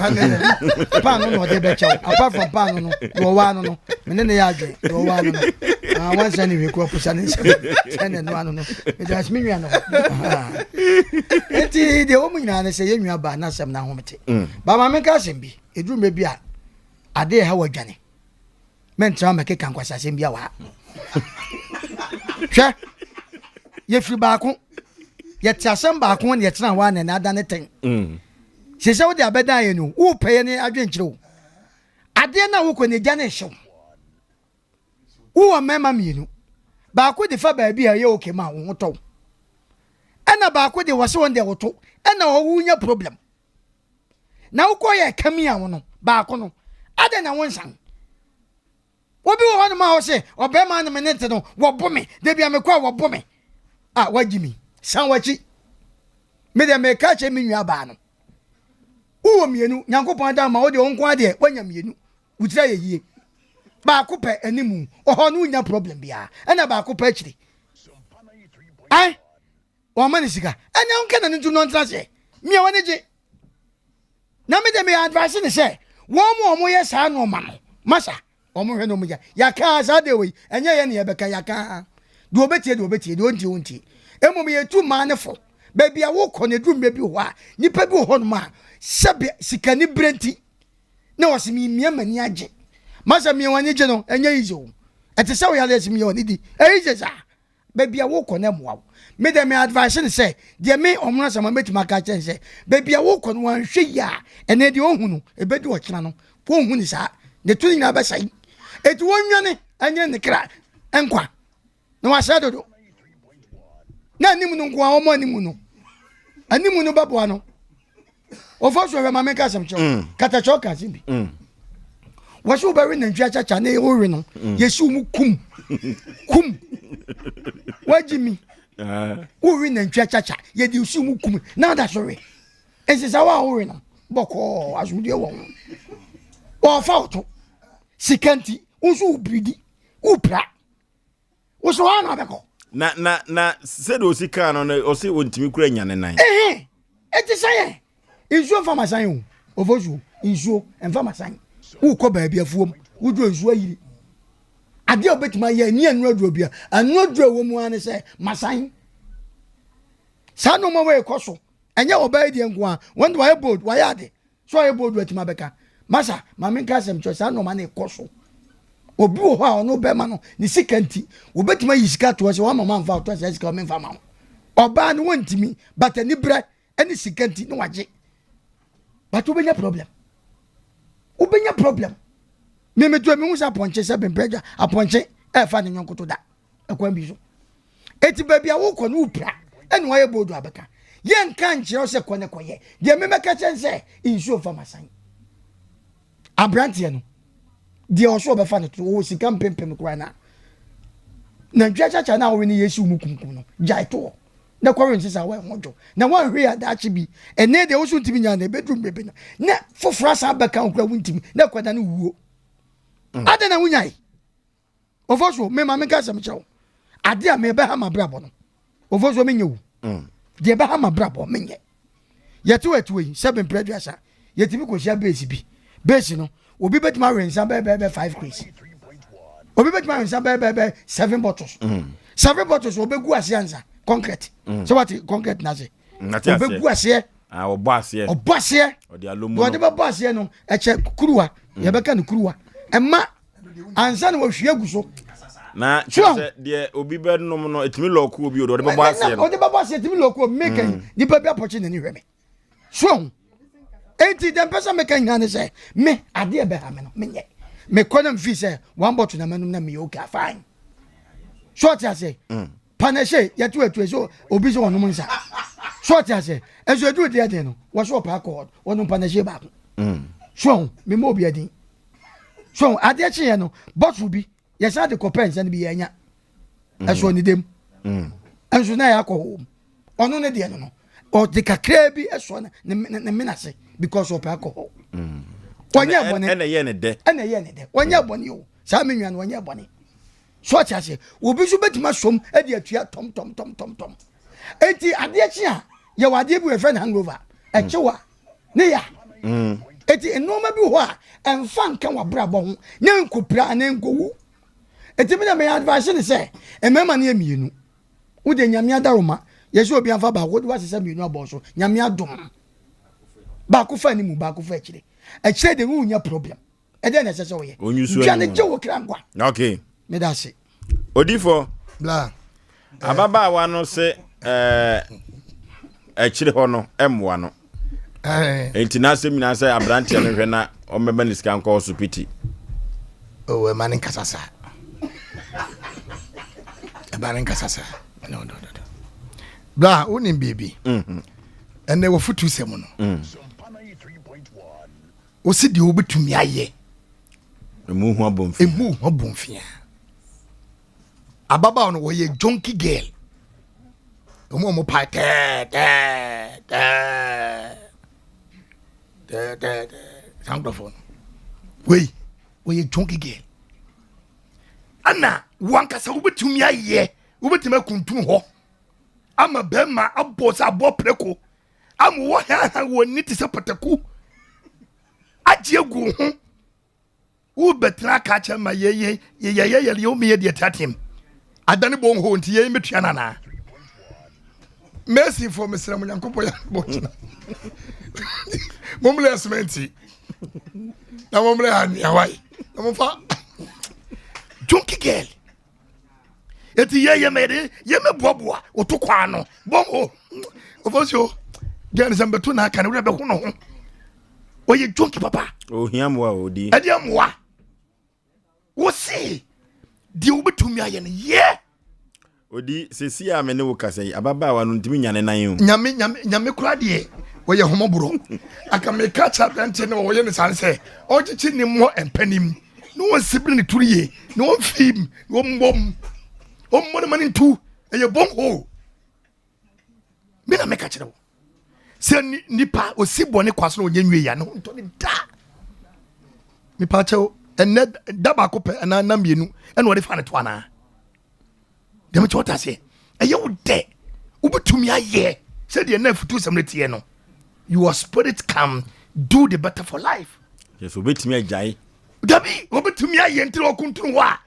Paano na ɔde bɛkyɛ wo. Apart from paano no, deɛ ɔwɔ ano no, me ne ne yɛ adwene. Deɛ ɔwɔ ano no. Ah, wansa ne hwee kura ɔposa ne nsam. Sɛ na ɛno ano no. Medase me nua no. Enti deɛ wɔn mu nyinaa ne sɛ yɛn nua baa n'asɛm na ahomete. Mm. Ba maame nka asɛm bi. Eduru mmerɛ bi a. Adeɛ ɛha wɔ adwane. Mɛntena mɛkeka nkwasasɛm bi wɔ ha. Hwɛ, yɛfiri baako, yɛte asɛm baako na yɛtena hɔ a na ɛna ada ne tɛn. Sɛ sɛ wode abɛdan yɛ no, wopɛ yɛ ne adwenkyerɛ o. Adeɛ no a wokɔ no agya no nhyew. Wowɔ mmarima mmienu. Baako de fa baabi a ɛyɛ okay ma wo ho tɔ wo. Ɛna baako de wɔse wɔn deɛ woto ɛna ɔwo nya problem. Na wokɔ yɛ kami a wo no baako no adɛn na wo nsan. Obi wɔ hɔnom a ɔse ɔbɛrima ne me ne te no wɔbo me da bi a mekɔ a wɔbo me a wagye mi san wakyi. Me deɛ meka kyerɛ me nua baa no. Wowɔ mmienu Nyankopɔn ada ma wo deɛ wo nko adeɛ woanya mmienu. Wo tiri ayɛ yie. Baako pɛ animu ɔhɔ no wonya problem biara ɛna baako pɛ akyiri. Ai wɔn ne sika ɛna nka na ne ntu no ntena seɛ mia wɔn gye. Na me de me advice ne sɛ wɔn mu wɔn yɛ saa nneɛma no masa wɔn hwɛ na wɔn gya yaka saa de wei ɛnyɛ yɛ ne yɛbɛka yaka deɛ ɔbɛtie deɛ ɔbɛtie deɛ ɔntie ɔntie mmom yɛtu mmaa ne fo baabi a wokɔ no aduru mmerɛ bi wɔ hɔ a nipa bi wɔ hɔnom a sɛbe sikani berɛ nti na wɔsi mi mia m'ani agye masa mia w'ani gye no ɛnyɛ easy o ɛte sɛ woyare ɛsi mia w'ani di ɛyɛ easy saa baabi a wokɔ no ɛmoa wo me deɛ me advice ne sɛ deɛ me ɔmo asɛm a mɛtumi aka kyɛn sɛ baabi a wokɔ no wanhwɛ yie a ɛnɛ deɛ ɔhu no ɛbɛdi ɔkyena no wɔnhu ne saa ne to nyinaa bɛsɛe ɛti wɔnwane ɛnyɛ ne kra nkwa na wahyɛ dodo na anim no nko a wɔn anim no anim no bɛboa no wɔfa so hwɛ ma menka asɛm kyerɛ mm. katakyɛ ɔka asɛm bi mm. wɔsɛ wobɛwe nantwi akyakya ne wowe no mm. yɛsi wo mu kum kum woagye mi ah. wowe nantwi akyakya yɛde si mu kum na ada so we nsesa wo a wowe no bɔkɔɔ asomdue wɔ ho wɔfa wo to sika nti wo nso wobiridi wopira wo so hɔ na ɔbɛkɔ. Na na na sɛdeɛ ɔsi kaa no no ɔsi ɔntumi kura nya ne nan. Ehe eti sɛ yɛ nsuo nfa ma san o ofosuo nsuo nfa ma san wokɔ baabi afuom woduro nsuo ayiri adeɛ a wobɛtumi ayɛ ni anuro aduro bia anuro aduro ɛwɔ mu ara ne sɛ masan saa nneɛma wɔ ɛkɔ so ɛnyɛ ɔbaa yi deɛ nko a wɔn de wɔayɛ bold wɔayɛ ade So ɔyɛ bold atumi abɛka? Masa, ma menka asɛm kyerɛ saa nneɛma no ɛkɔ so. Obi wɔ hɔ a ɔno bɛrima no ne sika nti wɔbɛtumi ayi sika toɔ sɛ wɔama ma mfa ɔtɔ saa sika ɔmemfa ma wo. Ɔbaa no wɔntumi but aniberɛ ne sika nti na wagye. But wobɛnya problem. Wobɛnya problem. Memetu mehu sɛ apɔnkye sɛ bemprɛ apɔnkye ɛfa ne nyɔnkoto da. ɛkwan bi so eti baabi a wokɔ no wopira ɛna wayɛ boodu abɛka yɛnka nkyerɛ wo sɛ kɔ ne kɔyɛ deɛ memɛka kyɛn sɛ nsuo mfa masan aberanteɛ no deɛ ɔso ɔbɛfa no to ɔwɔ sika mpempem koraa na nantwi akyakya no a wɔwe no yɛsi mu kumkum no gyae toɔ na kɔwe nsesa wɔ ɛho dwo na wɔnhwe yɛ adaakye bi ɛnɛ deɛ woso ntumi nya na ɛbɛduru mmerɛ bi no na foforɔ asan bɛka wo koraa wontumi na ɛkɔda no wuo mm. adɛn na wonyae Ofosuo, me ma menka asɛm kyerɛ wo. Adeɛ a mebɛha m'abrabɔ no, Ofosuo menyɛ o. Mm. Deɛ ɛbɛha m'abrabɔ menyɛ. Yɛte wɔ atuo yi, sɛ mempere aduasa, yɛtumi kɔhyia base bi. Base no, obi bɛtumi awe nsa bɛyɛ bɛyɛ five crates. Obi bɛtumi awe nsa bɛyɛ bɛyɛ seven bottles. Mm. Seven bottles ɔbɛgu aseɛ ansa concrete. Mm. Sɛ wate concrete n'ase. Ɔbɛgu aseɛ. Ah, ɔbɔ aseɛ. Ɔbɔ aseɛ. Ɔde alomo no. Ɔde bɛbɔ aseɛ no, ɛkyɛ kuruwa. Yɛbɛka no kuruwa. Ɛma ansa na wɔhwie agu so. Na kyerɛ sɛ deɛ obi bɛnom no ɛtumi lɔɔko obi o deɛ ɔde bɛbɔ aseɛ no. Ɔde bɛbɔ aseɛ ɛtumi lɔɔko obi meka yi mm. nipa bi apɔkye n'ani hwɛ me so ho eti deɛ mpɛ sɛ meka nyinaa ne sɛ me adeɛ bɛha me no menyɛ mekɔ na mfii sɛ one bottle na manom na meyɛ okay fine so ɔte aseɛ mm. panɛhyɛ yɛto atue so obi sɛ ɔnom nsa so ɔte aseɛ ɛnso ɛduru deɛ den no wɔ so ɔpɛ akɔ ɔnom panɛhyɛ baako mm. so ɔho mema obi adin so adeɛ kyeeɛ no bottle bi yɛsan de kɔpɛ nsa no bi yɛanya mm. ɛso ne dam mm. ɛnso na yɛ akɔ hɔ mu ɔno ne deɛ no no ɔde kakraa bi ɛsɔ ne ne ne mena ase because ɔpɛ akɔ hɔ mm. ɔnyɛ bɔne ɛna ɛyɛ ne dɛ ɛna ɛyɛ ne dɛ ɔnyɛ bɔne o saa me nua no ɔnyɛ bɔne so ɔte ase obi nso bɛtumi asom de atua tɔm tɔm tɔm tɔm tɔm eti adeɛ kye a yɛwɔ adeɛ bi wɔfrɛ no hangover ɛkyew a ne ya mm. eti nneɛma bi wɔ hɔ a ɛnfa nka w'abrabɔ ho na nkopira anaa nkowu eti mi na mɛ advice ne sɛ mmarima no yɛ mmienu wode nyame adaroma yɛsɛ obi anfa baako wode wasesa mmienu abɔ so nyame adom baako fa anim baako fa akyire akyire de wonya problem. Ɛdɛn na ɛsɛ sɛ woyɛ? Dwane gye wo kra nkwa. Okay. Meda ase. Odifo. Bla. Ababaawa no se ɛɛ akyire hɔ no mmoa no. Enti n'asɛm nyinaa sɛ aberanteɛ no hwɛ na ɔmmɛma ne sika nkɔ ɔsopiti. Oh, ɛma ne nkasa saa. Ɛma ne nkasa saa. No, no, no. Bla, wonim biribi. Mhm. Ɛnɛ wɔfotu sɛm no. Mm. Wosi deɛ wobɛtumi ayɛ. Emu ho abɔmfia. Emu ho abɔmfia. Ababaawa no wɔyɛ junkie girl. Wɔn a wɔn pae tɛɛ tɛɛ tɛɛ tɛɛ tɛɛ saa nkurɔfoɔ no. Wei wɔyɛ junkie girl. Ɛna wankasa wobɛtumi ayɛ wobɛtumi akuntun hɔ ama bɛrima abɔ sɛ aboɔ prɛko ama wɔ hɛhɛ wɔ ni te sɛ pataku agye agu ho wobɛtena aka kyɛ ma yɛyɛ yɛyɛ yɛ yɛ yɛ deɛ teateam adane bɔ nho nti yɛyɛ mɛtua no anaa masonfoɔ mesrɛ mo nyankopɔn yɛ bɔ kyena mommrɛ semɛnti na mommrɛ anwea wae na momfa junkie girl eti yɛ yɛ mɛ yɛ mɛ boaboa oto kwaa no bɔn o ɔfɔ si o gɛn sɛ mbɛto n'aka ne wura bɛ ho ne ho ɔyɛ jonki papa. Ohia mmoa o di. Ɛdeɛ mmoa wosi deɛ wobɛtumi ayɛ no yɛ. Odi sesi a me ne wo kasa yi ababaawa no ntumi nya ne nan o. Nyame nyame nyame kora deɛ wɔyɛ homɔborɔ aka meka kyerɛ aberanteɛ no wɔyɛ ne saa sɛ ɔnkyekye ne mmɔ mpanim na wɔnsibiri ne turi yie na wɔmfii na wɔmmɔ mu wɔmmɔ no ma no ntu ɛyɛ bɔnhoo me na meka kyerɛ wo sɛ nipa osi bɔne kwa so na ɔnyɛ nwie ya ne ho ntɔ ne da mepa kyɛw ɛnɛ da baako pɛ anaa nna mmienu ɛna ɔde fa ne to anaa dɛm kyɛ wɔte aseɛ ɛyɛ wo dɛ wobɛtumi ayɛ sɛdeɛ na afutu sɛm no teɛ no your spirit can do the better for life yes wobɛtumi agyae dabi wobɛtumi ayɛ nti na ɔkontunu hɔ a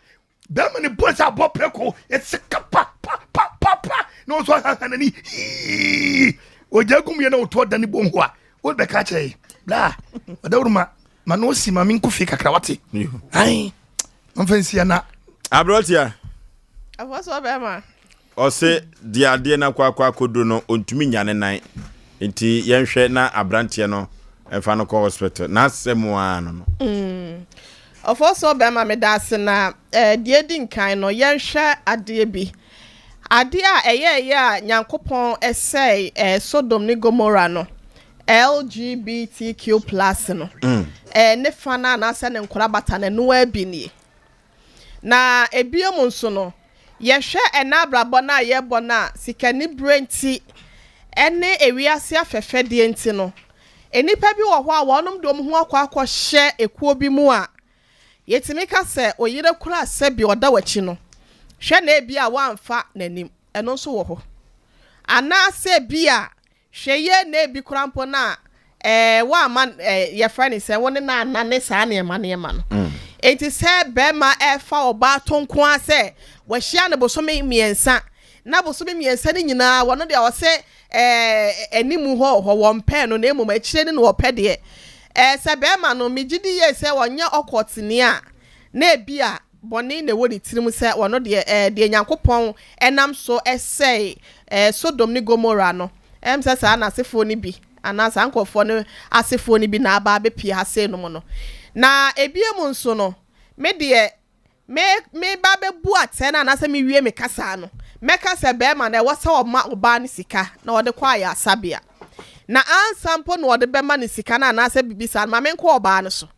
bɛrima ne bɔ sɛ abɔ prɛko ɛsɛ ka pa pa pa pa pa na ɔnso ahaha n'ani hii ɔgya gum yɛ na ɔto ɔda ne bɔ ho a wobɛka kyerɛ yi bla ɔdawuruma ma na ɔsi ma menkɔ fie kakra wate ai ɔmfa nsia na aberɛtia ɛfɔ so ɔbɛrima Ɔse deɛ adeɛ no akɔ akɔ akɔduru no ɔntumi nnya ne nan nti yɛnhwɛ na abranteɛ no mfa no kɔ hospital n'asɛm ara no no. Mm. Ɔfɔsɔ bɛrima meda ase na eh, deɛ edi nkan no yɛnhwɛ adeɛ bi. Adeɛ a ɛyɛɛyɛ a Nyankopɔn sɛe eh, Sodom ne Gomora no, LGBTQ plus no, mm. eh, ne fa no anaasɛ ne nkorabata no ɛno ara bi nie. Na ebiem nso no, yɛhwɛ ɛnnɛ abrabɔ no a yɛrebɔ no a, sikanibere nti ne ewiase afɛfɛdeɛ nti no, nnipa bi wɔ hɔ a wɔnom de wɔn ho akɔ akɔhyɛ ekuo bi mu a, yɛtumi ka sɛ oyere koraa sɛbi ɔda w'akyi no, hwɛ na ebia woamfa n'anim. Ɛno nso wɔ hɔ. Anaasɛ ebia Hwɛ yie na ebi koraa mpo no a ɛɛ woamma ɛɛ yɛfrɛ no sɛ wo ne no anna ne saa nneɛma nneɛma no. Enti sɛ barima ɛrefa ɔbaa to nko ara sɛ wahyia no bosome mmiɛnsa na bosome mmiɛnsa no nyinaa wɔno deɛ ɔsɛ ɛɛ animu hɔ wɔ hɔ wɔmpɛɛ no na mmom akyire no na ɔpɛ deɛ ɛɛ sɛ barima no megye di yie sɛ ɔnyɛ ɔkɔteni a na ebi a bɔne na ɛwɔ ne tirim sɛ ɔno deɛ, ɛɛ, deɛ Nyankopɔn nam so sɛee, ɛɛ, Sodom ne Gomora no, ɛyɛ me sɛ saa n'asefoɔ no bi, anaa saa nkorɔfoɔ no asefoɔ no bi na aba abɛpue ha sei nom no. Na ebiem nso no, me deɛ, me, meba abɛbu atɛn anaasɛ mewie me kasa no, mɛka sɛ barima no, ɛwɔ sɛ ɔma ɔbaa no sika na ɔde kɔ ayaresabea. Na ansa mpo na ɔde bɛma no sika no anaasɛ biribi saa no, ma menkɔ ɔbaa no so.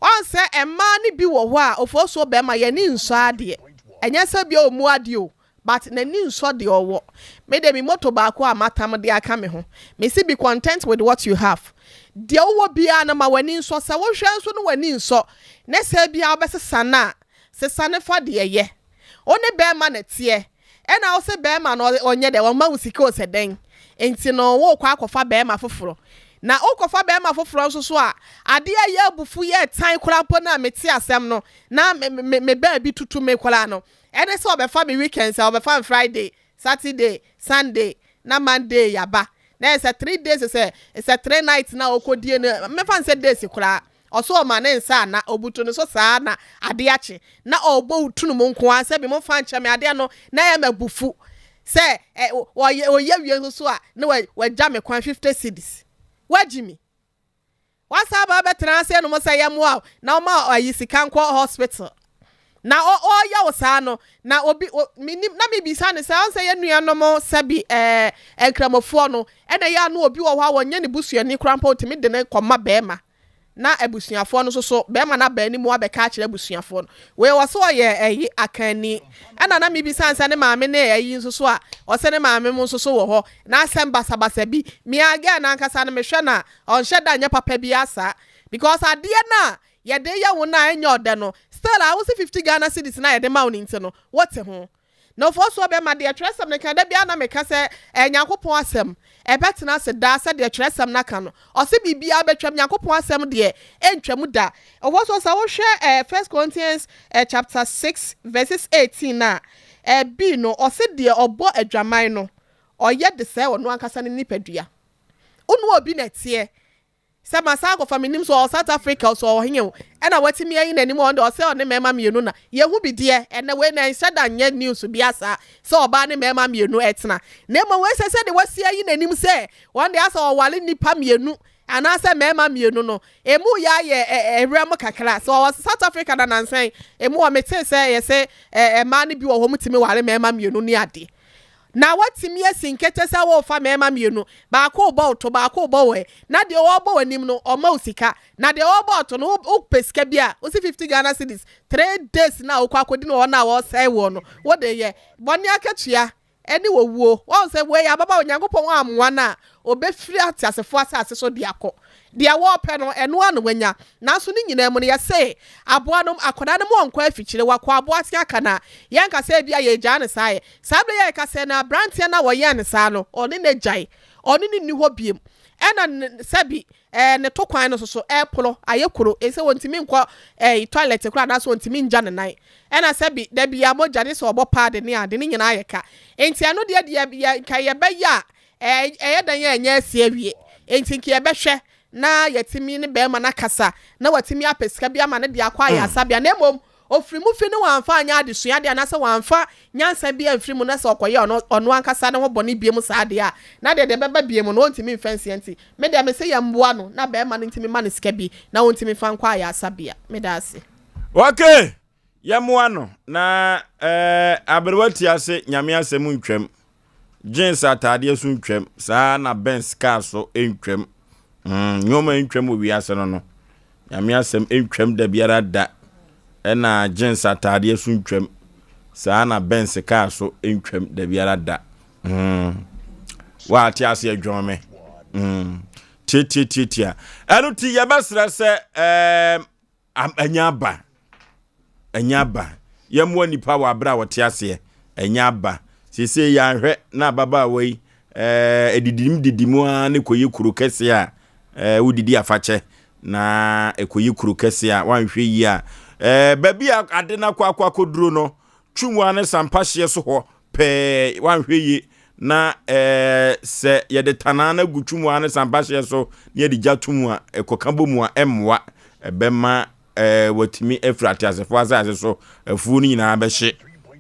Wahu sɛ mmaa no bi wɔ hɔ a ofosuo bɛrima yɛn ani nsɔ adeɛ. Ɛnyɛ sɛ bia ɔmmu adeɛ o, but n'ani nsɔ deɛ ɔwɔ. Me deɛ me moto baako a matam de aka me ho. Me se be content with what you have. Deɛ wowɔ biara no ma w'ani nsɔ. Sɛ wohwɛ nso na w'ani nsɔ ne sɛ bia wobɛsesa no a, sesa no fa deɛ ɛyɛ. Wo ne bɛrima na ɛteɛ. Ɛna wo se bɛɛma no ɔnyɛ dɛn ɔmma wo sika o sɛ dɛn nti no wo kɔ akɔfa bɛɛma foforɔ na wo kɔfa bɛɛma foforɔ nso so a adeɛ a ɛyɛ abufu yɛ tan koraa mpo no a me te asɛm no na me me me baabi tutu me koraa no ɛne sɛ ɔbɛfa me weekends a ɔbɛfa me Friday Saturday Sunday na Monday yaba na ɛsɛ 3 days sɛ sɛ 3 nights na ɔkɔdie no mɛfa no sɛ days koraa. Ɔso ɔma ne nsa ana ɔbutu ne so saa na adeɛ akye na ɔrebɔ wo tunu mu nko ara sɛbi momfa nkyɛ me adeɛ no na ɛyɛ me abufu sɛ ɛ ɔyɛ ɔyɛ wie nso so a na wagya me kwan 50 cedis. Wagyi mi. Wasan aba abɛtena ase nom sɛ yɛmmoa wo na woma ayi sika nkɔ hospital. Na ɔreyɛ wo saa no na obi menim na mebisa no sɛ ɔn sɛ yɛn nuanom sɛbi ɛɛ nkramofoɔ no ɛna ɛyɛ ano obi wɔ hɔ a wɔnyɛ ne busuani koraa mpo otumi de ne kɔma bɛrima na abusuafoɔ no nso so bɛrima no aba anim abɛka akyerɛ abusuafoɔ no wei wɔ so ɔyɛ ɛyi akanni ɛna na mebisa no sɛ ne maame ne ɛyi nso so a ɔsɛ ne maame mo nso so wɔ hɔ na asɛm basabasa bi mea girl no ankasa no mehwɛ no a ɔnhyɛ da nyɛ papa biara saa because adeɛ no a yɛde yɛ wo no a ɛnyɛ ɔdɛ no still a wose 50 Ghana cedis no a yɛde ma wo no nti no wote ho Na ofosuo bɛma deɛ twerɛsɛm no ka, da biara na meka sɛ ɛyɛ Nyankopɔn asɛm, ɛbɛtena ase daa sɛdeɛ twerɛsɛm no aka no. Ɔse biribiara bɛtwam, Nyankopɔn asɛm deɛ ɛntwam da. Ofosuo sɛ wohwɛ eh, First Corinthians eh, chapter 6 verses 18 a, eh, bi no, ɔse deɛ ɔbɔ adwaman no, ɔyɛ de sɛe ɔno ankasa ne nipadua. Wo ne obi na ɛteɛ, Sɛ masan akɔfa menim sɛ ɔwɔ South Africa o sɛ ɔwɔ he o ɛna watumi ayi n'anim ɔno deɛ ɔsɛ ɔne mmarima mmienu na yɛhu bi deɛ ɛnɛ wei na ɛnhyɛ da nyɛ news bia saa sɛ ɔbaa ne mmarima mmienu ɛtena na mmom wei sɛ sɛdeɛ wasi ayi n'anim sɛ wɔn deɛ asɛ ɔware nnipa mmienu anaasɛ mmarima mmienu no emu yɛ ayɛ ɛwerɛ mo kakra sɛ ɔwɔ South Africa na nansan emu wɔ metee sɛ yɛsɛ mmaa no bi wɔ hɔ mutumi ware mmarima mmienu ne adeɛ Na woatumi asi nkete sɛ worefa mmarima mmienu, baako rebɔ wo to, baako rebɔ wo ɛ, na deɛ ɔrebɔ w'anim no, ɔmma wo sika, na deɛ ɔrebɔ wo to no, wopɛ sika bi a, wose 50 Ghana cedis, three days no a wokɔ akɔdi no wɔ hɔ no a wɔresɛe woɔ no, wode yɛ. Bɔne akatua ne owuo. Woahu sɛ wei ababaawa, Onyankopɔn ammoa no a, ɔbɛfiri ateasefoɔ asase so de akɔ. Deɛ wɔrepɛ no, ɛno ara na wanya. Nanso ne nyinaa mu no, yɛse aboa no, akwadaa no ma ɔnkɔ afikyire, wakɔ aboaten aka no a, yɛnka sɛ ebia yɛregyaa no saa ɛ. Saa berɛ yi a yɛka sɛ na aberanteɛ no a wɔyɛɛ no saa no, ɔne no agyae, ɔne no nni hɔ bio. Ɛna sɛbi ɛɛ ne to kwan no nso so ɛreporɔ, ayɛ kuro, ɛsɛ ɔntumi nkɔ ɛɛ toilet koraa anaasɛ ɔntumi ngya ne nan. Ɛna sɛbi da biara mogya gye sɛ ɔbɔ paade ne ade, ne nyinaa yɛ ka. Enti ɛno deɛ deɛ yɛ nka yɛbɛyɛ a ɛɛ ɛyɛ dɛn a ɛnyɛ asi awie. Enti nka yɛbɛhwɛ na yɛatumi ne barima no akasa na watumi apɛ sika bi ama no de akɔ ayaresabea na mmom Ɔfiri mu fi no wamfa anyɛ adesuadeɛ anaasɛ wamfa nyansa bi amfiri mu na sɛ ɔkɔyɛ ɔno ɔno ankasa ne ho bɔne biom saa deɛ a, na deɛ deɛ ɛbɛba biom no ɔntumi mfa nsia nti, me deɛ mese yɛmmoa no na barima no ntumi mma no sika bi na ɔntumi mfa nkɔ ayaresabea. Meda ase. Ok! Yɛmmoa no na eh, aberewa ti ase Nyame asɛm ntwam. Jeans ataadeɛ so ntwam, saa na Benz car so ntwam. Mm, nneɛma ntwam wɔ wiase no no. Nyame asɛm ntwam da biara da. Ɛna jeans ataadeɛ so ntwam, saa na Benz car so ntwam da biara da. Mm. Wa ate ase adwɔn me. Mm. Tietietie. Ɛno ti yɛbɛsrɛ sɛ ɛɛm Ɛnyɛ aba. Ɛnyɛ aba. Yɛmmoa nnipa wɔ abere a wɔte aseɛ. Ɛnyɛ aba. Seesei yɛanhwɛ na ababaawa yi ɛɛ edidim didi mu ara ne kɔyɛ kuro kɛseɛ a ɛɛ wodidi afakyɛ na ɛkɔyɛ kuro kɛseɛ a wanhwɛ yie a ɛɛ baabi a ade no akɔ akɔ akɔduro no Twumua ne Sampa hyeɛ so hɔ pɛɛ wanhwɛ yie na ɛɛ sɛ yɛde tanaa no agu Twumua ne Sampa hyeɛ so na yɛde gya to mu a ɛkɔka bɔ mu a ɛmmoa ɛbɛma ɛɛ watumi afiri ateasefoɔ asase so afuo no nyinaa bɛhye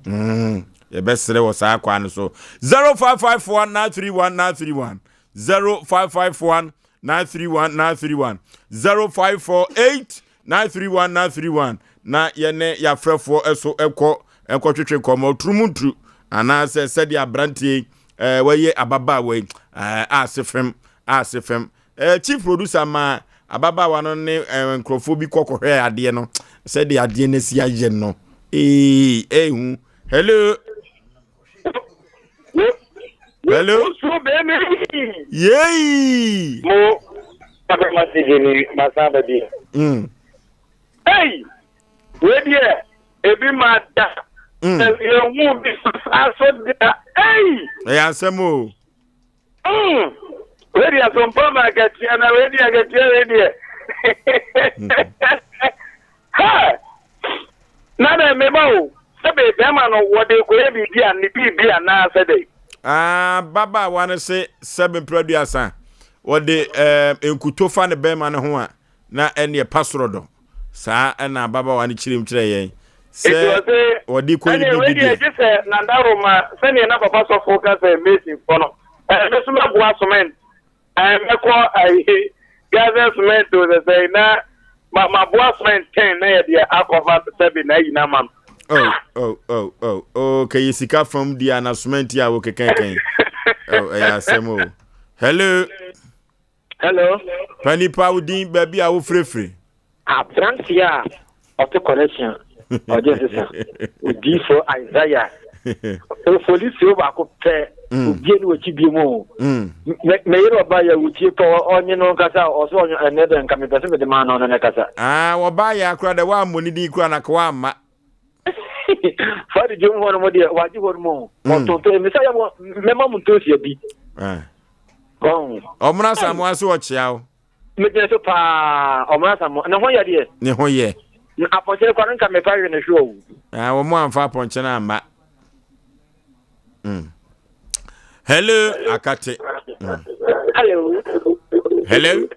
mm, yɛbɛsrɛ wɔ saa kwan no so 0551 931 931 0551 931 931 0548 931 931 na yɛne yɛafrɛfoɔ ɛso ɛkɔ ɛkɔtwetwe nkɔmmɔ turumuntu anaasɛ sɛdeɛ aberanteɛ yi ɛɛ wɔyɛ ababaawa yi ɛɛ ase fam ase fam ɛɛ chief producer ma ababaawa no ne ɛɛ nkurɔfoɔ bi kɔ kɔhwɛ adeɛ no sɛdeɛ adeɛ no asi ayɛ no ee ehu hello hello yeyi. mo abɛma sigye ni masan ba bi. Mm. Ei wei deɛ ebi ma da. Mm. Yɛhu bi saa so da. Ei. Ɛyɛ asɛm o. Mm. Wei deɛ sompa ma akatua na wei deɛ akatua wei deɛ. Ha! Na dɛ meba o, sɛbe bɛrima no wɔde kɔyɛ biribi a ne biribi anaasɛ dɛ? Ah, babaawa no se sɛbe mprɛduasa wɔde eh, nkuto fa ne bɛrima no ho a. Na ɛneɛ pa soro dɔ. Saa ɛna ababaawa no kyerɛm kyerɛ yɛn sɛ wɔde kɔ yi bi deɛ. Gye sɛ Nandaroma sɛdeɛ na papa sɔfo ka sɛ Masonfoɔ no, ɛɛ me nso mɛboa cement, ɛɛ mɛkɔ ayi Gaza cement o sɛ sɛ na ma maboa cement ten na yɛde akɔfa sɛbi na ayi na ama no. Oh, oh, oh, oh, oh, kɛyɛ sika fam di a na cement a wokekɛnkɛn. Oh, ɛyɛ asɛm o. Hello. Hello. Panipa wo din baabi a wofirefiri. Aberanteɛ a ɔte connection ɔgye nsesa odiifo Isaiah ofolisio baako pɛ mm. obie ne wɔkyi bie mu o mm. meyere ɔba yɛ wotie pɛ ɔnye no nkasa ɔso ɔnye ɛnɛ dɛ nka mepɛ sɛ mede maa no ɔno ne kasa ah, wɔba yɛ akora dɛ woammɔ ne din kora na ka woamma Fadi dwom hɔ no mo deɛ wagye hɔ no mu mm. ɔtontɔn mmisa yɛ mo mɛma mo ntoosi abi. Ah. Ɔmona Samoa so ɔkyea wo. Megyina so paa ɔmona Samoa ne ho yɛ deɛ. Ne ho yɛ. Na apɔnkyene kwa no nka mefa hwɛ ne hwɛ o. Ah, wɔn amfa apɔnkyene amma. Mm. Hello, Akate. Mm. Hello. Hello.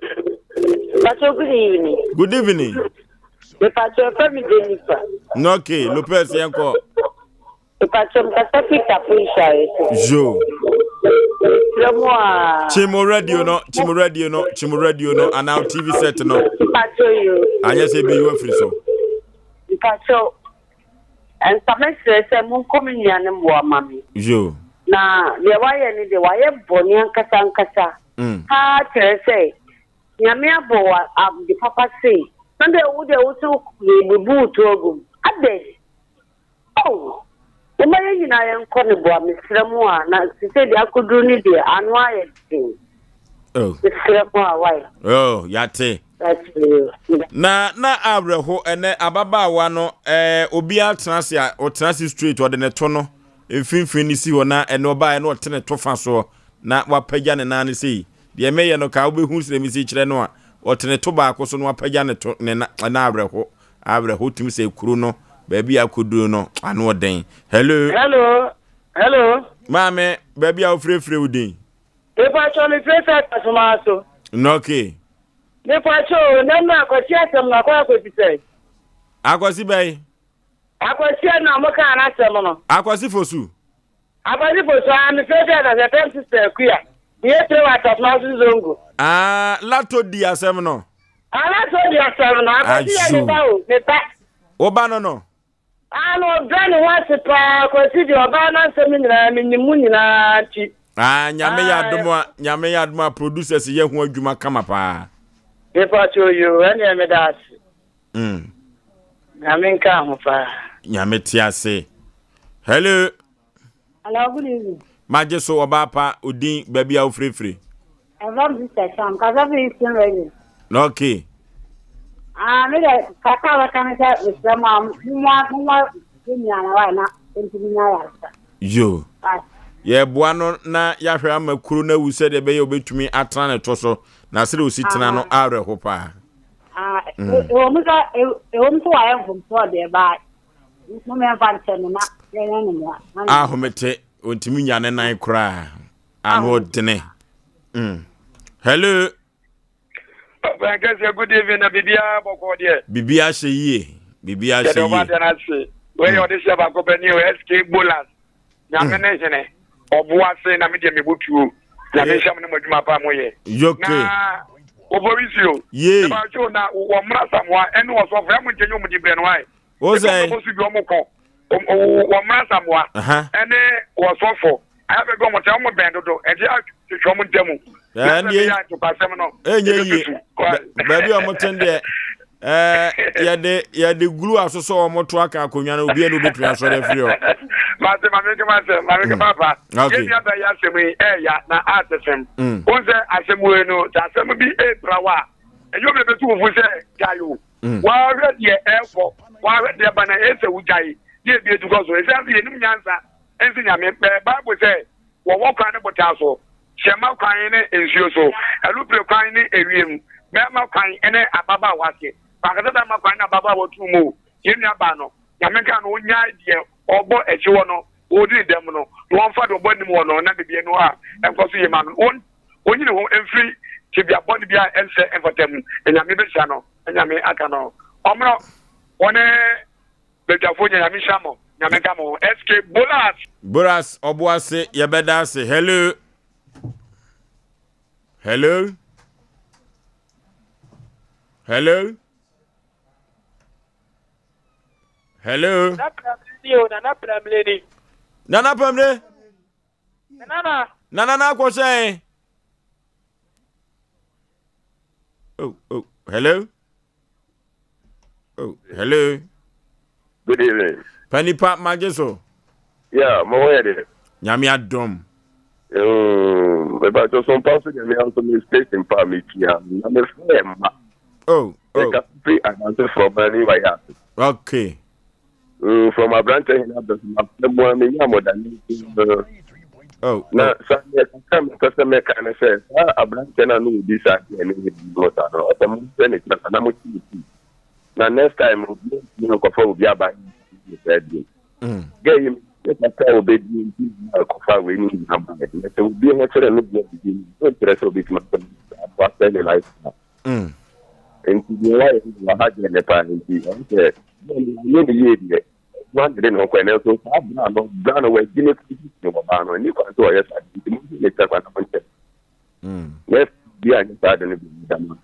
Pacho, good evening. Good evening. Mepacho, ɛfɛ mi Jennifer. Okay, Lopez yɛn kɔ. Mepacho, mkasa fi tapo nsuaeɛ so. Jo. Mesrɛ mo a. Chimo radio no, chimo radio no, chimo radio no, anaa TV set no. Mepacho yo. Anyɛ sɛ ebi yi wafiri so. Mepacho, nka mɛsrɛ sɛ monkɔ me nua no mmoa ma me. Yo. Na deɛ wayɛ no deɛ wayɛ bɔne ankasa ankasa. Mm. Paa kyerɛ sɛ Nyame abɔ wo ade papa sei na deɛ wo deɛ wo so rebubu wo to agu mu. Adɛn? Oh! Momma yɛn nyinaa yɛnkɔ ne boa mesrɛ mo a na sesei deɛ akɔduru ne deɛ ano ayɛ den. Oh. Mesrɛ mo a wai. Oh, yate. Na na awerɛho ɛnɛ ababaawa no ɛɛ obiara tena ase a ɔtena ase straight ɔde ne to no mfimfini ne si hɔ na ɛnɛ ɔbaa ɛna ɔte ne to fa soɔ na wapagya ne nan no sei. Deɛ meyɛ no ka wobɛhu sɛ mesi kyerɛ no a ɔte ne to baako so na wapagya ne to ne na na awerɛho awerɛho tumi sɛ kuro no baabi a akɔduru no ano ɔden. Hello. Hello. Hello. Maame baabi a wofirefire wo din. Mepatwɔ mefiri sɛ Kasomaa so. Nɔke. Mepatwɔ o, na mmerɛ akwasi asɛm no akɔ akɔsi sɛn? Akwasi bɛn? Akwasi a na mo kaa n'asɛm no. Akwasi Fosu. Akwasi Fosu aa mefiri sɛ Kasɛ fɛm sister Akua. Meyɛ tire wɔ Akasomaa so Zongo. Aa Lato di asɛm no. Aa Lato di asɛm no. Akwasi yɛ me ba o, me ba. Wo ba no no? Ah na ɔbrɛ ne ho ase paa Kwasi deɛ ɔbaa n'asɛm nyinaa menim mu nyinaa nti. Ah nyame yɛ adom a nyame yɛ adom a producers yɛ ho adwuma kama paa. Mepakyɛw yoo ɛneɛ meda ase. Mm. Nyame nka ho paa. Nyame te ase. Hello. Hello, good evening. Magye so ɔbaa pa odin baabi a wofirifiri. Ɛfam sister Sam, kasa fi Eastern Region. Okay. Ah, me de kaka a bɛka ne sɛ mesrɛ mo a mommoa mommoa yɛ nua no wae na ɔntumi nya ayaresa. Yo. Yɛboa no na yɛahwɛ ama kuro no awu sɛdeɛ ɛbɛyɛ obɛtumi atena ne to so na sɛdeɛ ɔsi tena no awerɛho paa. Ah, ɛwɔ mu sɛ ɛwɔ mu sɛ wayɛ mfomsoɔ deɛ baa Momɛmfa nkyɛ no na yɛnyɛ no mmoa. Ahomete, ɔntumi nya ne nan koraa. Ano ɔdene. Mm. Hello. Papa Nkɛseɛ, good evening na biribiara bɔkɔɔ deɛ. Biribiara hyɛ yie. Biribiara hyɛ yie. Yɛde ɔba deɛ no ase. Wei yɛ ɔde hyɛ baako pɛ ni o, SK Bolas. Nyame ne hene. Ɔbo ase na me deɛ mebɔ tuo. Nyame nhyɛ mo ne mo adwuma pa mo yɛ. Yoke. Na wɔbɔrisi o. Yee. Ɛba so na wɔn mmra Samoa ɛne ɔsɔfo ɛmo nkyɛn nyɛ wɔn di brɛ no ayɛ. Wo sɛ. Ɛbɔ so bi wɔn kɔ. Wɔn mmra Samoa ɛne wɔsɔfo ayɛ bɛ bi wɔn sɛ wɔn bɛn dodo ɛnti atwitwi wɔn ntamu. Ɛndeɛ ɛnyɛ yie baabi a wɔn ten deɛ ɛɛ yɛde yɛde glue asosɔ wɔn to aka akonnwa no obiara na obetumi asɔre afiri hɔ. Mate maame nkema sɛ maame nkema hmm. pa. Okay. Yɛn nua bɛyɛ asɛm yi ɛɛya na ate fam. Hmm. Wɔn sɛ asɛm wei no sɛ asɛm bi ɛɛpira wa ɛnyɛ obi bɛtu wo fo sɛ gyae o. Hmm. Wɔahwɛ deɛ ɛɛkɔ wɔahwɛ deɛ ba na ɛsɛ wo gyae deɛ ebi etu kɔ so ɛsɛ sɛ yɛnum nyansa ɛnsi nyame bɛɛ baabu sɛ wɔwɔ kwan ne botaa so hyɛma kwan ne nsuo so alupere kwan ne ewiem bɛrima kwan ne ababaawa ase bankasa bɛrima kwan ne ababaawa tu mu yɛn nua baa no nyame nka no onyae deɛ ɔbɔ akyi hɔ no ɔdi ne dɛm no na wɔmfa deɛ ɔbɔ anim hɔ no na biribi no a ɛnkɔ so yie ma no wɔn onyini ho mfiri tebea bɔne bi a ɛnsɛ ɛmfata mu. Na Nyame bɛhyira no, na Nyame aka no. Ɔmmerɛ wɔne badwafoɔ nyinaa, Nyame nhyira mo, Nyame nka mo ho. SK Bolas! Boras Ɔboase yɛbɛda ase. Hello. Hello. Hello. Hello. Nana Pramle ni o, Nana Pramle ni. Nana Pramle. Nana. Nana na akɔ sɛn. Oh, oh, hello. Oh, hello. Good evening. Panipa magye so. Yeah, mo ho yɛ de. Nyame adom. Mm, me pa so mpa so nyame nso me station pa me tia na me frɛ mma. Oh, oh. Ka free adance from ani wa ya. Okay. Mm, from abrante hin abɛso ma frɛ mu a me nya modane. Oh, na oh. sa me ka me pɛ sɛ mɛka ne sɛ saa abrante na no di saa deɛ ne ne no sa no ɔsɛ mo sɛ ne kyerɛ na mo ti ti. Na next time obi ntumi nkɔfa obi aba ne saa bio. Mm. Gɛ yi ne kakra a obedi nti na akɔfa wei ne nyinaa ba na sɛ obi ho kyerɛ no deɛ bibi no nkyerɛ sɛ obetumi asɛ no asɛ ne life na. Mm. Nti deɛ wayɛ no wɔ ha deɛ ne paa nti ɔno sɛ ne ne yie deɛ ɔno adede ne ho kwan nanso saa bra no bra no wagyi ne fi ne wɔ baa no ɛni kwan sɛ ɔyɛ saa nti mo ne kyɛ kwan na mo nkyɛ. Mm. Na bi a nyɛ saa de no bi da no.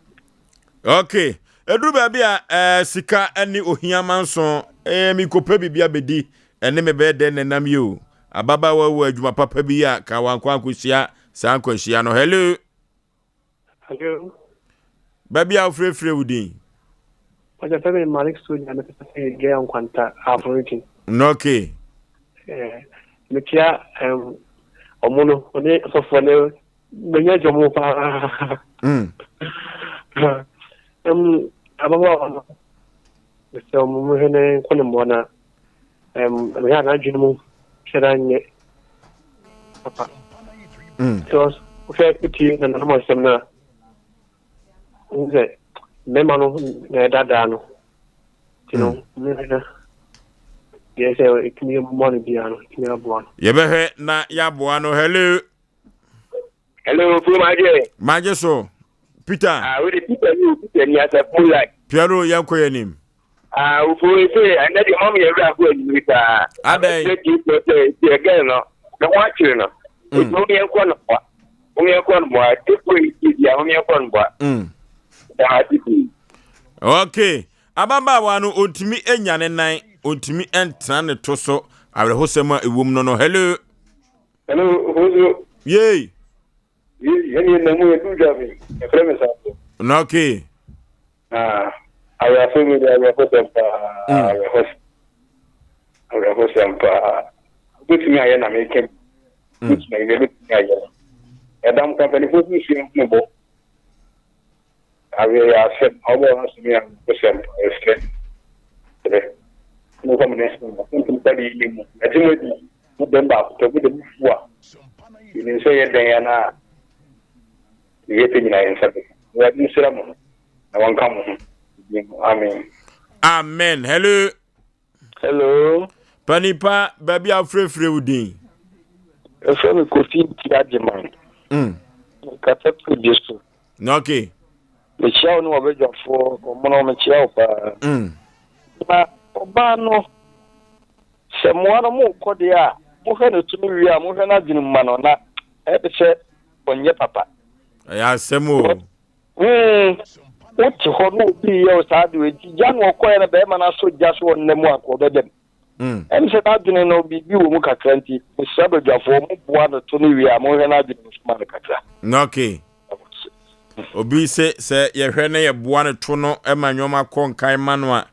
Okay. Ɛduru baabi a eh, sika ne ohia manso eh, mekɔpɛ biribi abɛdi ɛne me bɛyɛ dɛn na nam yi o. Ababaawa wɔ adwuma papa bi a ka wankɔ ankɔhyia saa nkwanhyia no. Hello. Hello. Baabi a wofirefire wo din. Ɔsɛ fɛ mi Malik Soja mi kasa fɛ Gaya Nkwanta Ahafo region. Okay. Eh, mekyia um, ɔmo no ɔne asɔfoɔ ne menya gye ɔmo paa. Mm. Um, ababaawa no mesɛ ɔmo mohwɛ ne nkɔ ne mmoa na um, mehwɛ a n'adwene mu hyɛ da nyɛ papa. Mm. Because wohwɛ wotie nananom asɛm no a wohu sɛ mmarima no na ɛdaadaa no nti no mehwɛ na deɛ sɛ ɛtumi mmoa no biara no ɛtumi aboa no. Yɛbɛhwɛ na yɛaboa no. Hello. Hello, Fo Magye. Magye so. Peter. Ah, wode Peter ni Peter ni asafo like. Piero yɛnkɔ yɛn anim. Ah, ofo ese ɛnɛ deɛ mɔm yɛ wura ko anim paa. Adɛn. Sɛ ti sɛ sɛ sɛ gɛn no ne ho akyere no. Eti mo yɛn kɔ no boa. Mo yɛn kɔ no boa. Efo yi ti bia mo yɛn kɔ no boa. Daa ti bi. Okay. Ababaawa no ontumi nya ne nan, ontumi ntena ne to so. Awerɛhosɛm a ɛwom no no. Hello. Hello, Ofosu. Yei. Yei, ɛne ɛna mu yɛ du dwa mi. Ɛfrɛ me saa so. Na okay. Ah, awerɛfo mi de awerɛfosɛm paa, mm. awerɛfosɛm. Awerɛfosɛm paa. Wobɛtumi ayɛ na meka bi. Mm. Wobɛtumi ayɛ, wobɛtumi ayɛ. Ɛdam kampanifoɔ so sua ho bɔ. Awie yɛ asɛm, ɔbɔ wɔn asɛm yɛ awerɛfosɛm paa, ɛsrɛ. Srɛ. Mo fa mo ne sɛ, asɛm pa de yi mu. Ɛgye mo adi. Mo dɛm baako pɛ, mo de mo fu a. Yɛnim sɛ yɛ dɛn ara a, deɛ yɛpɛ nyinaa yɛn nsa bɛka. Awurade nhyira mo na wɔnka mo ho. Din mu, amen. Amen. Hello. Hello. Panipa, baabi a wofrɛfrɛ wo din? Ɛfrɛ me Kofi Nti Agyeman. Mm. Mekasa firi dwe so. Na okay. Mekyia wo ne wabadwafoɔ, ɔmono mekyia wo paa. Mm. Na ɔbaa no Sɛ mmoa no morekɔ deɛ a, mohwɛ ne so no wie a, mohwɛ n'adwene mu ma no, na ɛyɛ te sɛ ɔnyɛ papa. Ɛyɛ asɛm o. Hmm, wote hɔ na obi reyɛ wo saa de enti gya na ɔkɔɛ na bɛrima no asɔ gya so ɔnna mu anka ɔbɛda mu. Mm. Ɛm sɛ n'adwene no biribi wɔ mu kakra nti, mesrɛ badwafoɔ moboa no to no wie a, monhwɛ n'adwene mu so ma no kakra. Okay. Obi se sɛ yɛhwɛ na yɛboa no to no ma nneɛma kɔ nkan ma no a,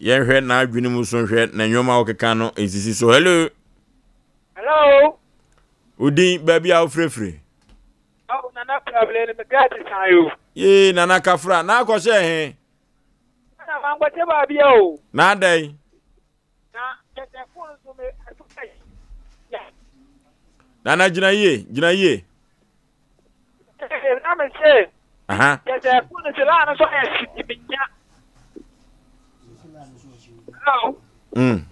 Yɛnhwɛ n'adwene mu so nhwɛ na nneɛma a ɔkeka no nsisi so. Hello. Hello. Odin baabi a wofirefiri. Oh, Nana Prable ne me gati san yo. Yee, Nana Kafra, na akɔhyɛ he? Nana mankɔhyɛ baabi a o. Na adɛn? Na kyɛsɛ fon so me ɛso ya. Nana gyina yie, gyina yie. Na me se. Aha. Kyɛsɛ fon so laa no so ayɛ siti me nya. Hello. Mm.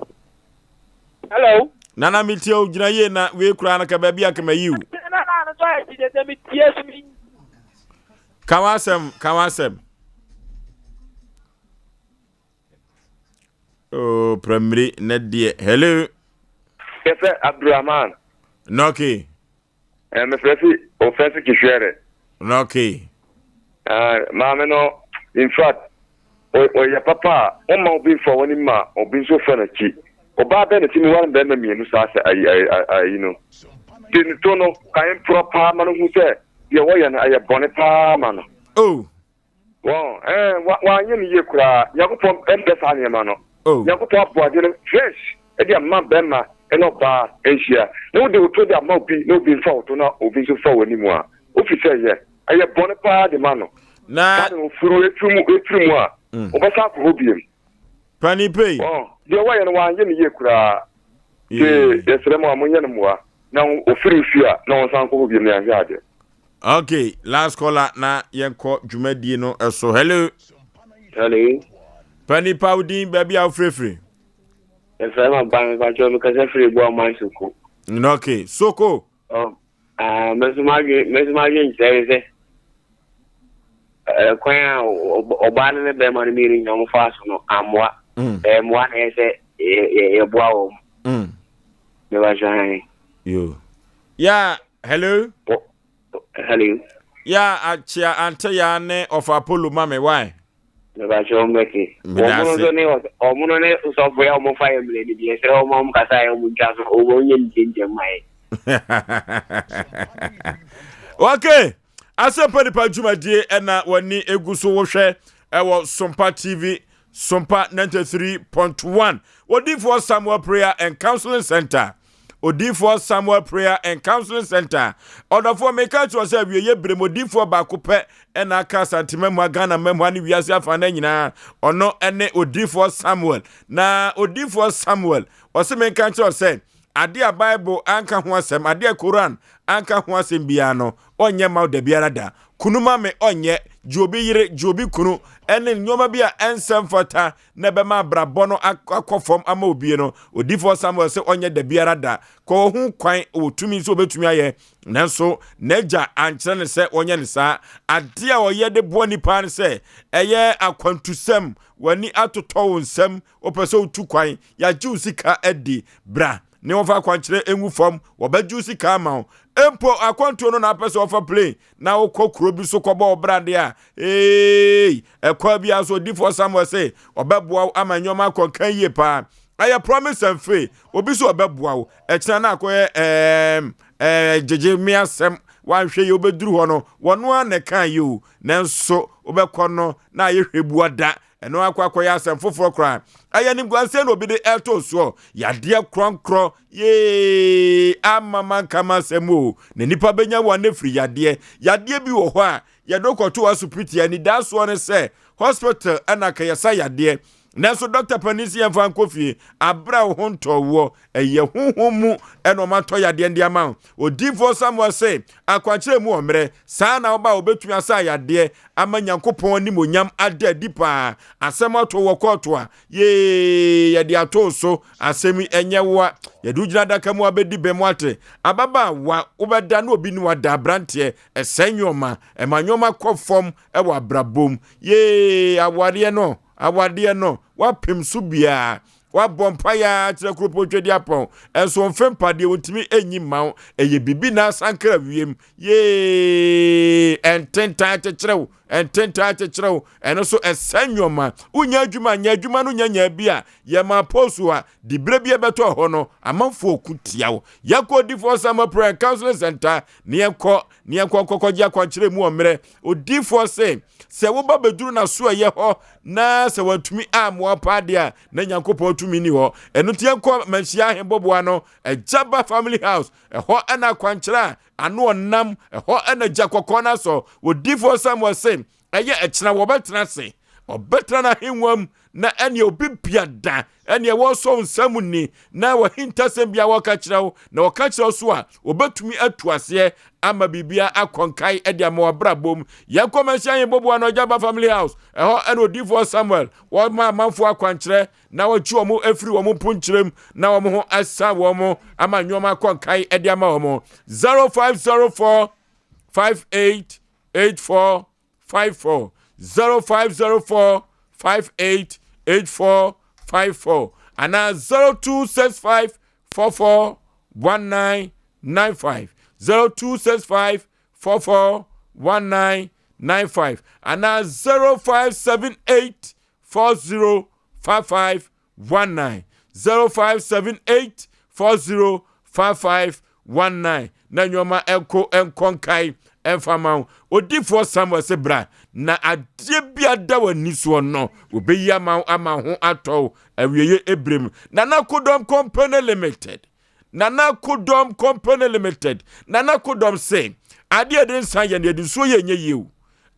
Hello. Nana me tie o gyina yie na wei koraa no ka baabi a kama yi o. Na laa no so ayɛ siti sɛ me tie so me. Ka w'asɛm, ka w'asɛm. Oh, Pramiri, ne deɛ. Hello. Yɛfɛ Abdulrahman. Nɔke. Eh, mefrɛ fi ofɛse kihwɛre. Nɔke. Eh, maame no, in fact, ɔyɛ papa a, ɔmma obi mfa w'anim ma obi nso fa n'akyi. Ɔbaa bɛn na tumi ware mmarima mmienu saa sɛ ayi ayi ayi no. De ne to no, kan mporɔ paa ma no hu sɛ deɛ wɔyɛ no ɛyɛ bɔne paa ma no. Oh. Wɔn, ɛɛ, wa, wanyɛ no yie koraa. Nyankopɔn mpɛ saa nneɛma no. Oh. Nyankopɔn abɔ adeɛ no fresh de ama bɛrima ne ɔbaa nhyia. Na wode wo to de ama obi na obi mfa wo to na obi nso fa w'anim a, wofi sɛ ɛyɛ. Ɛyɛ bɔne paa de ma no. Na. Saa de no, ofiri efiri mu, efiri mu a, ɔbɛsan akɔ hɔ biem. Pani pei. Wɔn, deɛ wɔyɛ no wanyɛ no yie koraa. Te yɛsrɛ mo a monyɛ no mmoa na ofiri fie a na ɔnsan nkɔ hɔ biem na yɛanhwɛ adeɛ. Okay, last caller na yɛnkɔ dwumadie no so. Hello. Hello. Pani pa wo din baabi a wofirefiri. Yɛfrɛ ma ba mepakyɛ mekasa firi Ebua man Soko. Okay, Soko. Oh, ah, mɛso madwe mɛso madwe nkyerɛ ne sɛ eh, kwan a ɔbaa no ne bɛrima no mmienu nyinaa wɔn faa so no ammoa. Ɛmmoa na ɛyɛ sɛ yɛboa wɔn. Mepakyɛ hɛn. Yo. Yeah, hello. Hello. Yeah, akyea ante ya ne ɔfa Apollo ma me why? Mepakyɛ wɔn bɛte. Wɔn no nso ne wɔn no ne sɔfo yɛ wɔn fa yɛ mmerɛ ni bi ɛsrɛ wɔn a wɔn kasa yɛ wɔn ntwa so wɔn nyɛ ne gyɛngyɛn ma yɛ. Okay, asɛmpa nipa dwumadie ɛna wɔni egu so wohwɛ ɛwɔ Sompa TV Sompa 93.1 Odiyifoɔ Samuel Prayer and Counseling Center. Odiyifoɔ Samuel Prayer and Counseling Center. Ɔdɔfoɔ meka kyerɛ sɛ awieeɛ berɛ mu odiyifoɔ baako pɛ ɛna aka Asante Mamua, Ghana Mamua ne wiase afanan nyinaa. Ɔno ɛne Odiyifoɔ Samuel. Na Odiyifoɔ Samuel ɔse menka nkyerɛ sɛ ade a Bible anka ho asɛm, ade a Koran anka ho asɛm biara no, ɔnyɛ ma wo da biara da. Kunu ma me ɔnyɛ, gye obi yere, gye obi kunu, ɛne nneɛma bi a ɛnsɛ mfata na ɛbɛma abrabɔ no akɔ fam ama obie no, odiyifoɔ Samuel sɛ ɔnyɛ da biara da. Kɔ wɔ ho kwan, wɔ tumi sɛ obetumi ayɛ, nanso n'agya ankyerɛ no sɛ ɔnyɛ no saa. Adeɛ a ɔyɛ de boa nipa ne sɛ ɛyɛ akwantusɛm, w'ani atotɔ wo nsam, wopɛ sɛ wotu kwan, yɛagye wo sika adi, bra ne wɔmfa akwankyerɛ ngu fam, wɔbɛgye wo sika ama wo. Mpo akwantuo no na apɛ sɛ wɔfa plane na wokɔ kuro bi so kɔbɔ wo bra deɛ a, eei, ɛkwan biara so odifoɔ Samuel se ɔbɛboa wo ama nneɛma akɔ nkan yie paa. Ɛyɛ promise and fail. Obi so ɔbɛboa wo, ɛkyena na akɔyɛ ɛɛm ɛɛ gyegye me asɛm, wanhwɛ yie wobɛduru hɔ no, wɔno ara na ɛkaa yi o, nanso wobɛkɔ no na ayɛ hwɛbua da. Ɛno akɔ akɔyɛ asɛm foforɔ koraa. Ɛyɛ animguaseɛ na obi de ɛreto soɔ. Yadeɛ korɔnkorɔ yee ama manka m'asɛm o. Na nipa bɛnya wɔn afiri yadeɛ. Yadeɛ bi wɔ hɔ a yɛde kɔto asopiti anidaasoɔ ne sɛ hospital ɛna ka yɛsa yadeɛ. Nanso dɔkta panin si yɛmfa nkɔ fie aberɛ a wo ho ntɔɔ woɔ. Ɛyɛ honhom mu ɛna ɔma tɔ yadeɛ de ama wo. Odiyifoɔ Samuel se, akwankyerɛ mu ɔmmerɛ, saa na woba a wɔbɛtumi asa yadeɛ ama Nyankopɔn animuonyam ada adi paa. Asɛm ato wɔ kɔɔto a, yee, yɛde ato wo so. Asɛm yi, ɛnyɛ wo a. Yɛde wo gyina adaka mu abɛdi bem wate. Ababaawa, wobɛda na obi ne wo ada. Aberanteɛ, ɛsɛe nnoɔma. Ɛma nnoɔma kɔ fam wɔ abrabɔ mu. Yee, awareɛ no, awadeɛ no, woapem so biara. Woabɔ mpaeɛ ara kyerɛ kuropɔn Twedeapɔn, nso ɔmfe mpa deɛ ɔntumi nyi mma wo. Ɛyɛ biribi na asankra wiem. Yee! Ɛntentan kyekyere wo, ɛntentan kyekyere wo. Ɛno nso ɛsɛ nneɛma. Wonya adwuma nyɛ adwuma no nyanya bi a, yɛma post a, diberɛ bi ɛbɛtɔ hɔ no, amanfoɔ ko tia wo. Yɛkɔ Odifoɔ Samuel Prayer and Counseling Center ne yɛnkɔ ne yɛnkɔ nkɔkɔgye akwankyerɛ mu wɔ mmerɛ. Odifoɔ se, sɛ woba bɛduru n'asoɛeɛ hɔ na sɛ wantumi ammoa paa deɛ a, na Nyankopɔn tumi ni hɔ. Ɛno nti yɛnkɔ Manhyia Ahembɔboa no, Agyaba Family House, ɛhɔ ɛna akwankyerɛ a ano ɔnam, ɛhɔ ɛna gya kɔkɔɔ no asɔ. Odiyifoɔ Samuel se, ɛyɛ ɛkyena wɔbɛtena ase, ɔbɛtena n'ahengua mu, na ɛneɛ obi bia da, ɛneɛ wɔsɔ wo nsa mu ni, na wɔahintasɛm bia wɔka kyerɛ wo, na wɔka kyerɛ wo so a, wɔbɛtumi atu aseɛ ama biribia akɔ nkae de ama w'abrabɔ mu. Yɛnkɔ Manhyia Ahembɔboa no, Agyaba Family House, ɛhɔ ɛna Odiyifoɔ Samuel Wɔma amanfoɔ akwankyerɛ na wɔtwe wɔn firi wɔn mponkyerɛm na wɔn ho asan wɔn ama nneɛma akɔ nkan de ama wɔn. 0504 58 84 54 0504 58 84 54 anaa 0265 44 1995 0265 44 1995 anaa 0578 40 55 19 0578 40 55 19 na nneɛma ɛnko ɛnkɔ nkae ɛmfa ma wo. Odifoɔ Samuel sɛ bra na adeɛ bi ada w'ani soɔ no wɔbɛyi ama wo ama ho atɔ wo awieɛ ɛberɛ mu. Nana Kodɔm Company Limited Nana Kodɔm Company Limited Nana Kodɔm se adeɛ yɛde nsa yɛ no yɛde nsuo yɛ nyɛ yie o.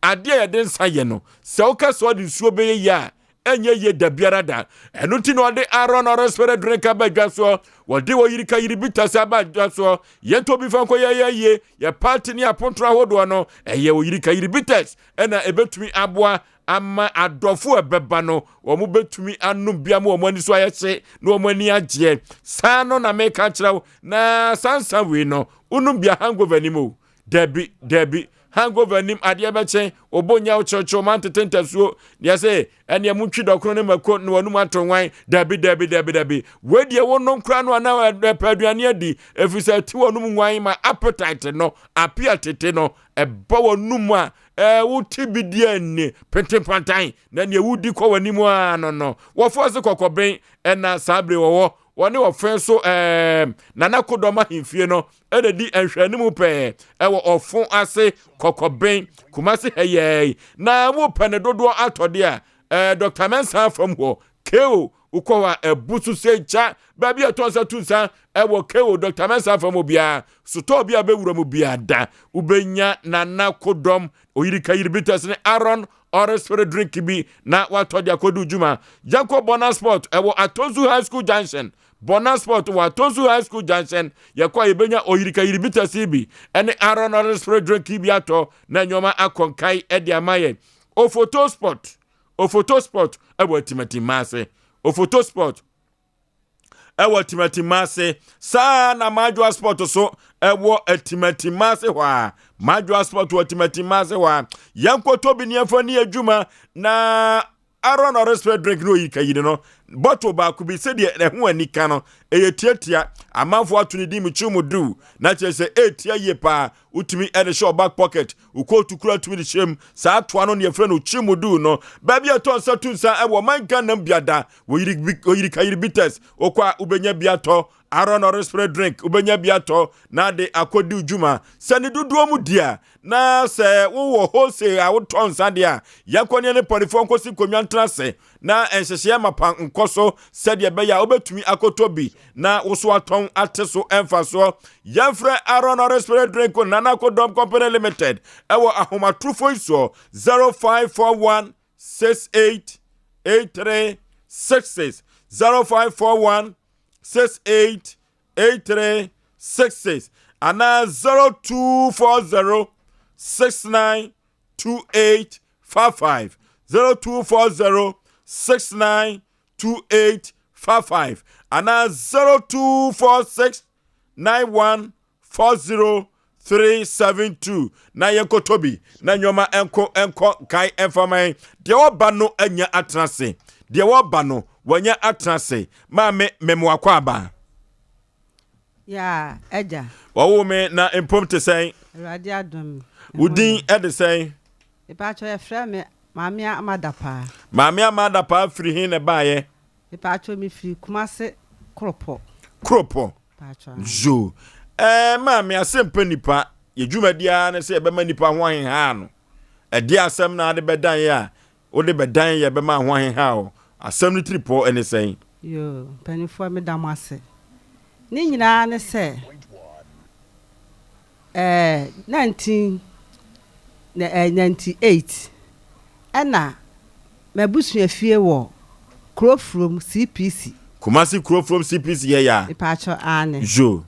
Adeɛ yɛde nsa yɛ no sɛ woka sɛ ɔde nsuo bɛyɛ yie a ɛnyɛ yie da biara da. Ɛno nti na ɔde Aaron ɔre spirit drink aba dwa soɔ. Wɔde oyirika yiri bitters aba dwa soɔ. Yɛntɔ bi fa nkɔ yɛyɛ yie. Yɛ party ne apontoɔ ahodoɔ no, ɛyɛ oyirika yiri bitters ɛna ɛbɛtumi aboa ama adɔfo a ɛbɛba no, wɔn bɛtumi anom bi ama wɔn ani so ayɛ hye na wɔn ani agyeɛ. Saa no na meka kyerɛ wo. Na saa nsa wei no, wonom bi a hangover nim o. Dabi, dabi. Hangover nim adeɛ bɛkye, obo nyɛ wo kyewkyew ma ntete ntasuo. Deɛ se, ɛneɛ montwi dɔkono ne mako na wɔnum ato nwan. Dabi, dabi, dabi, dabi. Wei deɛ wonom koraa no ana ɛpɛ aduane adi, ɛfiri sɛ ɛte wɔnum nwan ma appetite no, apia tete no, ɛba wɔnum a, ɛɛ wote bi deɛ nni pentempantan, na neɛ wodi kɔ w'anim ara no no. Wɔfoɔ se kɔkɔben ɛna saa bere wɔwɔ, wɔne wɔfɛn so ɛɛ Nana Kodɔm ahemfie no ɛna di nhwɛanimu pɛɛ ɛwɔ ɔfo ase kɔkɔben Kumasi ha yɛi na wopɛ ne dodoɔ atɔdeɛ a ɛɛ Dr. Mensah fam hɔ KO wokɔ hɔ a ɛbu so sɛ kya baabi a ɛtɔn nsa tu nsa ɛwɔ KO Dr. Mensah fam hɔ biara sotɔɔ bi a bɛwura mu biara da wobɛnya Nana Kodɔm Oyirika Yiribitas ne Aaron Ɔresere drink bi na watɔ de akɔdu dwuma. Yɛnkɔ Bona Sport ɛwɔ Atonsu High School Junction. Bona Sport wɔ Atonsu High School Junction. Yɛkɔ a yɛbɛnya oyirika yiribitasi bi ɛne Aaron ɔresere drink bi atɔ na nneɛma akɔ nkae ɛde ama yɛn. Ofoto Sport Ofoto Sport ɛwɔ Atimatimma ase. Ofoto Sport ɛwɔ Atimatimma ase. Saa na Madwoa Sport so ɛwɔ Atimatimma ase hɔ a. Madwoa Sport wɔ Atimatimma ase hɔ a. Yɛnkɔtɔ bi ne yɛmfa ni adwuma na Aaron ɔresrɛ drink na oyi kayini no bottle baako bi sɛdeɛ ɛho anika no ɛyɛ tiatia amanfoɔ ato ne din mu kyew mu du na kyerɛ sɛ ɛretia yie paa wotumi de hyɛ back pocket wo kootu kura tumi de hyɛ mu saa toa no ne yɛfrɛ no kyew mu du no baabi a ɛtɔ nsa tu nsa ɛwɔ man Ghana mu biada wɔyiri kayiri bitters wokɔ a wobɛnya bi atɔ Aaron ɔresrɛ drink wobɛnya bi atɔ na de akɔdi dwuma sɛ ne dodoɔ mu di a Na sɛ wowɔ wholesale a wotɔ nsa deɛ a, yɛnkɔ ne yɛne mpanifoɔ nkɔsi nkonnwa ntena ase na nhyehyɛeɛ mapa nkɔ so sɛdeɛ ɛbɛyɛ a wobɛtumi akɔtɔ bi na wo so atɔn ate so mfasoɔ. Yɛmfrɛ Aaron Orange Spirit Drink Nana Kodɔm Company Limited ɛwɔ ahomatorofo yi soɔ 0541 68 83 66 0541 68 8366 anaa 0240 69 2855 0240 69 2855 anaa 0246 91 40 372 na yɛnkɔtɔ bi na nneɛma nkɔ nkɔ nkae mfa man deɛ wɔba no anya atena ase deɛ wɔba no wɔanya atena ase maame memoakɔ aba Yaa agya. Wɔwoo me na mpom te sɛn? Awurade adom me. Wo din de sɛn? Mepatwɔ yɛfrɛ me Maame Ama Dapaa. Maame Ama Dapaa firi he na ɛbaeɛ? Mepatwɔ me firi Kumase Koropɔ. Koropɔ. Mepatwɔ. Yoo. Ɛɛ maame asɛmpa nipa yɛ dwumadi ara ne sɛ yɛbɛma nipa ho ahehaa no. Ɛdeɛ asɛm na ade bɛdan yɛ a Wode bɛdan yɛ bɛma ho aheha wo. Asɛm no tiripɔ ne sɛn? Yoo, mpaninfoɔ meda mo ase. Ne nyinaa ne sɛ, ɛɛ 1998 ɛna m'abusuafie wɔ Kurofurom CPC. Kumasi Kurofurom CPC yɛ ya? Mepaakyɛw, aane. Yoo.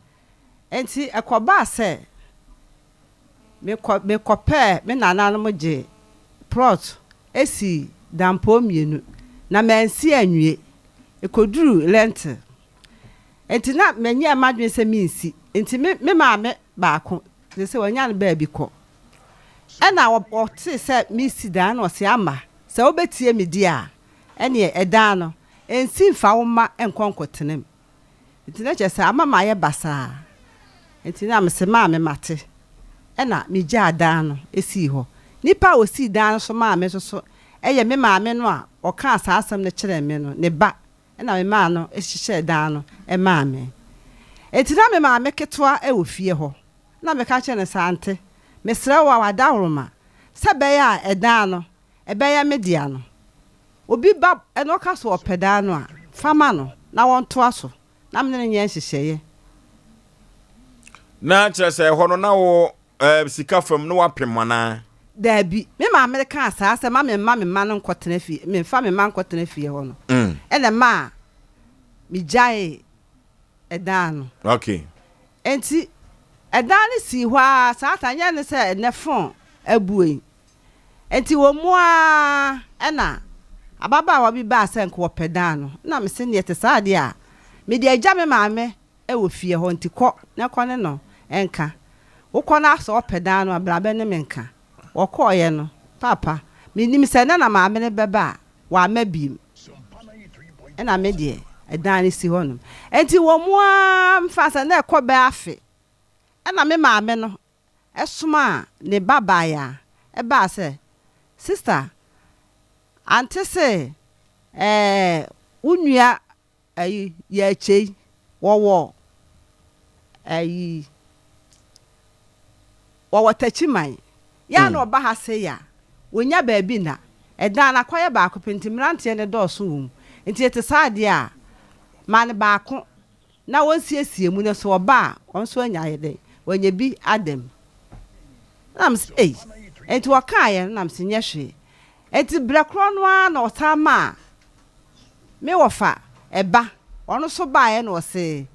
Nti ɛkɔbaa sɛ Mekɔ mekɔpɛɛ me nananom gyee plot sii dampɔɔ mmienu na mansi anwie. Ɛkɔduruu lentil nti na menyɛɛ m'adwene sɛ mensi nti me me maame baako seesei wanya ne baabi kɔ. Ɛna ɔtee sɛ meresi dan na ɔse, Ama, sɛ wobɛtie me deɛ a, ɛneɛ ɛdan no, ɛnsi mfa wo mma nkɔ nkɔtena mu. Nti na kyerɛ sɛ ama mayɛ basaa. Nti na mese maame mate. Ɛna megyaa dan no sii hɔ. Nipa a ɔsii dan no so maa me nso so yɛ me maame no a ɔkaa saa asɛm no kyerɛɛ me no ne ba na memaa no hyehyɛɛ dan no maa me. Nti na me maame ketewa wɔ fie hɔ. Na meka kyerɛɛ no sɛ Ante, mesrɛ wo a w'adaworoma, sɛ ɛbɛyɛ a ɛdan no ɛbɛyɛ me dea no, Obi ba na ɔka sɛ ɔpɛ daa no a, fa ma no na wɔntoa so na me ne no nyɛ nhyehyɛeɛ. Na kyerɛ sɛ ɛhɔ no na wo eh, sika fam na woapem anaa? Daabi. Me maame kaa saa sɛ ma memma me mma no nkɔtena fie, memfa me mma nkɔtena fie hɔ no, ɛna ɛmaa megyaee ɛdan no. Okay. Enti ɛdan no sii hɔ ara saa ta, nyɛ ne sɛ ɛnnɛ fon abue yi. Enti wɔ mu ara na ababaawa bi baa sɛ nka ɔpɛ dan no. Ɛna mese neɛ ɛte saa deɛ a, mede agya me maame wɔ fie hɔ nti kɔ na kɔ ne no nka. Wokɔ na sɛ ɔpɛ dan no a, bra bɛne me nka. Wɔkɔeɛ no, paapa, mennim sɛ ɛnnɛ na maame no bɛba a, wamma bio. Ɛna me deɛ, ɛdan no si hɔnom. Enti wɔ mu ara mfa sɛ na ɛkɔ bɛyɛ afe, ɛna me maame no somaa ne ba baeɛ a baa sɛ, Sista, ante se ɛɛ wo nua ayi Yaakyei wɔwɔ ayi wɔwɔ Takyiman, yɛ a na ɔba ha sei a, wɔnnya baabi nna. Ɛdan no akɔyɛ baako pɛ nti mmeranteɛ no dɔɔso wɔ mu. Nti ete saa deɛ a, ma no baako na wɔnsiesie mu na sɛ ɔba a, ɔno nso anya ayɛ dɛn? Wanya bi ada mu. Ɛna mese, ei, enti wɔkaeɛ no na mese nyɛ hwee. Enti berɛ korɔ no ara na ɔsan maa me wɔfa ɛba, ɔno nso baeɛ na ɔse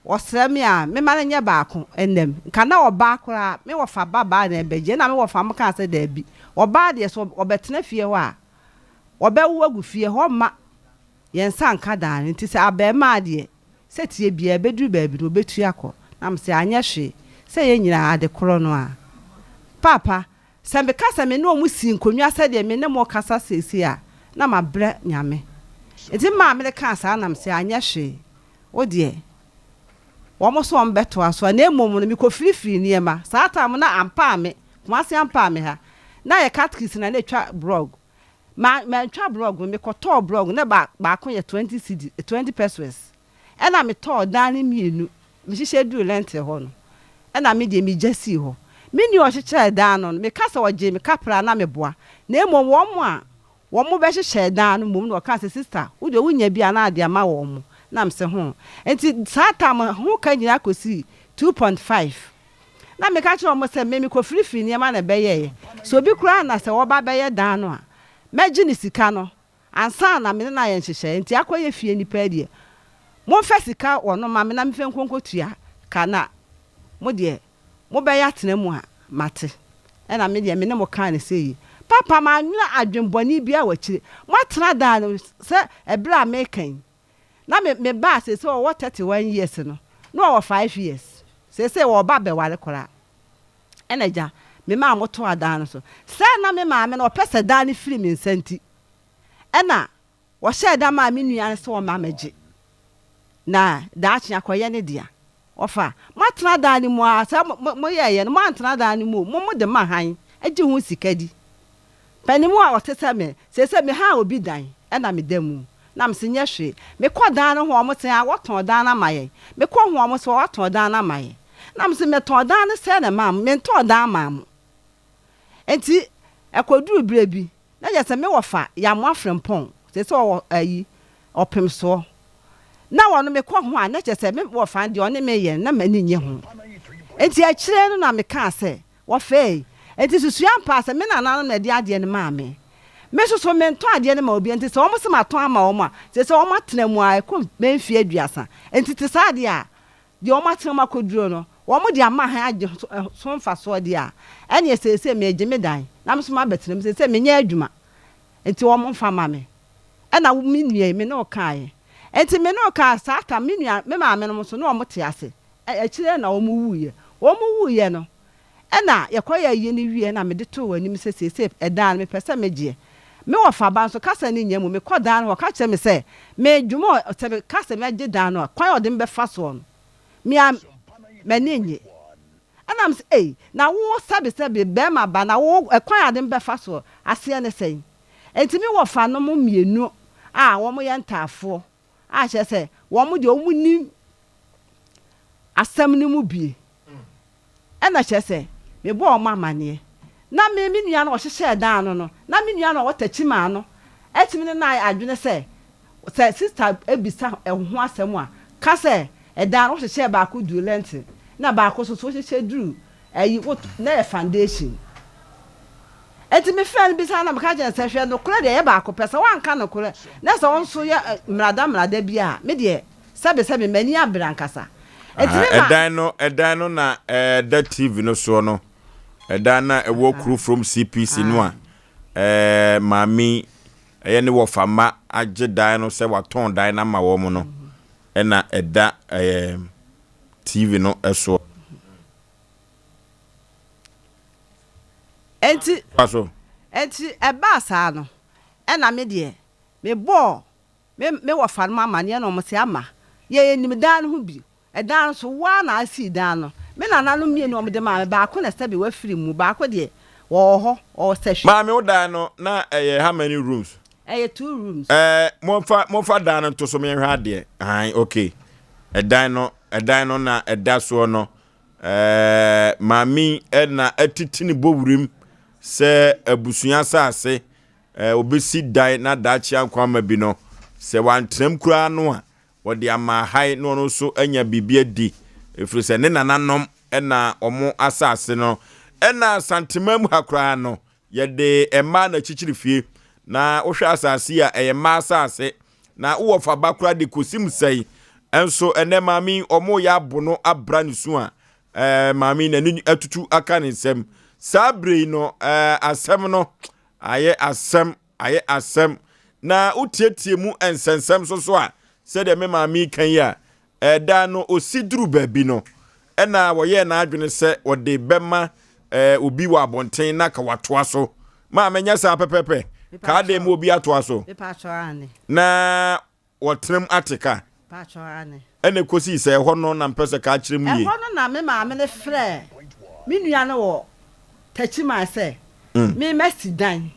ɔsrɛ me a mema no nyɛ baako ɛnam. Nka na ɔbaa koraa, me wɔfa ba baa na ɛbɛgye, ɛna me wɔfa mo kaa sɛ daabi, ɔbaa deɛ sɛ ɔbɛtena fie hɔ a, ɔbɛwo agu fie hɔ, ɔmma Yɛn nsa nka daa no, nti sɛ abarimaa deɛ, sɛ teɛ biara, ɛbɛduru baabi no, ɔbɛtu akɔ. Na mese, anyɛ hwee, sɛ yɛn nyinaa ade korɔ no ara. Paapa, sɛ meka sɛ me ne wɔn sii nkonnwa sɛdeɛ me ne mo rekasa seesei a, na mabrɛ Nyame. Nti me maame no kaa saa na mese, anyɛ hwee, wo deɛ, wɔn nso wɔn bɛtoa so a, na mmom no, mekɔfirifirii nneɛma. Saa time no na ampaa me, Kumasi ampaa me ha. Na yɛ catechist na na ɛtwa brɔg. Ma mantwa blɔg no, mekɔtɔɔ blɔg no, na ba baako yɛ 20 cedi, 20 pesewas. Ɛna metɔɔ dan no mmienu, mehyehyɛ duruu lɛntere hɔ no, ɛna me deɛ megya sii hɔ. Me nua a ɔhyehyɛɛ dan no no, meka sɛ ɔgyee me kaprɛ a na meboa, na mmom wɔn a wɔbɛhyehyɛɛ dan no mmom na wɔkaa sɛ, Sista, wo deɛ wonya bi a na ade ama wɔn. Na mese, Ho. Enti saa tam ho ka nyinaa kɔsii 2.5. Na meka kyerɛɛ wɔn sɛ, Me, mekɔfirifiri nneɛma na ɛbɛyɛeɛ. Sɛ obi koraa na sɛ ɔreba abɛyɛ dan no a, mɛgye ne sika no ansa na me ne no ayɛ nhyehyɛeɛ. Enti akɔyɛ fie nnipa yi deɛ, momfa sika wɔ no mma me na memfa nkɔ nkɔtua ka, na mo deɛ, mobɛyɛ atena mu a, mate. Ɛnna me deɛ, me ne mo kaa no sei yi. Papa, mannwene adwemmɔne biara wɔ akyire. Moatena dan no mu sɛ ɛberɛ a mereka yi, Na me me ba a seesei ɔwɔ 31 years no, na ɔwɔ 5 years. Seesei ɔreba abɛware koraa. Ɛna agya, me maa motoaa dan no so. Sɛ na me maame no ɔpɛ sɛ dan no firi me nsa nti, ɛna ɔhyɛɛ da maa me nua no sɛ ɔmma mmɛgye, na daakye akɔyɛ ne dea. Wɔfa, moatena dan no mu ara, sɛ mo moyɛeɛ no, moantena dan no mu o, mo mode ma hann gye ho sika di. Panin a ɔte sɛ me, seesei mehaa obi dan na meda mu, na mese nyɛ hwee. Mekɔ dan no ho a, wɔse aa wɔtɔn dan no ama yɛn. Mekɔ ho a, wɔse wɔatɔn dan no ama yɛn. Na mese metɔn dan no sɛɛ na ɛmaa mo, mentɔn dan maa mo. Enti ɛkɔduruu berɛ bi, na kyerɛ sɛ me wɔfa Yamoah Frimpong, seesei ɔwɔ ayi, Ɔpemsoɔ. Na ɔno mekɔ ho a, na kyerɛ sɛ me wɔfa no deɛ ɔne me yɛ no, na m'ani nnye ho. Enti akyire no na mekaa sɛ, Wɔfɛe. Enti susua ampa sɛ me nananom na ɛde adeɛ no maa me. Me nso so mentɔn adeɛ no ma obiara, enti sɛ wɔn se matɔn ama wɔn a, seesei wɔn atena mu ara ɛkɔ bɛyɛ mfeɛ aduasa. Enti te saa deɛ a, deɛ wɔn atena mu akɔduro no, wɔn de ama hann agye so mfasoɔ deɛ a, ɛnneɛ seesei meregye me dan, na me nso mabɛtena mu. Seesei menyɛ adwuma, enti wɔn mfa mma me. Ɛna wo me nua yi, me ne wo kaeɛ. Enti me ne wo kaa saa tam, me nua, me maamenom nso, na wɔte ase. Akyire na wɔn wuiɛ. Wɔn wuiɛ no, Ɛna yɛkɔyɛɛ ayie no wieɛ na mede too w'anim sɛ seesei ɛdan no mepɛ sɛ megyeɛ. Me wɔfa ba nso kasa no nnya mu, mekɔ dan no hɔ ɔka kyerɛ me sɛ me dwuma a sɛ meka sɛ mɛgye dan no a kwan a ɔde me bɛfa soɔ no me ara m'ani nnye. Ɛna mese ei na wo sɛbe sɛbe bɛɛma ba na wo ɛkwan a ɔde me bɛfa soɔ aseɛ ne sɛn? Enti me wɔfa nom mmienu a wɔn yɛ ntaafoɔ a kyerɛ sɛ wɔn deɛ wɔn nim asɛm no mu bie. Ɛna kyerɛ sɛ, mebɔɔ wɔn amaneɛ. Na me, me nua no a ɔhyehyɛɛ dan no no, na me nua no a ɔwɔ Techiman no atumi ne no ayɛ adwene sɛ, sɛ sista bisa ɛho asɛm a, ka sɛ, ɛdan no wohyehyɛɛ baako duruu lɛnten, na baako nso so wohyehyɛ duruu ayi, wo, na ɛyɛ foundation. Enti mefrɛɛ no bisaa no na meka kyerɛɛ no sɛ, hwɛ, nokorɛ deɛ ɛyɛ baako pɛ, sɛ woanka nokorɛ, na sɛ wo nso yɛ mmrada mmrada bi a, me deɛ, Sɛbesɛbe, m'ani abere ankasa. Enti me ma. Ɛdan no, ɛdan no na ɛda TV no soɔ no. Ɛdan no a ɛwɔ kuro from CPC no a ɛɛ maame yi ɛyɛ ne wɔfa mma agye dan no sɛ watɔn dan no ama wɔn no ɛna ɛda ɛɛ TV no soɔ. Enti, Fa so. enti ɛbaa saa no, ɛna me deɛ, mebɔɔ Me me wɔfa nom amaneɛ na wɔn se ama yɛ yɛnim dan no ho bi ɛdan no so wo ara na asii dan no me nananom mienu a wɔn de maa me baako na sɛbe wafiri mu baako deɛ wɔwɔ hɔ ɔwɔ sɛhwɛ. Maame wo dan no na ɛyɛ how many rooms? Ɛyɛ two rooms. Ɛɛ momfa momfa dan no nto so meɛnhwɛ adeɛ ahan okay ɛdan no ɛdan no na ɛda soɔ no ɛɛ maame yi ɛna atiti ne bɔwurim sɛ abusua asase Obesi dan na daakye ankwa ama bi no, sɛ wantenam koraa no a, wɔde ama ahae na ɔno nso anya biribi adi, ɛfiri sɛ ne nananom na wɔn asase no. Ɛna Asanteman mu ha koraa no, yɛde mmaa na akyikyiri fie. Na wohwɛ asase yi a, ɛyɛ mmaa asase. Na wowɔ fa ba koraa de kɔsim sɛe. Nso ɛnɛ maame yi, wɔreyɛ abo no abra ne su a, maame yi n'ani atutu aka ne nsam. Saa bere yi no, asɛm no, Ayɛ asɛm, ayɛ asɛm. Na wotietie mu nsɛnsɛm nso so a, sɛdeɛ me maame yi ka yi a, ɛda no ɔsi duru baabi no, ɛna wɔyɛɛ n'adwene sɛ wɔde bɛma eh, obi wɔ abɔnten na ka watoa so. Maame nyɛ saa pɛpɛpɛ. Kaa dɛn mu obi atoa so. Na wɔtenam ate ka. Paatwɔ aane. Ɛna ɛkɔsii sɛ ɛhɔ no na mpɛ sɛ ka akyerɛ mu yie. Ɛhɔ no na me maame no frɛɛ me nua no wɔ Techiman sɛ me mɛsi dan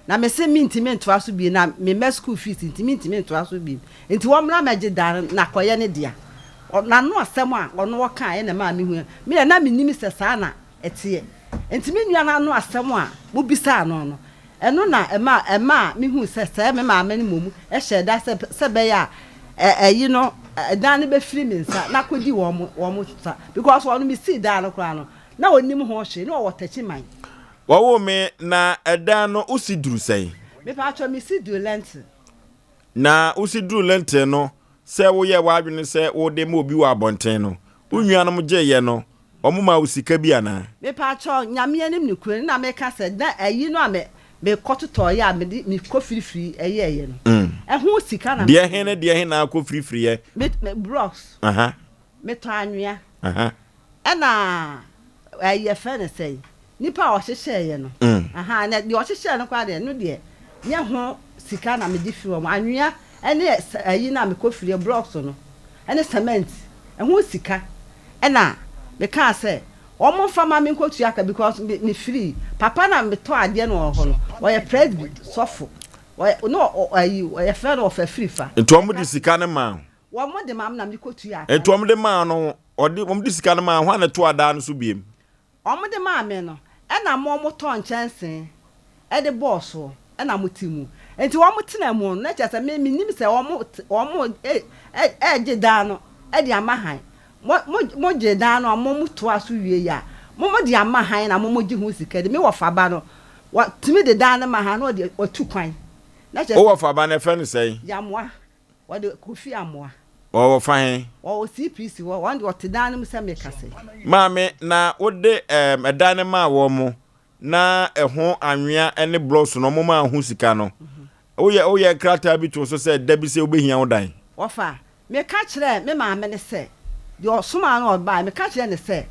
na me se mentumi ntoa so bio na me mma school fees nti mentumi ntoa so bio nti wɔmmra mɛgye dan no na akɔyɛ ne dea. N'ano asɛm a ɔno ɔkaeɛ na ɛmaa mehuiɛ. Me deɛ na mennim sɛ saa na ɛteɛ. Nti me nua no ano asɛm a mobisaa no no, ɛno na ɛma ɛmaa mehuu sɛ sɛɛ me maame no mmom hyɛɛ da sɛ sɛ ɛbɛyɛ a ɛ ɛyi no ɛdan no bɛfiri me nsa na akɔdi wɔn wɔn nsa because ɔno mesii dan no koraa no na ɔnnim ho hwee na ɔwɔ Takyiman. Wɔwoo me na ɛdan no wosi duru sɛn? Mepatwɔ mesi duru Lentil. Na wosi duruu Linton no, sɛ woyɛɛ w'adwene sɛ wode ma obi wɔ abɔnten no, wo nuanom gyeeɛ no, wɔmaa wo sika bi anaa? Mepaakyɛw, Nyame anim nokorɛ ni na meka sɛ, na ayi no a me mekɔ totɔeɛ a mede mekɔ firifiri yɛeɛ no, ɛho sika na Deɛ he ne deɛ he na akɔ firifiriiɛ? Me, me, blocks, Aha. metɔ anwea, Aha. Ɛna ɛyi yɛfrɛ no sɛn nipa a ɔhyehyɛeɛ no ahaa na deɛ ɔhyehyɛɛ no koraa deɛ ɛno deɛ nyɛ ho sika na mede firi wɔn anwea ɛne ɛyi no a mekɔ firiɛ blocks no ɛne cement ɛho sika ɛna mekaa sɛ wɔn mfa ma me nkɔtua ka because me mefiri papa na metɔ adeɛ no wɔ hɔ no ɔyɛ presby sɔfo ɔyɛ no ɛyi yɛfrɛ no ɔfa firi fa. Nti wɔn de sika no maa wo? Wɔn de maa me na mekɔ tuaa ka. Nti wɔn de maa no, ɔde wɔn de sika no maa hwan na ɛto adaa no so biem? Wɔn de maa me no, ɛna mo wɔn tɔɔ nkyɛnsee de bɔɔ soɔ, ɛna mo te mu. Nti wɔn tena mu no, na kyerɛ sɛ me mennim sɛ wɔn wɔn regye dan no de ama han. Mo mo mo gyee dan no a mo mo toa so wie yɛ a, mo mo de ama han na mo mo gye ho sika di. Me wɔfa ba no, wɔtumi de dan no ma han na ɔde watu kwan. Na kyerɛ Wo wɔfa ba no yɛfrɛ no sɛn? Yamoa. Wɔde Kofi Amoah. Ɔwɔ fa he? Ɔwɔ CPC hɔ. Ɔno deɛ ɔte dan no mu sɛ mekasa yi. Maame, na wode ɛɛm ɛdan no maa wɔn, na ɛho anwea ne blocks no wɔn maa ho sika no, woyɛ woyɛ krataa bi too so sɛ da bi sɛ wobɛhia wo dan? Wɔfa, meka kyerɛɛ me maame no sɛ, deɛ ɔsomaa no ɔbaeɛ, meka kyerɛɛ no sɛ,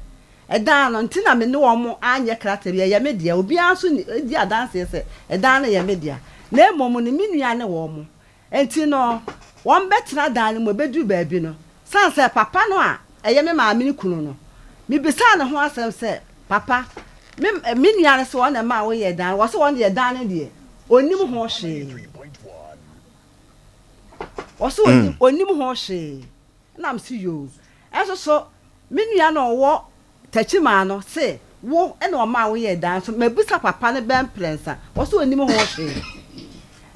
Ɛdan no nti na me ne wɔn anyɛ krataa bi, ɛyɛ me dea. Obiara nso ni, di adanseɛ sɛ ɛdan no yɛ me dea. Na mmom no, me nua ne wɔn. Enti no, wɔbɛtena dan no mu, ɛbɛduru baabi no, sane sɛ papa no a ɛyɛ me maame no kunu no, mebisaa ne ho asɛm sɛ, Papa, me, me nua no se wɔn na ɛmaa woyɛɛ dan no, wɔse wɔn deɛ dan no deɛ, ɔnnim ho hwee. Wɔse ɔnnim, ɔnnim ho hwee. Ɛna mese yoo. Ɛnso so, me nua no a ɔwɔ Techiman no se wo na ɔmaa wo yɛɛ dan so mabisa papa no bɛn mprɛnsa ɔse ɔnnim ho hwee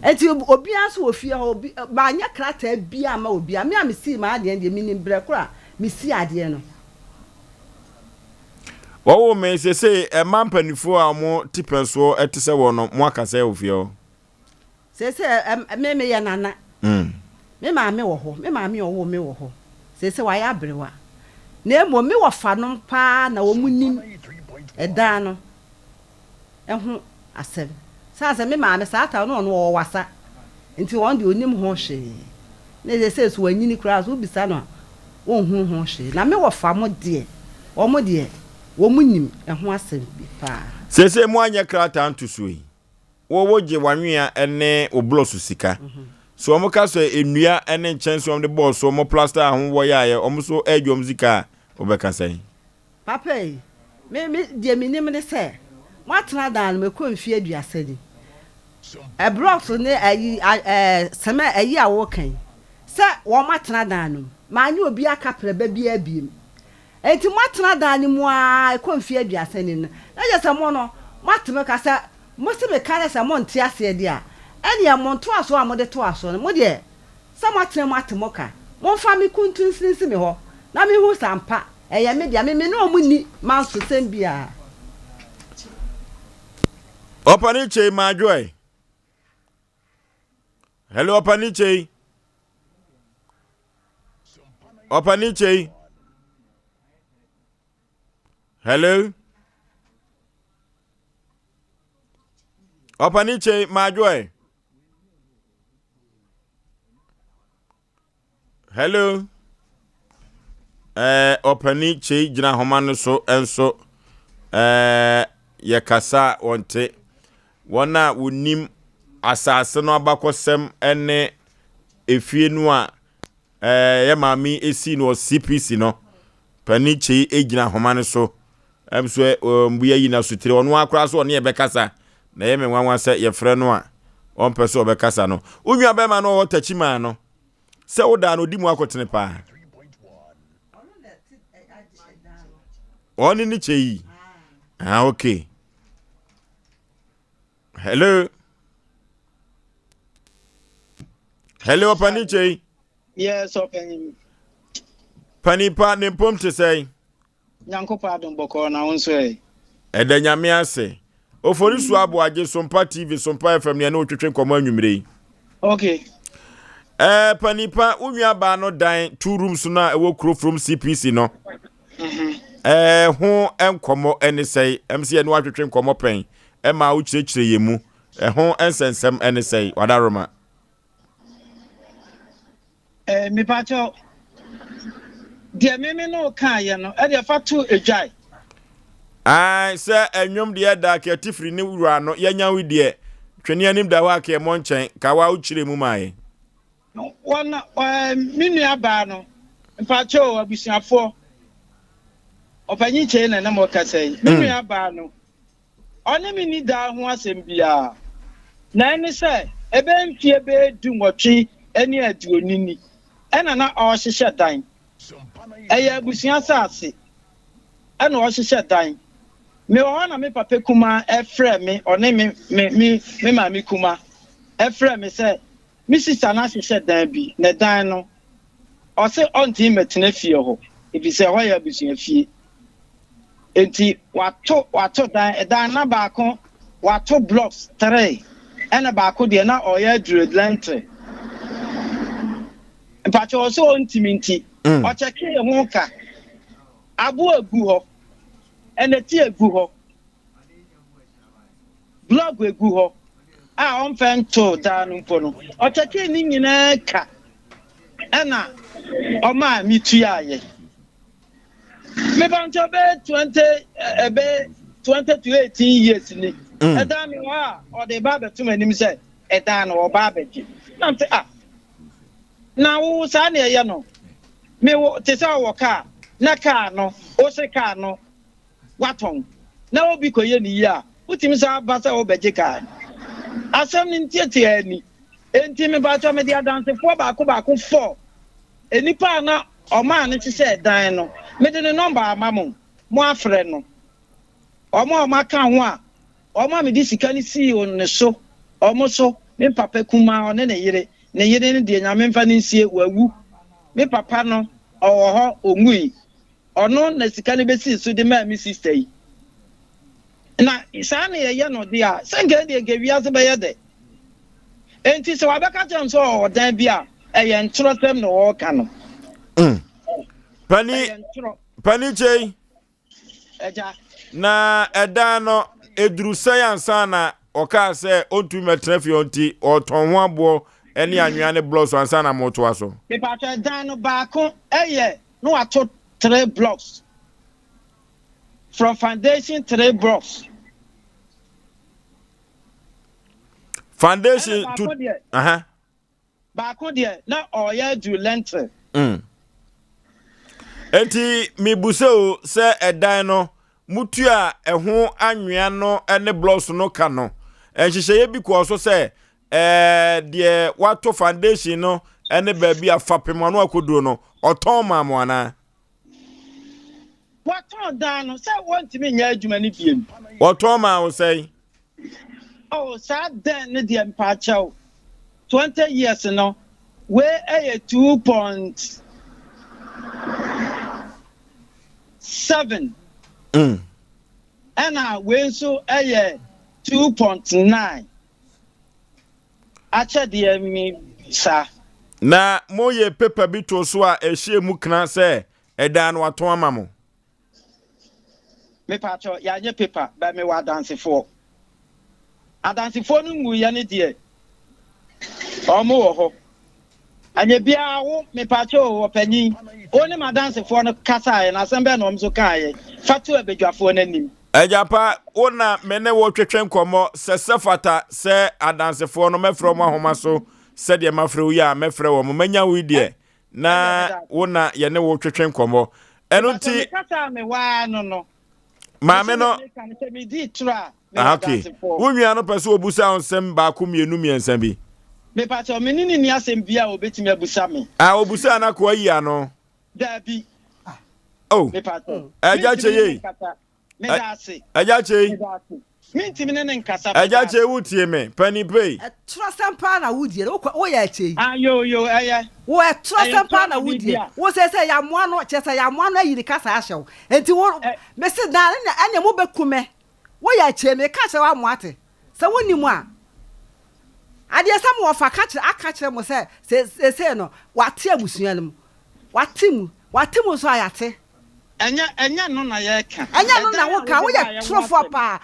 nti obiara nso wɔ fie hɔ obi manyɛ krataa biara amma obiara me a mesii m'adeɛ no deɛ menim berɛ koro a mesii adeɛ no. Wɔwoo me sesei ɛma mpaninfoɔ a wɔn te pɛn soɔ te sɛ wɔn no mo aka sɛ wɔ fie hɔ. Seesei ɛ, me meyɛ nana. Me maame wɔ hɔ, me maame a ɔwoo me wɔ hɔ. Seesei wayɛ aberewa. Na mmom me wɔfanom paa na wɔnim ɛdan no ho asɛm. Sane sɛ me maame saa ta no ɔno ɔwɔ wasa, nti ɔno deɛ ɔnnim ho hwee. Na seesei nso wanyini koraa nso wobisa no a, ɔnhunu ho hwee. Na me wɔfa mo deɛ, wɔn deɛ wɔnim ɛho asɛm bi paa. Seesei moanyɛ krataa ntosoɔ yi. Wo wo gye w'anwea ne wo blɔ so sika. So wɔn ka sɛ nnua ne nkyɛnse wɔn de bɔɔ so wɔn plaster ho wɔ yɛ ayɛ wɔn so ɛregye wɔn sika a wo bɛ ka sɛn? Papa yi, me me deɛ me nim ne sɛ, mo atena dan no mu ɛkɔ mfie aduasa ni. Ɛblɔks ne ayi a ɛɛ sɛmɛ ayi a wo ka yi, sɛ wɔn atena dan no mu, maa nye obi aka prɛba biara biem. Enti moatena dan no mu ara ɛkɔ mfeɛ aduasa ni no, na kyerɛ sɛ mo no, moate me ka. Sɛ mose meka na sɛ monte aseɛ deɛ a, ɛnneɛ mo ntoasoɔ a mode toa soɔ no, mo deɛ, sɛ moatena mu ate mo ka, momfa me kuntun nsini nsi me hɔ, na menhunu sɛ ampa ɛyɛ me dea. Me me ne wɔn nni mansosɛm biara. Ɔpani Kyei Madwoe. Hello, Ɔpani Kyei. Ɔpani Kyei. Hello. Ɔpani Kyei Madwoe. Hello. Ɛɛ ɔpani Kyei gyina ahoma no so nso ɛɛ yɛkasa a wɔnte. Wɔn a wɔnim asase no abakɔsɛm ne efie no a ɛɛ yɛ maame esi no wɔ CPC no. Pani Kyei gyina ahoma no so. Ɛm so mbu ayi na sotire ɔno ara koraa so ɔne yɛbɛkasa na ɛyɛ me nwanwa sɛ yɛfrɛ no a ɔmpɛ sɛ ɔbɛkasa no. Wo nua bɛrima no ɔwɔ takyimaa no sɛ wodaa no ɔdi mu akotene paa. Ɔne ne kyɛ yi. Ah, okay. Hello. Hello, ɔpani kyɛ yi. Yes, ɔpani. Pani pa ne mpom te sɛn? Nyankopɔn adom bɔkɔɔ na wo nso ɛ? Ɛda Nyame ase. Oforisuo Aboagye, Sompa TV, Sompa FM ne ɛne wo twetwe nkɔmmɔ anwummere yi. Okay. Ɛɛ panipa, wo nua baa no dan two rooms no a ɛwɔ kuro from CPC no. Ɛɛ ho nkɔmmɔ ɛne sɛe. Ɛm sɛ yɛne watwetwe nkɔmmɔ pɛn ɛma wo kyerɛkyerɛ yɛn mu. Ɛho nsɛnsɛm ɛne sɛe. Wadaroma. Eh, mepakyɛw, deɛ me me ne wo kaeɛ no, ɛdeɛ fa to adwae. Ae, sɛ ɛnwom deɛ da ka atifiri ne wura no, yɛanya wo deɛ, twene anim da hɔ a ka ɛmmɔ nkyɛn, ka wa wo kyerɛ mu ma yɛn. Wɔn, eh, me nua baa no, mpakyɛw, abusuafoɔ, ɔpanyin kyei na ɛne mo kasa yi, me nua baa no, Ɔne me nni daa ho asɛm biara, na ɛne sɛ, ɛbɛyɛ mfeɛ bɛyɛ dunwɔtwe ne aduonu ni ɛna na ɔrehyehyɛ dan. Ɛyɛ abusua asase ɛna ɔrehyehyɛ dan. Mewɔ hɔ na me papa kumaa frɛɛ me, ɔne me me me me maame kuma frɛɛ me sɛ me sista no ahyehyɛ dan bi, na dan no ɔse ɔntumi mmɛtena fie hɔ efisɛ ɛhɔ yɛ abusua fie. Enti wato wato dan ɛdan na baako wato blocks three ɛna baako deɛ na ɔyɛ aduro lentre. Mpakyɛ ɔsɛ ɔntumi nti ɔkyɛkee ho ka aboɔ egu hɔ ɛnɛte egu hɔ blɔg egu hɔ a ɔmfɛ ntoo daa no mpo no ɔkyɛkee ne nyinaa ka ɛna ɔmaa metuaeɛ. Mepa nkyɛw bɛyɛ 20 ɛbɛ 20 to 18 years ni. Ɛdan mi wɔ a ɔde ba abɛto m'anim sɛ ɛdan no ɔba abɛgye. Na mte ah na wo saa na ɛyɛ no. Me wo te sɛ ɔwɔ kaa na kaa no ose kaa no watɔn na obi kɔyɛ ne yie a wotumi san ba sɛ wobɛgye kaa no. Asɛm no ntiatia ani. Enti mepakyɛw mede adansefoɔ baako baako fɔɔ nnipa a na ɔmaa no hyehyɛɛ dan no. Mede ne nɔmba ama mo, moafrɛ no. Wɔn a wɔaka ho a wɔn a mede sika no sii ne so, wɔn so, me papa kumaa, ɔne ne yere, ne yere no deɛ Nyame mfa no nsie, wawu. Me papa no, ɔwɔ hɔ, ɔnwui. Ɔno na sika no bɛsii so de maa me sista yi. Na saa na yɛyɛ no deɛ a, sɛ nka ɛdeɛ nka wiase bɛyɛ dɛ. Enti sɛ wabɛka kyerɛ m sɛ ɔwɔ dan bi a, ɛyɛ ntorɔsɛm na ɔreka no. Mm. Pani, pani kyei. Agya. Na ɛdan no, ɛduru sɛn ansa na ɔkaa sɛ ɔntumi mɛtena fie hɔ nti ɔtɔn ho aboɔ ne anwea ne blɔs ansa na motoa so? Mepatwa ɛdan no baako ɛyɛ na wato three blocks from foundation three blocks. Foundation to. Uh -huh. Baako deɛ na ɔreyɛ aduru lentil. Mm. Enti mebisa o sɛ ɛdan no mutua ɛho anwea no ne blocks no ka no nhyehyɛeɛ bi kɔɔ so sɛ ɛɛ deɛ wato foundation no ne baabi a fapem ano akɔduro no ɔtɔn maa mo anaa? Wɔtɔn dan no sɛ wɔntumi nyɛ adwuma no biem. Wɔtɔn maa wo sɛn? Oh, saa dan no deɛ mpaakyɛw, 20 years no, wei ɛyɛ 2.7. Mm. Ɛna wei nso ɛyɛ 2.9. Akyɛdeɛ mi saa. Na moyɛ paper bi too so a ɛhyɛɛ mu kena sɛ Ɛdan no watɔn ama mo. Mepakyɛw, yɛanyɛ paper, but mewɔ adansefoɔ. Adansefoɔ no nwuiɛ no deɛ, wɔn wɔ hɔ. Anyɛ biara wo, mepakyɛw o, ɔpanyin, wo ne m'adansefoɔ no kasaeɛ no, asɛm bɛn na wɔn nso kaeɛ? Fa to abadwafoɔ no anim. Agya pa, wo na me ne wo twetwe nkɔmmɔ, sɛ sɛ fata sɛ adansefoɔ no mɛfrɛ wɔn ahoma so sɛdeɛ mafrɛ wo yi a, mɛfrɛ wɔn. Manya wo yi deɛ, na wo na yɛne wo twetwe nkɔmmɔ ɛno nti maame no ah, okay wo nua no pɛ sɛ obusa wo nsɛm baako mmienu mmiɛnsa bi mepakyɛ me ne ne ni asɛm bia a obɛtumi abusa me ah obusa na ko ayi ano daabi oh mepakyɛ ɛgya kyɛ yei Meda ase. Agya Kyei. Meda ase. Mentumi ne ne nkasa. Agya Kyei wo tie me. Panin pei. Ɛtorɔsɛm paa na wo die no wo yɛ Kyei. Ah yo yo ɛyɛ. Wo ɛtorɔsɛm paa na wo die wo sɛ sɛ yamoa no kyerɛ sɛ yamoa no ayi ne kasa ahyɛ wo nti wo mese dan ɛnna ɛnna mo bɛ ku me wo yɛ Kyei me ka kyerɛ wo amoa te sɛ wo nim a adeɛ sɛ mo wɔfa ka kyerɛ aka kyerɛ mo sɛ sɛ sɛ no wate abusua no mu wate mu wate mu nso a yate. Ɛnyɛ ɛnyɛ no na yɛreka. Ɛnyɛ no na woka, woyɛ torofoɔ paa.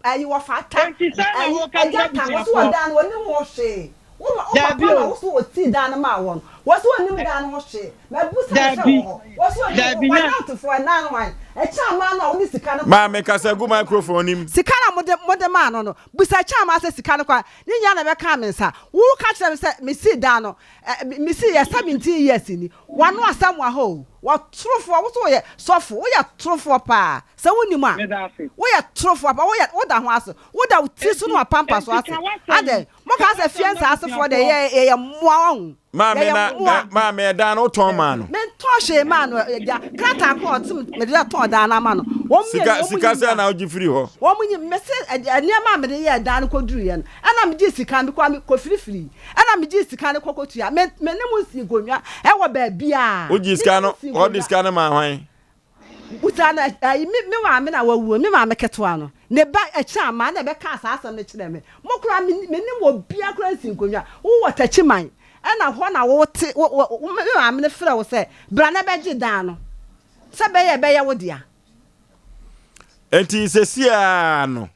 Ayi wɔfa ta, ayi agya ta, wɔso wɔ dan no wɔnim ho hwee. Wo ma wo papa na woso wɔsii dan no maa wɔn. Wɔso wɔnim dan no ho hwee. Mabu sɛ sɛ wɔ hɔ. Wɔso wɔnim ho. W'adamfofoɔ ɛnan no hwan? Ɛkyɛ amaa no a wode sika no kɔ. Maame kasa gu microphone nim. Sika na mode mode maa no no, bisa kyɛ amaa sɛ sika no kɔ a, ne nyinaa na ɛbɛkaa me nsa. Woka kyerɛ me sɛ mesii dan no, mesii yɛ 17 years ni. Wano asɛm wɔ ha o. Wɔ torofoɔ wo so woyɛ sɔfo woyɛ torofoɔ paa sɛ wo nim a woyɛ torofoɔ paa woyɛ woda ho ase woda wo tiri so ne wapampa so ase adɛn mo kaa sɛ fie nsaasefoɔ deɛ yɛ yɛyɛ mmoa wahu Maame yɛyɛ na mmoa. ɛ maame ɛdan no wotɔn maa no. Mentɔn hwee maa no agya krataa ko a ɔte mede tɔn dan no ama no wɔn mmienu Sika wɔn sika nyinaa sɛn na wogye firi hɔ? wɔn nyi mese nneɛma a mede yɛɛ dan no kɔduruiɛ no Ɛna megyee sika no mekɔɔ mekɔfirifirii ɛna megyee sika no kɔkɔtua me me ne mo nsii nkonnwa ɛwɔ baabiaa Wogyee me ne sika mo no nsii wɔde nkonnwa sika no maa hwan? Busa no ayi me me maame na wawuo me maame ketewa no ne ba ɛkyɛ ama na ɛbɛkaa saa asɛm no kyerɛ me mo koraa me me ne mo obia koraa nsii nkonnwa wowɔ takyiman ɛna hɔ na wote wo wo me maame no frɛ wo sɛ bra na bɛgye dan no sɛ bɛyɛ ɛbɛyɛ wo dea. Enti sesiaa no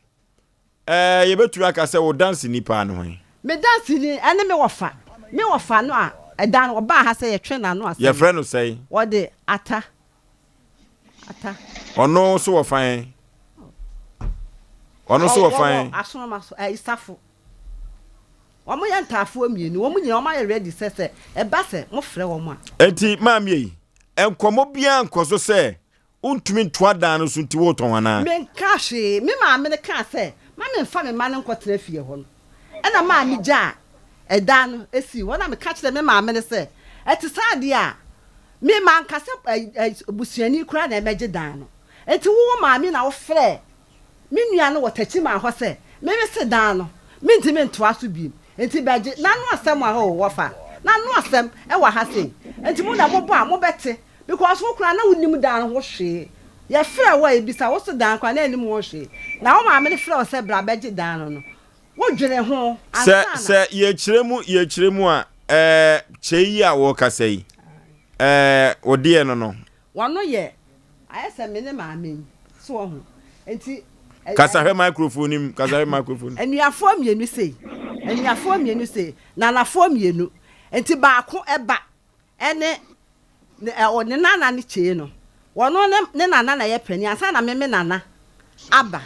Ɛɛ, yɛbɛtumi aka sɛ wo danseni paa ne hwan? Me danseni ne me wɔfa. Me wɔfa no a, ɛda no ɔbaa ha sɛ yɛtwe n'ano asɛm. Yɛfrɛ no sɛn? Wɔde Ata. Ata. Ɔno nso wɔ fan. Ɔno nso wɔ fan. Ɔwɔ Asoroma so, ɛɛ Isafo. Wɔn yɛ ntaafoɔ mmienu, wɔn nyinaa wɔn ayɛ ready sɛ sɛ ɛba sɛ mo frɛ wɔn a. Enti maame yi, nkɔmmɔ biara nkɔ so sɛ wontumi ntoa dan no so nti woretɔn anaa? Menkaa hwee. Me maame no kaa sɛ ma memfa me mma no nkɔtena fie hɔ no, ɛnna maa migyaa ɛdan no sii hɔ. Ɛnna meka kyerɛɛ me maame no sɛ, ɛte saa deɛ a, me manka sɛ busuani koraa na ɛmmɛgye dan no. Enti wo wo maame na wofrɛɛ me nua no wɔ Techiman hɔ sɛ merese dan no, mentumi ntoa so bio, enti bɛgye. N'ano asɛm wɔ ha o, wɔfa. N'ano asɛm wɔ ha sei. Enti mo deɛ mobɔ a, mobɛte. Because wo koraa na wonnim dan no ho hwee. Yɛfrɛɛ wo a yɛbisa wo so dan koraa na yɛnnim ho hwee. Na wo maame no frɛɛ wo sɛ bra bɛgye dan no no, wodwenee ho Sɛ ansa na. sɛ yɛkyerɛ mu yɛkyerɛ mu a ɛɛ kyɛ yi a wɔrekasa yi ɛɛ wo deɛ no no. Wɔno yɛ ayɛ sɛ me ne maame yi so wahu nti. Kasa hwɛ microphone no mu kasa hwɛ microphone. Anuafoɔ mmienu sei anuafoɔ mmienu sei nanafoɔ mmienu nti baako ɛba ɛne ne ɛ ne nana no kyee no wɔno ne ne nana na ɛyɛ panin ansa na me me nana aba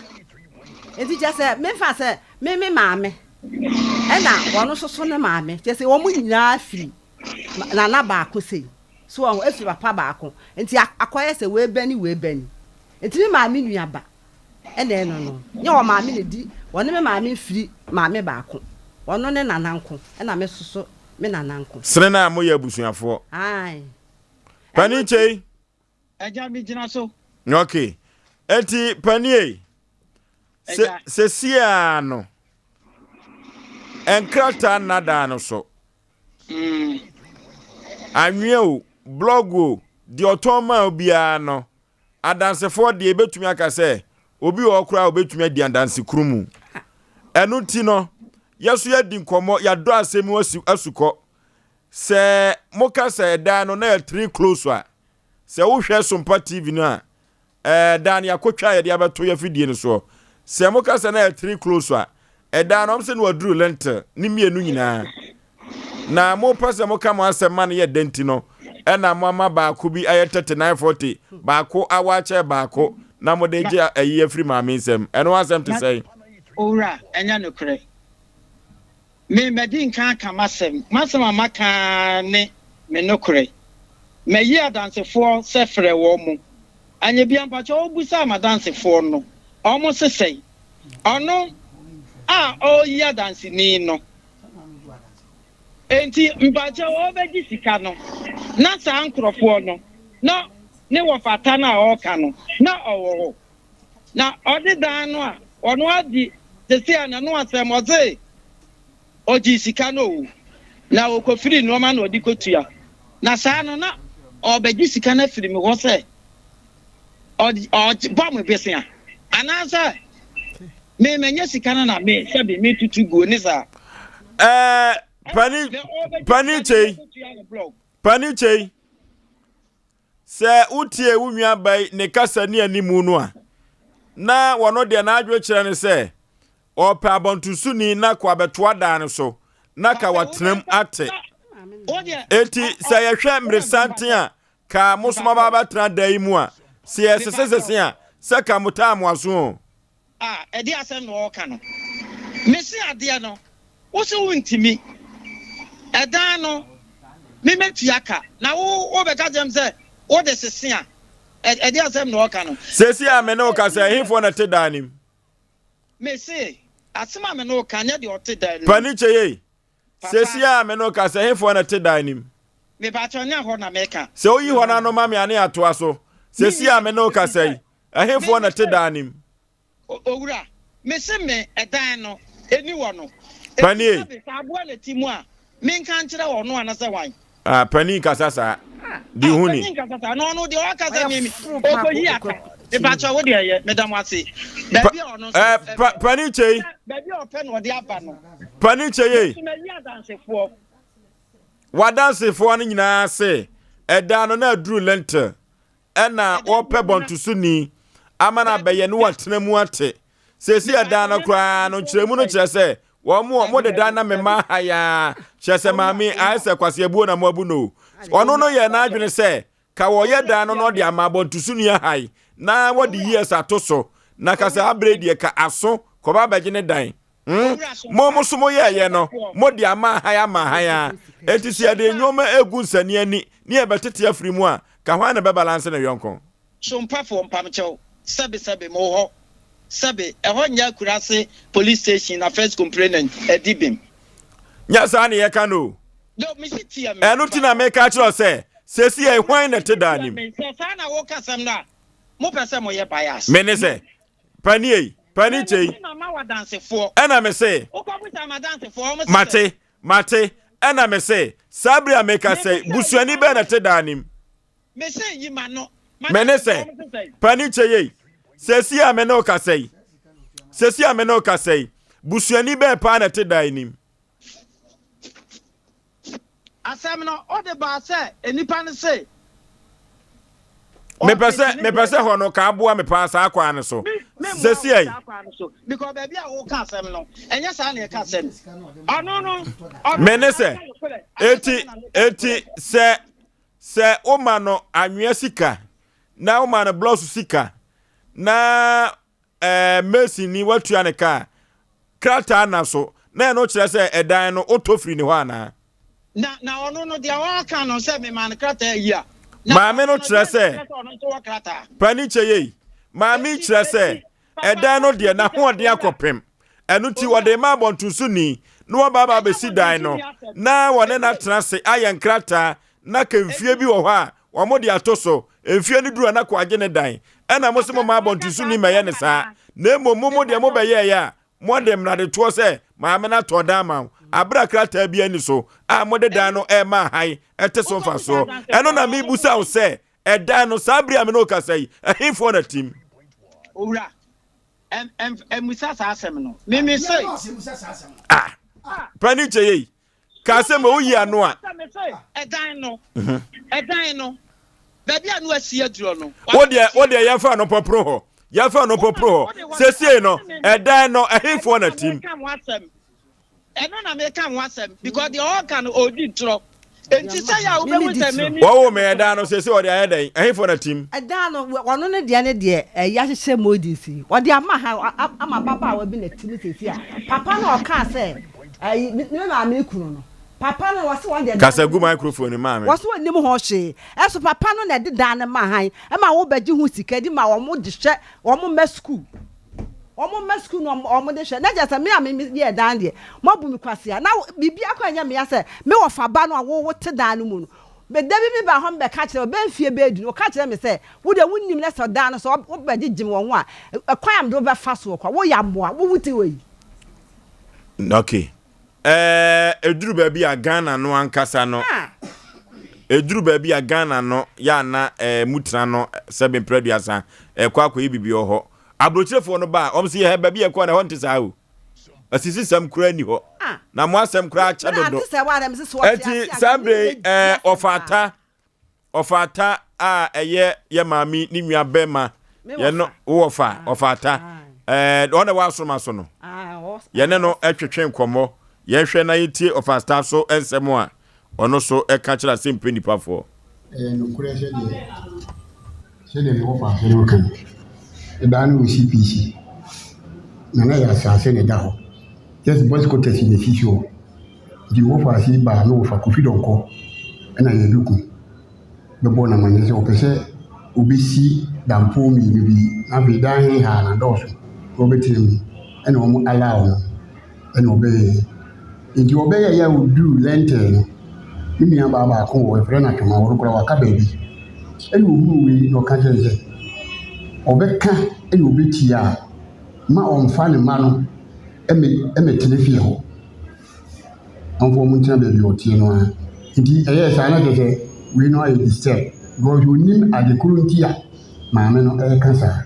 nti kyerɛ sɛ memfa sɛ me me maame ɛna wɔno nso so ne maame kyerɛ sɛ wɔn nyinaa firi nana baako sei so wɔn efiri papa baako nti akɔyɛ sɛ wei bɛni wei bɛni nti me maame nua ba ɛna ɛno no nyɛ wɔn maame na di wɔne me maame mfiri maame baako wɔno ne nana nko ɛna me soso me nana nko. Sene na moyɛ abusuafoɔ. Ae. Panin kyei. Agya me gyina so. Ok. Enti panin ei. Se sesiaa no. Nkrataa nna no so. Mm. Anwea o, blog o, deɛ ɔtɔn maa obiara no, Adansefoɔ deɛ, yɛbɛtumi aka sɛ obi wɔ hɔ koraa a ɔbɛtumi adi adansekurumu mu. Ɛno nti no, yɛ nso yɛadi nkɔmmɔ, yɛadɔ asɛm mu asu asukɔ. Sɛ moka sɛ ɛdan no na yɛ three close a, sɛ wohwɛ Sompa TV no a, ɛdan no yɛakɔtwa a yɛde abɛto yɛ afidie no soɔ. Sɛ moka sɛ na yɛ three close a, ɛdan no ɔm sɛ no waduru lentil ne mmienu nyinaa. Na mopɛ sɛ moka mo asɛm ma no yɛ dɛ nti no, ɛna moama baako bi ayɛ 39 40, baako awa akyɛ baako, na mode gye ayi afiri maame nsam. Ɛno asɛm te sɛn? Owura, ɛnyɛ nokorɛ. Me, madi nkan aka m'asɛm. M'asɛm a maka ara ne me nokorɛ. Mayi adansefoɔ sɛ frɛ wɔn mo. Anyɛ bia mpakyɛ wobisaa m'adansefoɔ no, wɔn se sɛn? Ɔno a ɔreyi adanseni no, Enti mpakyɛw ɔrebɛgye sika no na saa nkorɔfoɔ no na ne wɔfata no a ɔreka no na ɔwɔ hɔ na ɔde dan no a ɔno adi sesei a n'ano asɛm ɔse ɔgyee sika no o na ɔkɔfiri nnoɔma na ɔde kɔtua na saa no na ɔrebɛgye sika no afiri me hɔ sɛ ɔbɔ me besea anaasɛ me manya sika no na me sɛbi me tutu guo ne saa. Ɛɛ pani pani kyei pani kyei sɛ wotie wo nua ba yi ne kasa ne animu no a na wɔno deɛ n'adwene kyerɛ ne sɛ ɔpɛ abɔntosoni na kɔ abɛtoa dan no so na ka watenam ate eti sɛ yɛhwɛ mmeresanten a Ka mo som aba abɛtena da yi mu a, se yɛsesesese a, sɛ ka mo taa mo aso o. A, ɛdeɛ asɛm na ɔreka no? Mese adeɛ no, wo se wontumi. Ɛdan no, me mɛtua ka, na wo wobɛka kyerɛ me sɛ wode sese a, ɛdeɛ asɛm na ɔreka no? Seesei a me ne wo kasa yi, ɛhefoɔ na ɛte dan no mu? Mese, asɛm a me ne wo ka, nyɛ deɛ ɔte dan no mu. Pani kyeyei, Seesei a me ne wo kasa, ɛhefoɔ na ɛte dan no mu? Mepakyɛw, nyɛ hɔ na meka. Sɛ woyi hɔ no ano ma me a, ne yɛatoa so. Seesei a me ne wo kasa yi, ɛhefoɔ na ɛte dan no mu? Owura, mese me ɛdan no, ɛni hɔ no. Pani ei. Enti sɛbe, sɛ aboa na ɛte mu a, menka nkyerɛ ɔno anasɛ hwan? Ah, panin kasa saa. Di ho ni. Panin kasa saa. Na ɔno deɛ ɔka sɛ me ɔkɔyi aka. Mepakyɛ wo deɛ yɛ, meda mo ase. Baabi a ɔno nso. Eh, pa, panin kyei. Baabi a ɔpɛ na ɔde aba no. Panin kyei. Nso mayi adansefoɔ. W'adansefoɔ no nyinaa se ɛda no na aduru lentil. Ɛna wɔpɛ bɔntosoni ama no abɛyɛ ne watena mu ate. Seesei ɛdan no koraa no nkyerɛmu no kyerɛ sɛ wɔn mo mo deda na mema ha yaa kyerɛ sɛ maame ayɛ sɛ kwasi abuo na mo abu no. Ɔno no yɛ n'adwene sɛ Ka wɔyɛ dan no na ɔde ama abɔntosoni ahae na wɔde years ato so na ka sɛ abere deɛ ka aso kɔba abɛgye ne dan. Hmm? Mo mo so mo yɛɛyɛ no, mo de ama ahan ama ahan a. Enti sɛ yɛde nneɛma egu nsani ani ne yɛbɛtete afiri mu a, ka hwan na ɛbɛbalanse ne yɔnko? Sompafoɔ mpamkyɛw, sɛbe sɛbe, mowɔ hɔ, sɛbe, ɛhɔ nyɛ akurase police station na first complainant adi bem. Nyɛ saa ne yɛka no o. No, mese tie me. Ɛno ti na meka kyerɛ wo sɛ, seesei hwan na ɛte daa nim? Sɛ saa na woka asɛm no a, mopɛ sɛ moyɛ bias. Me ne sɛ, Pani ei, pani kyei. Ɛna me se, mate, mate, ɛna me se, saa bere a meka sɛ, busuani bɛn na ɛte daa nim? Me ne sɛ, pani kyei ei, seesei a me ne wo kasa yi, seesei a me ne wo kasa yi, busuani bɛn paa na ɛte daa nim? Asɛm no, ɔde baa sɛ nnipa no se. Mepɛ sɛ mepɛ sɛ hɔ no ka aboa me paa saa kwan no so. Sɛsi ayi. Because baabi a woka asɛm no, ɛnyɛ saa na ɛka asɛm. Ɔno no, ɔno Me ne sɛ, eti eti sɛ sɛ woma no anwea sika na woma no blɔs sika na ɛɛ mason ni watua ne ka a, krataa nna so, na ɛno kyerɛ sɛ ɛdan no wotɔ firi ne hɔ anaa? Na na ɔno no deɛ ɔreka no sɛ memaa no krataa yi a. Na Maame no ɔno kyerɛ deɛ sɛ, kyerɛ sɛ ɔno nso wɔ krataa. Panin Kyeyei, maame yi kyerɛ sɛ ɛdan no deɛ n'ahoɔden akɔpem, ɛno nti wɔde rema abɔntosoni na waba aba abɛsi dan no na wɔne no atena ase ayɛ nkrataa na ka mfie bi wɔ hɔ a Wɔn de ato so, mfeɛ no duru a na koagye ne dan. Ɛna mo se mo ma abɔntesoni mmɛyɛ ne saa. Na mmom mo mo deɛ mo bɛyɛɛyɛ a, mo de mmaradetoɔ sɛ maame no atɔ dan ama wo, aberɛ a krataa biara nni so a mode dan no rema ahan ɛte so mfasoɔ. Ɛno na mebusa wo sɛ, ɛdan no, saa bere a me ne wo kasa yi, ɛhefoɔ na tim? Owura, ɛmmusa saa asɛm no. Me me se. Ah, panin kyɛ yei. Ka sɛ ma woyi ano a. Ɛdan no, mhm. ɛdan no, baabi a no asi aduro no. Wo deɛ, wo deɛ yɛmfa no pɔporo hɔ. Yɛmfa no pɔporo hɔ. Sesie no, ɛdan no, ɛhefoɔ na tim? Ɛno na meka ho asɛm because deɛ ɔreka no ɔredi ntorɔ. Enti sɛ yɛ a wobɛhu sɛ me ne. Wɔwo me ɛdan no seesei ɔde ayɛ dɛn? Ɛhefoɔ na tim? Ɛdan no ɔno ne deɛ ne deɛ ɛyi ahyehyɛ moldings yi ɔde ama ha ama ababaawa bi na tim seesei a papa no ɔkaa sɛ ɛyi ne maame kunu no papa no wɔse wɔn deɛ. Kasa gu microphone no maame. Wɔse wɔnim ho hwee ɛso papa no na ɛde dan no ma han ɛma wɔbɛgye ho sika di ma wɔn de hwɛ wɔn mma sukuu. Wɔn mma sukuu no wɔn de hwɛ na kyerɛ sɛ me a me yɛ dan deɛ moabu me kwasea na biribi akɔ ɛnyɛ mea sɛ me wɔfa ba no a wo te dan no mu no me da bi me ba hɔ me bɛka kyerɛ bɛ mfie bɛɛ du no ɔka kyerɛ me sɛ wo deɛ wo nim na sɛ dan no sɛ wo bɛ gyegye me wɔ ho a ɛkwan a mede wo bɛfa soɔ kwa wo yɛ amoa wo wo te wɔ yi. Okay. Ɛɛ ɛduru baabi a Ghana no ankasa no ɛduru baabi a Ghana no yɛ ana ɛɛ mutena no sɛ mprɛ aduasa ɛkɔ akɔyɛ biribi wɔ hɔ aburokyerefoɔ no ba a wɔn sɛ yɛ baabi yɛ kɔ na ɛhɔ nte saa o asisisɛm koraa ni hɔ na mo asɛm koraa kyɛ dodo ɛti saa bere ɛɛ ɔfata Ɔfata a ɛyɛ yɛ maame ne nua bɛrima yɛn no wowɔ fa ɔfata ɛɛ ɔna ɛwɔ asoroma so no yɛne no ɛtwetwe nkɔmmɔ yɛnhwɛ na yɛtie ɔfata so nsɛm a ɔno so ɛka kyerɛ asɛmpɛ nipafoɔ. Ɛyɛ nokorɛ sɛdeɛ sɛdeɛ me wɔfa ase no reka no, ɛdaa no wɔ CPC, na na ɛyɛ asase na ɛda hɔ, just boys quarters na ɛsi soɔ. Nti wɔfa ase yi baa me wɔfa Kofi Donkor na yɛn ku bɛbɔɔ no amanneɛ sɛ ɔpɛ sɛ ɔbɛsi danpɔn mmienu bi na afei dan he ha na dɔɔso na ɔbɛtena mu ɛna wɔn allow no ɛna ɔbɛyɛɛ. Nti ɔbɛyɛeɛ a ɔduruu lɛntɛn no, me nua baa baako wɔ hɔ yɛfrɛ no Atwoma, ɔno koraa waka baabi. Ɛna ɔhunuu wei na ɔka kyerɛɛ no sɛ ɔbɛka ɛna ɔbɛtie a ma ɔmfa ne mma no mmɛtena fie hɔ. Ɔmfa wɔn ntena baabi a ɔteɛ no ara. Nti ɛyɛɛ saa na kyerɛ sɛ wei no ayɛ disturb because ɔnnim ade koro nti a maame no ɛreka saa.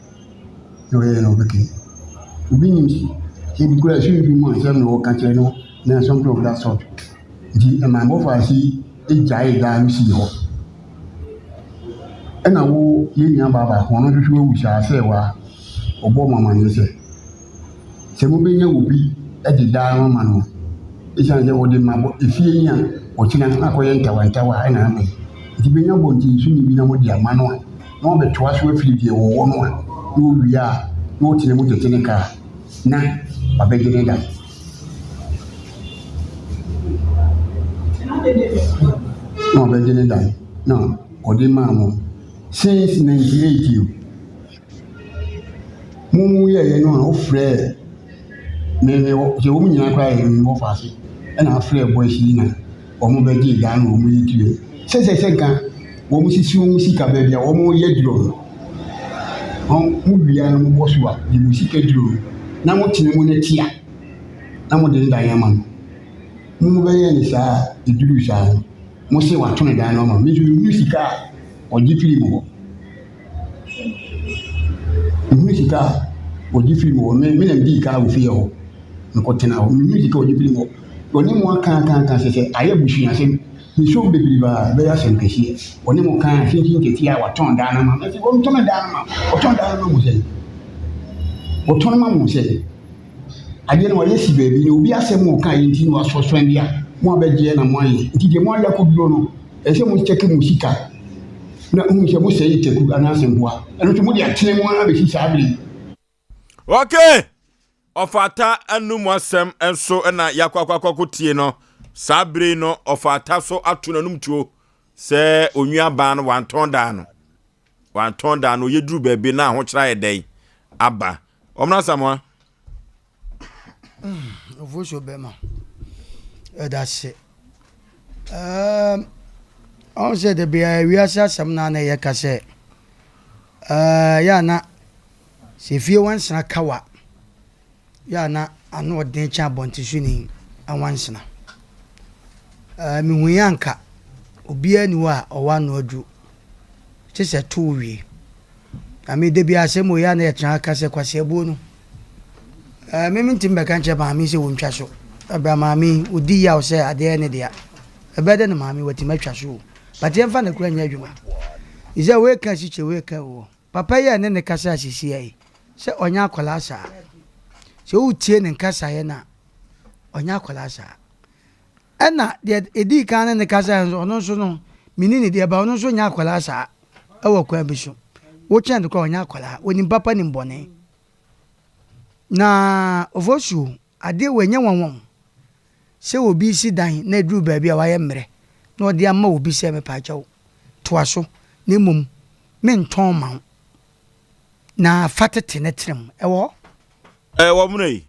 Na ɔyɛɛ no okay. Obi nim sɛ ebi koraa sunsum mu asɛm na ɔreka kyerɛ no na something of that sort. Nti ɛmaa mmɔfraase yi gyaee daa no sii hɔ. Ɛna wo yɛn nua baa baako ɔno nso so awu saa sɛ wa ɔbɔɔ mo amanneɛ sɛ Sɛ mobɛnya obi de daa no ama no a, ɛsiane sɛ wɔde ma bɔ efie ni a, ɔkyena na akɔyɛ ntawantawa a ɛna ama yi. Nti bɛnya bɔntensoni bi na mode ama no a, na wabɛtoa so afiri deɛ wɔwɔ no a, na ɔwie a, na ɔtena mu tete ne kaa, na wabɛgye ne dan. Na wabɛgye ne dan, na ɔde maa mo since 98 o. Mo mo yɛeɛ no a wofrɛɛ me me wɔ sɛ wɔn nyinaa koraa yɛ me wɔfa ase ɛna afrɛɛ boys yi na wɔn bɛgyee dan na wɔn yi tuiɛ. Sɛ sɛ sɛ nka wɔn sisi wɔn sika baabi a wɔn yɛ duro no wɔn mo wia na mo bɔ so a de mo sika duro no na mo tena mu na tia na mo de ne dan ama no. Mo mo bɛyɛ ne saa a eduru saa no mo se wato ne dan no ama me nso mehunu sika a ɔgye firi mo hɔ. Mehunu sika a wɔgye firi mu hɔ. Me me na medii kan wɔ fie hɔ. Mekɔtena hɔ. Mehunu sika a wɔgye firi mu hɔ. Wɔne mo aka aka aka sɛ sɛ ayɛ abusuasɛm. Mesom bebrebe a ɛbɛyɛ asɛm kɛseɛ. Wɔne mo ka asinsin kɛseɛ a wɔatɔn dan no ama. Mese wɔntɔn dan no ma. Wɔtɔn dan no ma mo sɛn? Wɔtɔn ma mo sɛn? Adeɛ no wɔayɛ si baabi na obi asɛm a ɔkaeɛ nti na wɔasɔsɔn bi a mo abɛgyeɛ na moayɛ. Nti deɛ moayɛ akɔduro no, ɛsɛ sɛ mo kyɛke mo sika na hunu sɛ mosɛe taku anaasɛ mmoa. Ɛno nso mode atene mo ara bɛsi saa bere yi. Okay! Ɔfata anum asɛm nso na yɛakɔ akɔ akɔ tie no. Saa bere yi no, ɔfata so ato n'anum tuo sɛ onua no wantɔn daa no. Wantɔn daa no, yɛduru baabi na ahokyerɛ ayɛ dɛn aba. Ɔmena Samoa. Ofosuo bɛma ɛda ase. Ɛɛm, ɔn sɛ da biara wiase asɛm no a na yɛka sɛ ɛɛ yɛ a na sɛ fie wansena kawa yɛ a na ano ɔden kyɛn abɔntesoni anwansena. Ɛɛ mehu yɛ anka obiara ni hɔ a ɔwɔ ano aduru kye sɛ to wie. Na me da biara asɛm wei a na yɛtena ha ka sɛ Kwasi abuo no, ɛɛ me mentumi bɛka nkyerɛ maame sɛ wɔntwa so. Ɛbra maame yi, ɔdi yaw sɛ adeɛ yɛ ne dea. Ɛbɛyɛ dɛ na maame watumi atwa so o. But yɛmfa ne kora nyɛ adwuma. Sɛ wei ka asikyire, wei ka ɛwoɔ. Papa yi a ɛne ne kasa asisi yi, sɛ ɔnyɛ akwadaa saa. Sɛ wotie ne nkasaeɛ no a, ɔnyɛ akwadaa saa. Ɛna deɛ ɛdii kan ne ne kasaeɛ nso, ɔno nso no, menni ne deɛ ba, ɔno nso nyɛ akwadaa saa. wɔ kwan bi so. Wokyɛn no koraa ɔnyɛ akwadaa, onim papa nim bɔne. Na Ofosuo, adeɛ wei ɛnyɛ nwanwa o. Sɛ obi resi dan na ɛduru baabi a wayɛ mmerɛ na ɔde ama obi sɛ mepaakyɛw toa so na mmom mentɔn mma wo na fa tete ne tena mu, ɛwɔ hɔ. Ɛwɔ mono yi,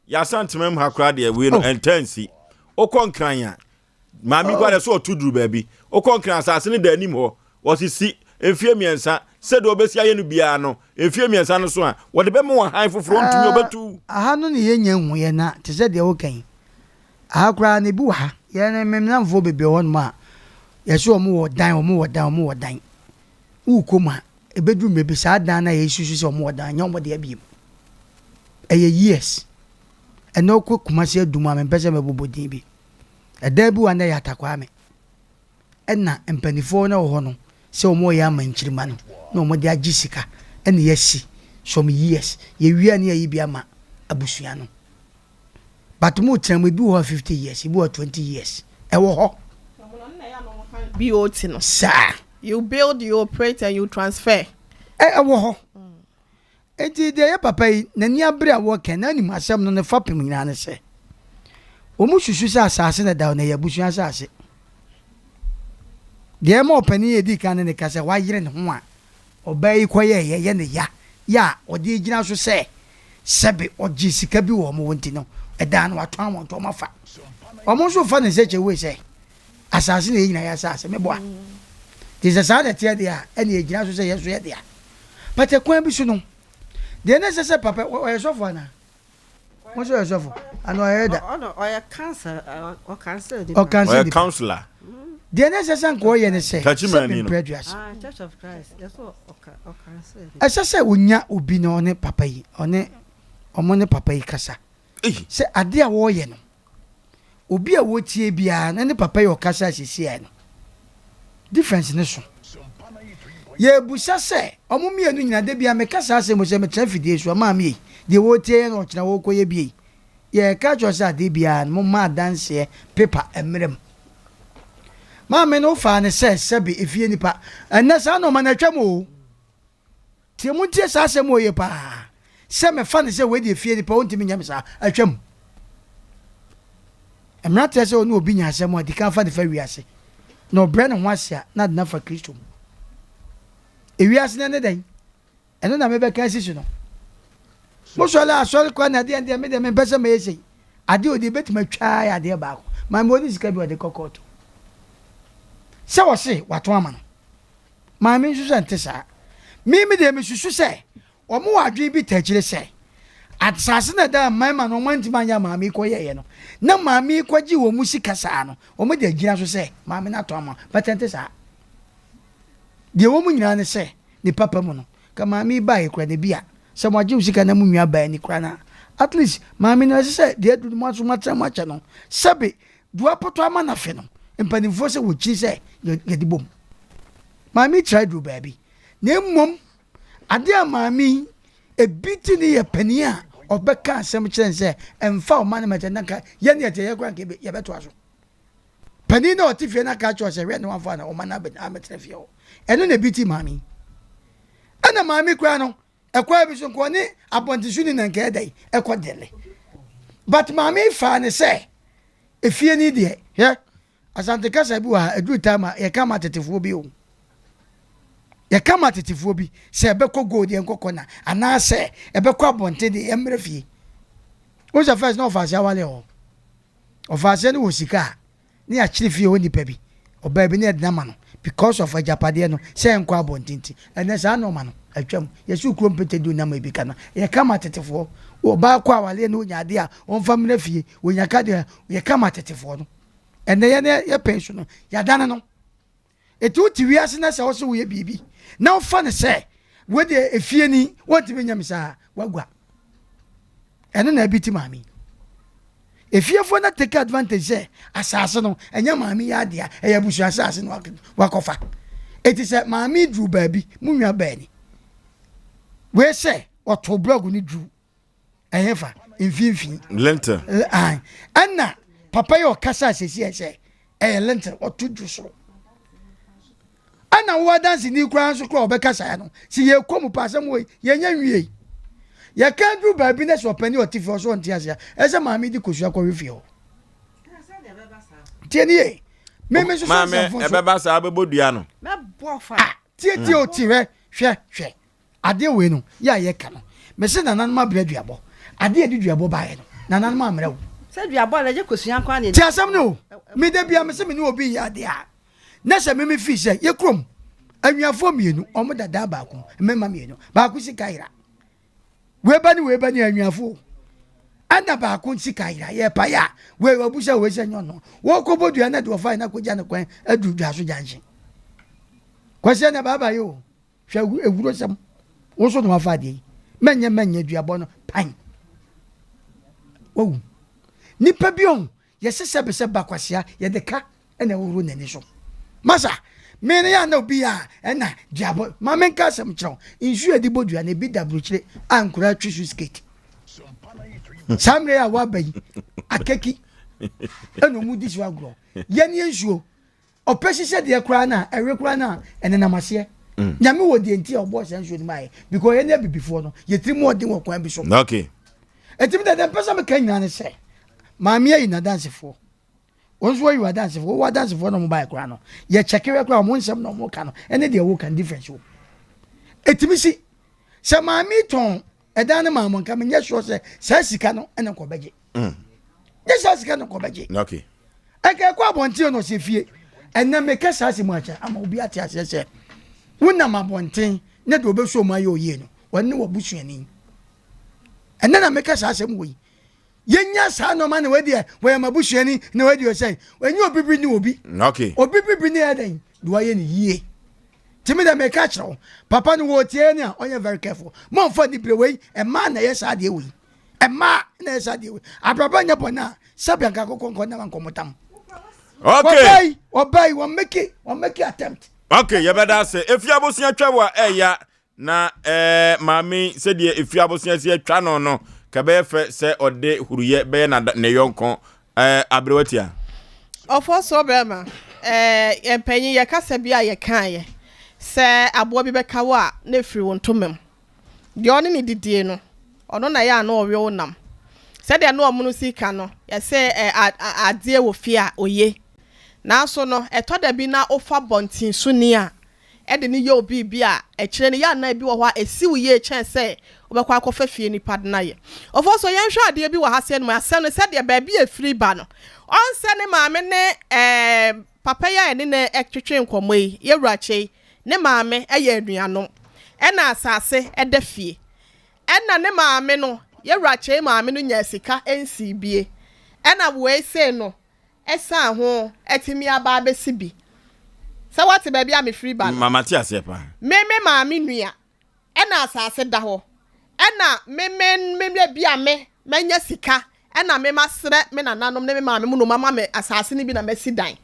yɛasantemam ha koraa deɛ wei no oh. ɛntaa nsi. Wokɔ Nkran a, Maame kura dɛ so ɔto duru baabi. Wokɔ Nkran asase no da anim hɔ. Wɔsisi mfie mmiɛnsa. Sɛdeɛ wɔbɛsi ayɛ no biara no, mfie mmiɛnsa no so a, wɔde bɛma wɔn hann foforɔ. Ɔntumi, ɔbɛtu. Aha no ne yɛnnya nhuiɛ na te sɛ deɛ woka yi, aha koraa no ebi wɔ ha. Yɛn me nnamfoɔ bebree wɔ hɔnom a, yɛse wɔn wɔ dan, wɔn wɔ dan, wɔn wɔ dan. Wokɔ mu a, ɛbɛduru mmerɛ bi saa dan no a yɛsusu sɛ wɔn wɔ dan no, ɛnyɛ wɔn dea bio. Ɛyɛ years. Ɛnnɛ wokɔ Kumasi Adum a, mempɛ sɛ mɛbobɔ din bi. Ɛdan bi wɔ ha nnɛ yɛ Atakwame ɛna mpaninfoɔ no wɔ hɔ no sɛ wɔn reyɛ ama nkyirimma no na wɔn de agye sika ɛna yɛasi some years yɛwie a ne yɛayi bi ama abusua no but mo tena mu ebi wɔ hɔ a 50 years ebi wɔ hɔ 20 years ɛwɔ hɔ. BOT no. Saa. You build, you operate and you transfer. Ɛwɔ hɔ. Enti deɛ ɛyɛ papa yi n'ani abere a wɔreka n'anim asɛm no ne fapem nyinaa ne sɛ, wɔsusu sɛ asase na ɛda hɔ no ɛyɛ abusua asase. Deɛ ɛma ɔpanin yi a ɛdii kan ne ne ka sɛ wayere ne ho a ɔbaa yi kɔyɛeɛ yɛ ne ya yɛ a ɔde gyina so sɛ sɛbe ɔgyee sika bi wɔ wɔn hɔ nti no, ɛdaa no watɔn ama wɔn nti wɔafa. Wɔn nso fa ne nsɛkyerɛwee sɛ asase na yɛn nyinaa yɛ asase, meboa. Nti sɛ saa na ɛteɛ deɛ a, ɛne ɛgyina so sɛ yɛn nso yɛ dea. But ɛkwan bi so no, deɛ na ɛsɛ sɛ papa, ɔyɛ sɔfo anaa? Mo nso ɔyɛ sɔfo? Anaa ɔyɛ ɛda? Ɔyɛ counselor, ɔkansel nipa. Ɔyɛ counselor. Deɛ na ɛsɛ sɛ nka ɔyɛ ne sɛ, sɛ mprɛ aduasa. Ah, Church of Christ, yɛsɛ ɔkansel nipa. Ɛsɛ sɛ onya obi na ɔne papa yi, ɔne ɔmo ne papa yi kasa. Sɛ adeɛ a wɔreyɛ no, obi a ɔretie biara na ne papa yɛ ɔkasa a seesei no difference ne so. Yɛbusa sɛ ɔmo mmienu nyinaa da biara meka saa asɛm sɛ metra fidie so a maame ei deɛ wɔretie yɛ no ɔkyena wɔrekɔyɛ bi ei yɛka kyerɛ sɛ adeɛ biara no momma adanseɛ paper mmerɛ mu. Maame no wofaa no sɛ sɛbe efie nipa. Ɛnnɛ saa nnoɔma no atwam oo. Tie montie saa asɛm wɔ yie paa. Sɛ mefa no sɛ wei deɛ efie nipa ontumi nyɛ me saa. Atwam. Mmeranteɛ sɛ ɔne obi nya asɛm a, di kan fa no fa wiase. Na ɔbrɛ ne ho ase a, na ade no afa Kristo mu. Ewiase no ɛne dɛn? Ɛno na mebɛka asi so no. Mosɔre asɔre kɔ na deɛ deɛ me deɛ mempɛ sɛ mɛyɛ sei. Adeɛ ɔde ebɛtumi atwa yɛ adeɛ baako. Maame ɔne sika bi ɔde kɔ kɔɔto. Sɛ wɔse wato ama no. Maame nso sɛ nte saa. Me me deɛ mesusu sɛ wɔn wɔ adwene bi ta akyire sɛ asase na ɛda mmarima no wɔn antumi anyɛ maame yi kɔyɛeɛ no na maame yi kɔgye wɔn mu sika saa no wɔn de agyina so sɛ maame no atɔ ama but ɛnte saa. Deɛ ɛwɔ mu nyinaa ne sɛ ne papa mu no ka maame yi baeɛ koraa na bi a sɛ moagye wo sika na mo nua baa ni koraa no a at least maame no ɛsɛ sɛ deɛ aduru no mo aso moatena mu akyɛ no sɛbe Dua pɔtɔ ama no afe no, mpanimfoɔ sɛ wɔkyiri sɛ yɛde bom. Maame yi tra duru baabi. Na mmom, adeɛ a maame yi ebi ti ne yɛ panin a ɔbɛka asɛm kyerɛ no sɛ ɛmfa ɔma no mɛkyɛ na nka yɛn ne yɛte yɛ koraa nka yɛbɛtoa so. Panin na ɔte fie no aka akyerɛ sɛ hwɛ ne wamfa na ɔma no abɛtena fie hɔ. Ɛno na ebi ti maame yi. Ɛna maame koraa no, Ɛkwan bi so nka ɔne abɔntesoni na nka ɛdɛn ɛkɔ dele. But maame faa ne sɛ efie ni deɛ hwɛ Asante kasa bi wɔ ha ɛduru time a yɛka ma tetefoɔ bi o. Yɛka ma tetefoɔ bi sɛ ɛbɛkɔ gold yɛn kɔkɔ na anaasɛ ɛbɛkɔ abɔnten de yɛn mmerɛ fie. Wo sɛ first na ɔfa ase awale hɔ. Ɔfa aseɛ no wɔ sika a ne yɛakyere fie hɔ nipa bi, ɔbaa bi ne yɛde no ama no because of agyapadeɛ no sɛ ɛnkɔ abɔnten nti. Ɛnɛ saa nnoɔma no atwam. Yɛsi kuro mpete du nam ebi ka no. Yɛka ma tetefoɔ. Ɔbaa kɔ awaleɛ na ɔnya adeɛ a ɔmfa mmra fie. Ɔnya ka deɛ yɛka ma tetefoɔ no. Ɛnɛ yɛn yɛpɛn so no yɛadane no. Enti wote wiase na sɛ wose woyɛ biribi na wofa no sɛ wei deɛ efie ni wɔntumi nyɛ me saa wagua. Ɛno na ɛbi ti maame yi. Efiefoɔ na take advantage sɛ asase no ɛnyɛ maame yi adea ɛyɛ abusua asase na wakɔfa. Eti sɛ maame duru baabi mu nwa baani wei sɛ ɔto blɔg no duru ɛhefa mfimfini. Lintel. Ɛna papa yi ɔkasa sɛsi ɛ sɛ ɛyɛ lintel ɔto dwo soro. Ɛna wo adanse ni koraa nso koraa ɔbɛkasa ya no sɛ yɛkɔ mu pa asɛm wɔ yɛnyɛ nwie. Yɛka duru baabi na sɛ ɔpɛni ɔte fie ɔso ɔnte aseɛ ɛsɛ maame di kosua kɔhwe fie hɔ. Tie ni ye. Meme nso so nsɛmfo nso. Ɛbɛba saa bɛbɔ dua no. Mɛbɔ fa. Ah, tie tie o ti hwɛ hwɛ hwɛ. Adeɛ wei no, yɛ a yɛka no, mese nananom abrɛ duabɔ. Adeɛ a ɛde duabɔ baeɛ no, nananom ammrɛ wo. Sɛ duabɔ no, ɛnyɛ kosua nko ara na ɛdi. Tie asɛm no o, me da biara mese me ne obi reyɛ adeɛ a, na sɛ me mefii sɛ yɛ kurom anuafoɔ mmienu, wɔn da dan baako mu, mmarima mmienu, baako sika yera. Wei ba ne wei ba ne anuafoɔ o. Ɛna baako sika yera, yɛpae a, wei wabu sɛ wei sɛ nyɛ ɔno. Wɔkɔbɔ dua no de wɔfae no akɔgya no kwan aduru dwa so junction. Kwasi ɛna baabae o. Hwɛ awurosɛm. Wo nso na wafa adeɛ yi. Mɛnyɛ mɛnyɛ duabɔ no pan. Wawu. Nipa bi ɔn yɛsɛ sɛ bɛsɛ ba kwasea yɛde ka ɛna ɛworo n'ani so. Masa me ne yɛ na obi a ɛna duabɔ ma menka asɛm kyerɛ wo. Nsuo yɛde bɔ dua no ebi da burokyire a nkora twi so skate. Saa mmerɛ a waba yi akaki ɛna ɔmu di so agorɔ. Yɛne nsuo Ɔpɛ hyehyɛ deɛ koraa no a, ɛwe koraa no a, ɛnenam aseɛ. Mm. Nyame wɔ deɛ nti a ɔbɔɔ saa nsuo no maaeɛ. Because yɛne abibifoɔ no, yɛtiri mu ɔden wɔ kwan bi so. Okay. Ɛtumi dɛ deɛ mpɛ sɛ meka nyinaa ne sɛ, maame ayi n'adansefoɔ. Wɔn nso ayi w'adansefoɔ. Wowɔ adansefoɔ na wɔn baeɛ koraa no, yɛkyɛke hwɛ koraa wɔn nsɛm na wɔn ka no, ɛne deɛ woka no difference wɔ mu. Ɛtumi si sɛ maame tɔn ɛdan no maa mo nka menyɛ sure sɛ saa sika no ɛna nkɔbɛgye. Mm. Nyɛ saa sika no nkɔbɛgye. Okay. Ɛka ɛkɔ abɔnten na ɔsɛ fie. Ɛnɛ meka saa asɛm akyɛ ama obi ate aseɛ sɛ wonam abɔnten ne deɛ ɔbɛsɔ mu ayɛ oyie no wɔne w'abusuani. Ɛnɛ na meka saa asɛm wɔ yi. Yɛnya saa nɔɔma na wɔadi wɔyɛ m'abusuani na wɔadi ɔsɛn. Ɛnyɛ obi bi ne obi. Okay. Obi bi bi ne ɛdɛn de wɔayɛ ne yie. Timi dɛ meka kyerɛ wo papa no wɔtie ne a ɔnyɛ very careful. Momfa nibere wei ɛmaa na ɛyɛ saa deɛ wei. Mmaa na ɛyɛ saa deɛ wei. Abrabɔ nyɛ bɔne a sɛbi anka akokɔ nkɔ nam ankɔ motam. Okay. Ɔbaa yi, ɔbaa yi, wɔn make, wɔn make attempt. Okay, yɛbɛda ase. Efi abosea twa wa ɛya na ɛɛ maame sɛdeɛ efi abosea si atwa no no kɛbɛyɛ fɛ sɛ ɔde huruyɛ bɛyɛ na ne yɔnko ɛɛ aberewa tia. Ɔfɔ soɔ bɛrima. Ɛɛ, mpanyin, yɛ kasa bi a yɛkaeɛ sɛ aboa bi bɛka wo a, na ɛfiri wo ntoma mu. Deɛ ɔne no didie no, ɔno na ɛyɛ a na ɔwe wo nam. Sɛdeɛ na wɔn si ka no, yɛsɛ ɛ, a, a, adeɛ wɔ fie a, oye. Nanso no, ɛtɔ da bi na wofa bɔntensoni a, de no yɛ wo biribi a, akyire no, yɛ a na ebi wɔ hɔ a ɛsi wo yie kyɛn sɛ wobɛkɔ akɔfa fie nipa de no ayɛ. Ofosuo, yɛnhwɛ adeɛ bi wɔ ha sɛ no mu asɛm no sɛdeɛ baabi a ɛfiri ba no. Ɔnsɛ ne maame ne ɛɛ papa yi a yɛne no twetwe nkɔmmɔ yi, Yɛwura Kyei, ne maame yɛ anuanom. Ɛna asase da fie. Ɛna ne maame no, Yɛwura Kyei maame no nyaa sika nsii bie. Ɛna wei sei no, Ɛsan ho atumi aba abɛsi bi. Sɛ woate baabi a mefiri ba no. Ma mate aseɛ paa. Me me maame nua ɛna asase da hɔ ɛna me me me ebi a me manya sika ɛna me masrɛ me nananom ne me maame mu na wɔn ama me asase no bi na masi dan.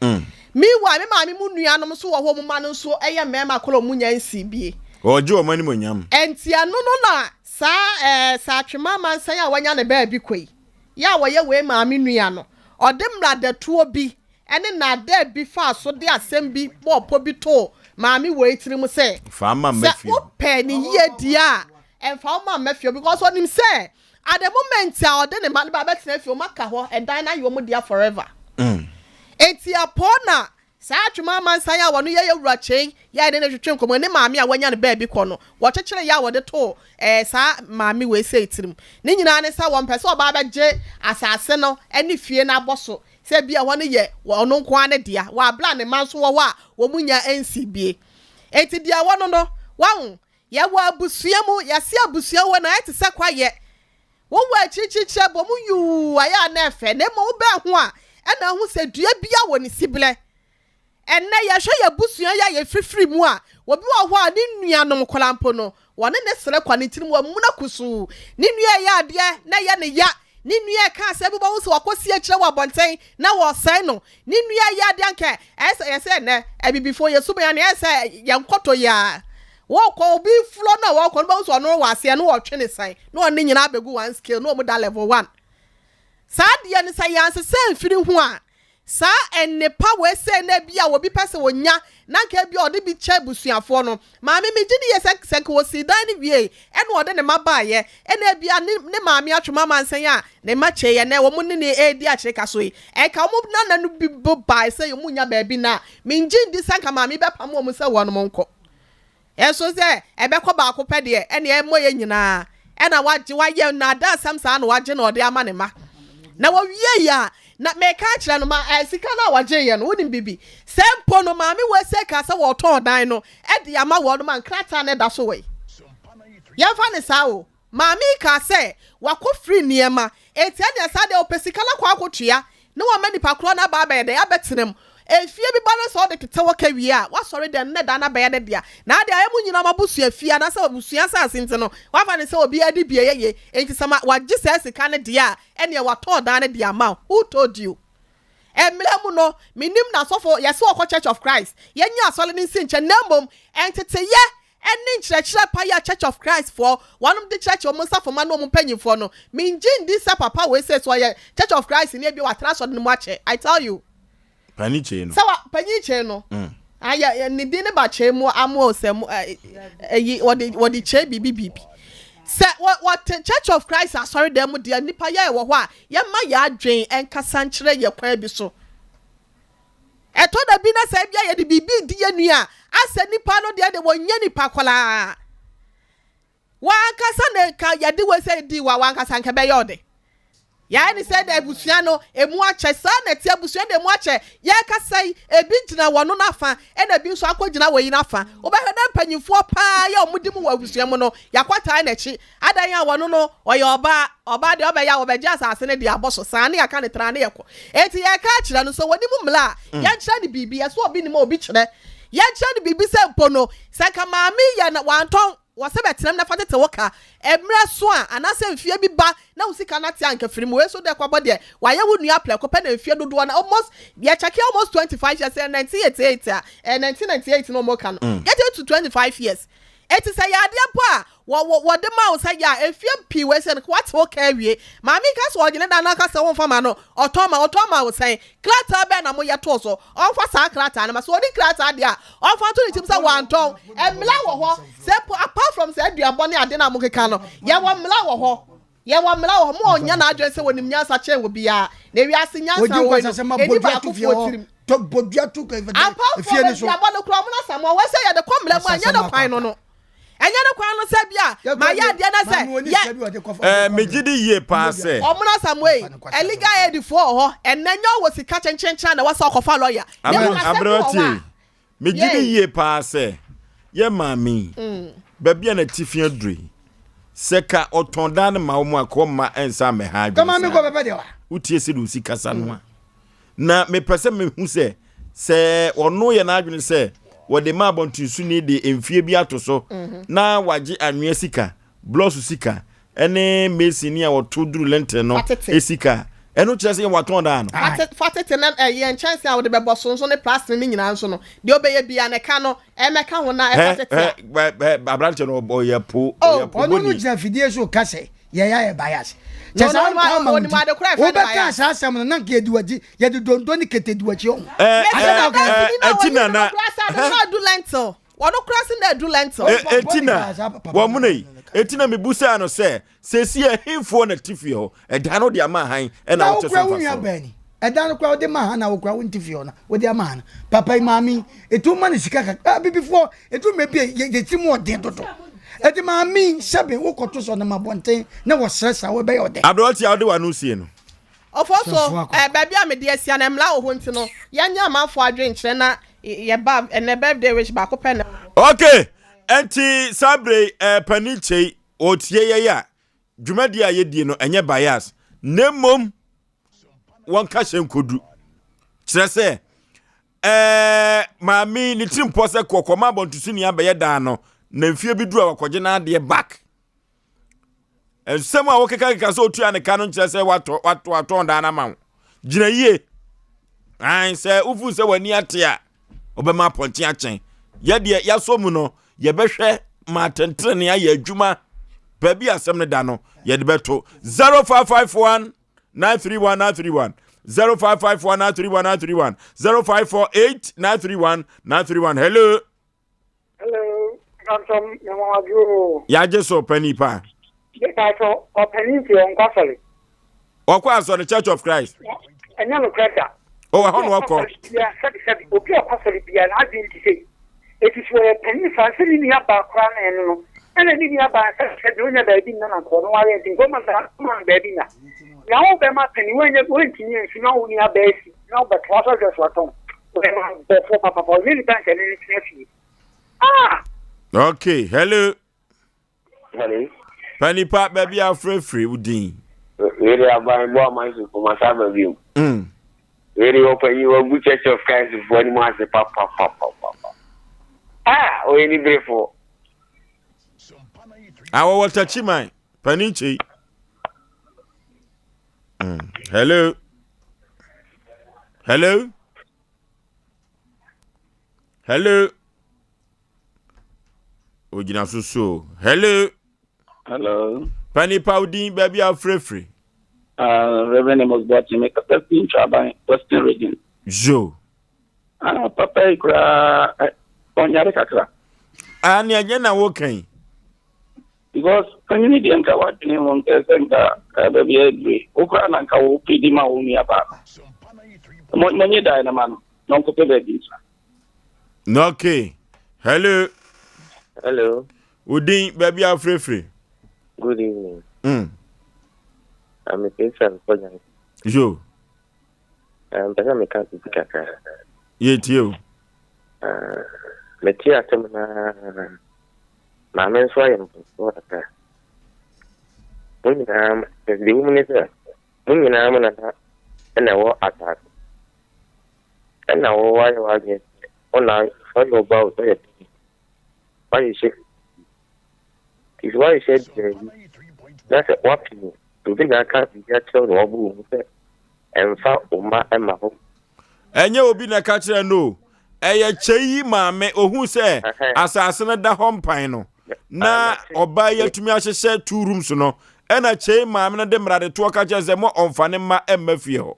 Meanwhile me maame mu nuanom nso wɔ hɔ wɔn mma no nso ɛyɛ mmarima korɔ wɔn nya nsii bie. Wɔgye wɔn animuonyam. Ɛnti ɛno no na saa ɛɛ Saatwema amansan a wanya ne baabi kɔ yi. Yɛ a ɔyɛ wei maame nua no, ɔde mmaradatuo bi ne nnaadaa bi faa so de asɛm bi bɔɔ pɔ bi too maame wei tirim sɛ, Fa mma mma sɛ fie hɔ. wopɛ ne yie deɛ a, ɛmfa wo mma mma fie hɔ because ɔnim sɛ at the moment a ɔde ne mma no ba bɛtena fie, wɔaka hɔ, ɛdan no ayɛ wɔn dea forever. Enti ɛpɔɔ na Saa Twema amansan a wɔno yɛ yɛ wura Kyei yɛ a yɛne no twetwe nkɔmmɔ yi ne maame a wanya no baabi kɔ no, wɔkyekyere yɛ a wɔde too eh, saa maame wei sei tirim. Ne nyinaa ne sɛ wɔmpɛ sɛ ɔbaa bɛgye asase no ne fie no abɔ so sɛ ebia ɛhɔ no yɛ ɔno nko ara ne dea wɔ abere a ne mma nso wɔ hɔ a wɔn nnya nsii bie. Enti deɛ ɛwɔ no no, wahu, yɛwɔ abusua mu, yɛse abusua wɔ no ayɛ te sɛ kwaeɛ. Wowɔ akyirikyirikyiri abɔ mu yuu ayɛ a na ɛfɛ, na mmom wobɛn ho a, ɛna ahu sɛ dua biara wɔ ne siberɛ. Ɛnnɛ, yɛhwɛ yɛn abusua yi a yɛfifiri mu a, obi wɔ hɔ a ne nuanom koraa mpo no, wɔne no sere kwa, ne tirim amuna kusuu. Ne nua reyɛ adeɛ na ɛyɛ no ya. Ne nua reka asɛm bi, wobɛhu sɛ wakɔsi akyire wɔ abɔnten na wɔresɛe no. Ne nua reyɛ adeɛ anka ɛyɛ sɛ yɛsɛ ɛnnɛ abibifoɔ yɛn suban no ɛyɛ sɛ yɛnkɔtɔ yi ara. Wɔkɔ obi floor no a wɔkɔ no wobɛhu sɛ ɔno wɔ aseɛ na wɔtwe ne sɛn na ɔne ne nyinaa abɛgu one scale na wɔn da level one. Saa adeɛ no sɛ yɛansesa amfiri ho a, saa nnepa wei sei na ebi a obi pɛ sɛ ɔnya na nka ebi a ɔde bi kyɛ abusuafoɔ no. Maame megye di yie sɛ sɛ nka ɔsii dan no wiei ɛna ɔde ne mma baeɛ ɛna ebi a ne ne maame atwe mu amansan a ne mma kyɛeɛ ɛnɛ wɔn ne no redi akyereka so yi nka wɔn nana no bi bo bae sɛ wɔn nnya baabi nna a, mengye ndi sɛ nka maame bɛpam wɔn sɛ wɔnom nkɔ. Nso sɛ ɛbɛkɔ baako pɛ deɛ, ɛnneɛ ɛmmɔ yɛn nyinaa. Ɛna wagye, wayɛ nnaadaasɛm saa na wagye na ɔde ama ne mma. Na wɔwieeɛ a, na meka akyerɛ no, ma ɛɛ sika no a wɔgyeeɛ no, wonim biribi? Sɛ mpo no, Maame Wese kaa sɛ wɔretɔn dan no de ama wɔn a nkrataa no da so wɔ yi. Yɛmfa no saa o. Maame yi kaa sɛ wakɔ firi nneɛma, enti ɛneɛ saa deɛ ɔpɛ sika no akɔ akɔtua na wama nipa korɔ no aba abɛyɛ dɛn abɛtena mu. Efie bi ba no sɛ ɔde tetɛ hɔ ka wie a, wasɔre dɛn na dan no abɛyɛ ne dea. Na adeɛ ayɛ mo nyinaa mo abusua fie anaasɛ abusua asase nti no, wafa no sɛ obiara de bi ɛyɛ yie. Enti sɛ ma wagye saa sika no deɛ a, ɛneɛ watɔn dan no de ama wo. Who told you? Mmerɛ mu no, mennim na asɔfo, yɛse wɔkɔ Church of Christ, yɛnyi asɔre no nsi nkyɛn na mmom nteteyɛ ne nkyerɛkyerɛ pa yi a Church of Christ foɔ wɔnom de kyerɛkyerɛ wɔn nsafomma ne wɔn mpanyinfoɔ no, mengye ndi sɛ papa wei sei sɛ ɔyɛ Church of Christ ni ebia watena asɔre no mu akyɛ, I tell you. Panyin kyei no. Sɛ wa panyin kyei no. Mm. Ayɛ ne din ne ba kyei mu amo sɛ mu ɛyi wɔde wɔde kyei biribi biribi. Sɛ wɔ wɔte Church of Christ asɔre dan mu deɛ nipa yɛ wɔ hɔ a yɛma yɛ adwen nkasa nkyerɛ yɛ kwan bi so. Ɛtɔ da bi na sɛ ebia yɛde biribi redi yɛn nua a, asɛ nipa no deɛ de wɔnyɛ nipa koraa. W'ankasa na nka yɛde wei sɛ di wa w'ankasa nka ɛbɛyɛ ɔde. Yɛayɛ ne sɛ dɛ abusua no emu akyɛ saa na ɛte abusua de emu akyɛ yɛkasa yi ebi gyina wɔn no n'afa ɛna ebi nso akɔgyina wɔ yi n'afa wobɛhwɛ dɛ mpanyinfoɔ paa yɛ wɔn di mu wɔ abusua mu no yɛakɔtae n'akyi Adan a wɔno no ɔyɛ ɔbaa, ɔbaa deɛ ɔbɛyɛ a wɔbɛgye asase no de abɔ so saa ne yɛaka no traa ne yɛkɔ. Enti yɛreka akyerɛ no sɛ wɔnim mmara a, yɛnkyerɛ no biribi, ɛsɛ obi nim a obi kyerɛ. Yɛnkyerɛ no biribi sɛ mpo no, sɛ nka maame yi yɛ na wantɔn, wɔ sɛ bɛtenam na fa tete wo ka, mmerɛ so a, anaasɛ mfeɛ bi ba na wo sika no ate a nka firi mu. Wei nso deɛ kwabɔ deɛ, wayɛ wo nua prɛko pɛ na mfeɛ dodoɔ no almost, yɛkyɛke almost 25 years, ɛyɛ 1988 a, ɛyɛ 1998 na wɔka no, getting to 25 years. Enti sɛ ɛyɛ adeɛ mpo a wɔ wɔ wɔde ma wo sɛ yɛ a, mfeɛ pii wei sɛ no woate wo ka awie. Maame yi ka sɛ ɔgye ne dan no aka sɛ womfa ma no, ɔtɔn ma wo, ɔtɔn ma wo sɛn? Krataa bɛn na moyɛ too so? Ɔmfa saa krataa no ma. Sɛ ɔnni krataa deɛ a, ɔmfa nto ne tirim sɛ wantɔn. Mmara wɔ hɔ. Sɛ mpo apart from saa aduabɔ ne ade no a mokeka no, yɛwɔ mmara wɔ hɔ. Yɛwɔ mmara wɔ hɔ. Mo a ɔnyɛ n'adwene sɛ ɔnim nyansa kyɛn obiara. Na wiase nyansa Ɔdi wɔ hɔ yi no, nkwasasɛm ma ɛnni bɔ dua to fie baakofoɔ hɔ. tirim. Tɔ bɔ dua to kɔ Ampa efie foɔ no so. aduabɔ no koraa ɔmo no asamoah wɔ sɛ yɛde kɔ mmara mu a ɛnyɛ ne kwan no no. Ɛnyɛ ne kwan no sɛ bi a mayɛ adeɛ na sɛ yɛ. Ɛɛ megye di yie paa sɛ. Ɔmo no asamoah yi, ɛ legal aid foɔ wɔ hɔ, ɛnɛ nyɛ ɔwɔ sika kyenkyenkyen a na ɛwɔ sɛ ɔkɔfa lawyer. Na mmom asɛm bi Aberewa wɔ hɔ tie. a. Megye di Yay. yie paa sɛ yɛ maame yi, baabi a n'atifi aduru yi, sɛ ka ɔtɔn dan no ma wɔn a, ka ɔmma ɛnsa mmɛha Ka adwene maame saa. kɔ bɛpɛ deɛ wa. Wotie sɛdeɛ ɔsi kasa no a. Na mepɛ sɛ mehu sɛ, sɛ ɔno yɛ n'adwene sɛ wɔde ma abɔntensoni de mfie bi ato so na wagye anwea sika, blɔs sika, ne masonni a wɔto duru lenten no Fa tete. sika a, ɛno kyerɛ sɛ yɛn watɔn daa no. Fa te, fa tete na ɛyɛ nkyɛnsee a wode bɛbɔ so nso ne plastic no nyinaa nso no, deɛ wobɛyɛ biara no ɛka no ɛmmɛka ho na ɛfa Hɛ, tete a. hɛ, bɛ, bɛ, aberanteɛ no ɔyɛ po, Oh. ɔyɛ po Ɔno no bɔni. gyina fidie so ka sɛ yɛyɛ ayɛ bias. Na Kyɛ saa ɔno nkwa ama wo ɔnim nti, ade koraa a yɛfrɛ no wobɛka bias. saa asɛm no na nka yɛdi w'akyi, yɛde donto ne kete di w'akyi ɔho. Ɛ, Mesi ɛ, na ɛ, danseni no a ɛti wɔyi na no na, no koraa sɛ ade hɛ. no adu lentil. Wɔno koraa se na adu lentil. E, eti na, wɔn mo na yi, eti na mebusaa no sɛ, Seesei ɛhefoɔ na te fie hɔ? Ɛdan no de ama han ɛna Na wote so wokura wo nua mfasoɔ. baa ni. Ɛdan no koraa wode ma han na wokura wo nte fie hɔ na wode ama han. Papa yi maame yi, etu ma no sika kakra. Abibifoɔ, etu mmerɛ bi a yɛ yɛ ti mu ɔden dodo. Eti maame yi, sɛbe wokɔto sɛ ɔnam abɔnten na wɔsrɛsrɛ wo ɛbɛyɛ ɔdɛ. Aberanteɛ a wode w'ano sie no. Ofoso, eh, baabi a mede asia no, mmara wɔ hɔ nti no, yɛnyɛ amanfoɔ adwenkyerɛ na yɛba ɛnɛ birthday wish baako pɛ na. Okay, ɛnti saa bere yi, eh, Panin Kyei, ɔretie yɛn a, dwumadie a yɛdie no ɛnyɛ bias na mmom wɔnka hyɛ nkodu kyerɛ sɛ ɛɛ maame ne tiri mpɔ sɛ kɔkɔma abɔntosoni abɛyɛ dan no na mfie bi duru a wakɔgye n'adeɛ back nsɛm a wɔkekakeka sɛ otua ne ka no nkyerɛ sɛ watɔ watɔ watɔn dan no ama wo gyina yie an sɛ wofu sɛ w'ani ate a wobɛma apɔnkye akyɛn yɛdeɛ yɛasɔ mu no yɛbɛhwɛ ma atɛntenene ayɛ adwuma baabi asɛm no da no yɛde bɛto 0551 931 931 0551 931 931 0548 931 931 hello Hello, Pastor Mewado. Yagye so pani pa. Pastor, ɔpanin ti ɔnkɔ asɔre. Ɔkɔ asɔre Church of Christ. Ɛnyɛ nokorɛ da. Ɔwɔ hɔ na ɔkɔ. Sɛbi sɛbi obi a ɔkɔ asɔre biara n'adwene te sei. Eti so ɔyɛ panin saa sɛ ne nua baa koraa na ɛno no ɛna ne nua baa sɛbi sɛbi onya baabi nna na nka ɔno ware nti nka ɔma no baabi nna. Na wo bɛma panin woanya wontumi ansi na wo nua baa si na wobɛtoa so ahwɛ so atɔn. Ɔyɛ bɔfoɔ papapa ɔnyɛ nipa nhyɛ ne ne tena fie. Ah! Okay, hello. Hello. Panipa baabi a afrɛfrɛ wo din. Wei de aban bɔ aman so kɔma saa ba bio. Wei de ɔpanyin wagu Church of Christ foɔ anim ase papapapapa. Ah, ɔyɛ niberefoɔ. Awɔwɔ takyi man, panin kyei. Hello. Hello. Hello. Ogyina so so. Hello. Hello. Pani pa odin baabi a frɛfrɛ. Reverend Amos Boakye, me kasa fi Ntwaban, Western Region. Zo. Ah, papa yi koraa ɔnyare kakra. Ah, nea nyɛ na woka yi. Because panyini deɛ nka wadwene ho nkɛ sɛ nka baabi a adure. Wo koraa na nka wo pedi ma wo nua baa no. Monye dae no ma no na ɔnkɔpɛ baabi ntra. Okay. Hello. Hello. Udin baabi a frɛfrɛ. Good evening. I'm Christian Kojan. Yo. Mpɛ sɛ meka biribi kakra. Yɛtie o. Mete asɛm no ara. Maame nso ayɛ mfomsoɔ kakra. Mo nyinaa, deɛ ɛwɔ mu ne sɛ, mo nyinaa mo nana na ɛwɔ asase. Ɛna wo wayɛ w'adwene sɛ wo na ɔyɛ ɔba o, sɛ ɔyɛ panyin. Wahyehyɛ nti sɛ wahyehyɛ baabi na sɛ woapene obi na aka biribi akyerɛ wo na wabɔ wo hu sɛ ɛmfa wo mma mma hɔ. Ɛnyɛ obi na ɛka kyerɛ no o. Ɛyɛ kyɛ yi maame ohuu sɛ asase no da hɔ mpan no. na ɔbaa yi atumi ahyehyɛ two rooms no, ɛna kyei maame no de mmaradetoɔ ka kyerɛ sɛ mo ɔmfa ne mma mma fie hɔ.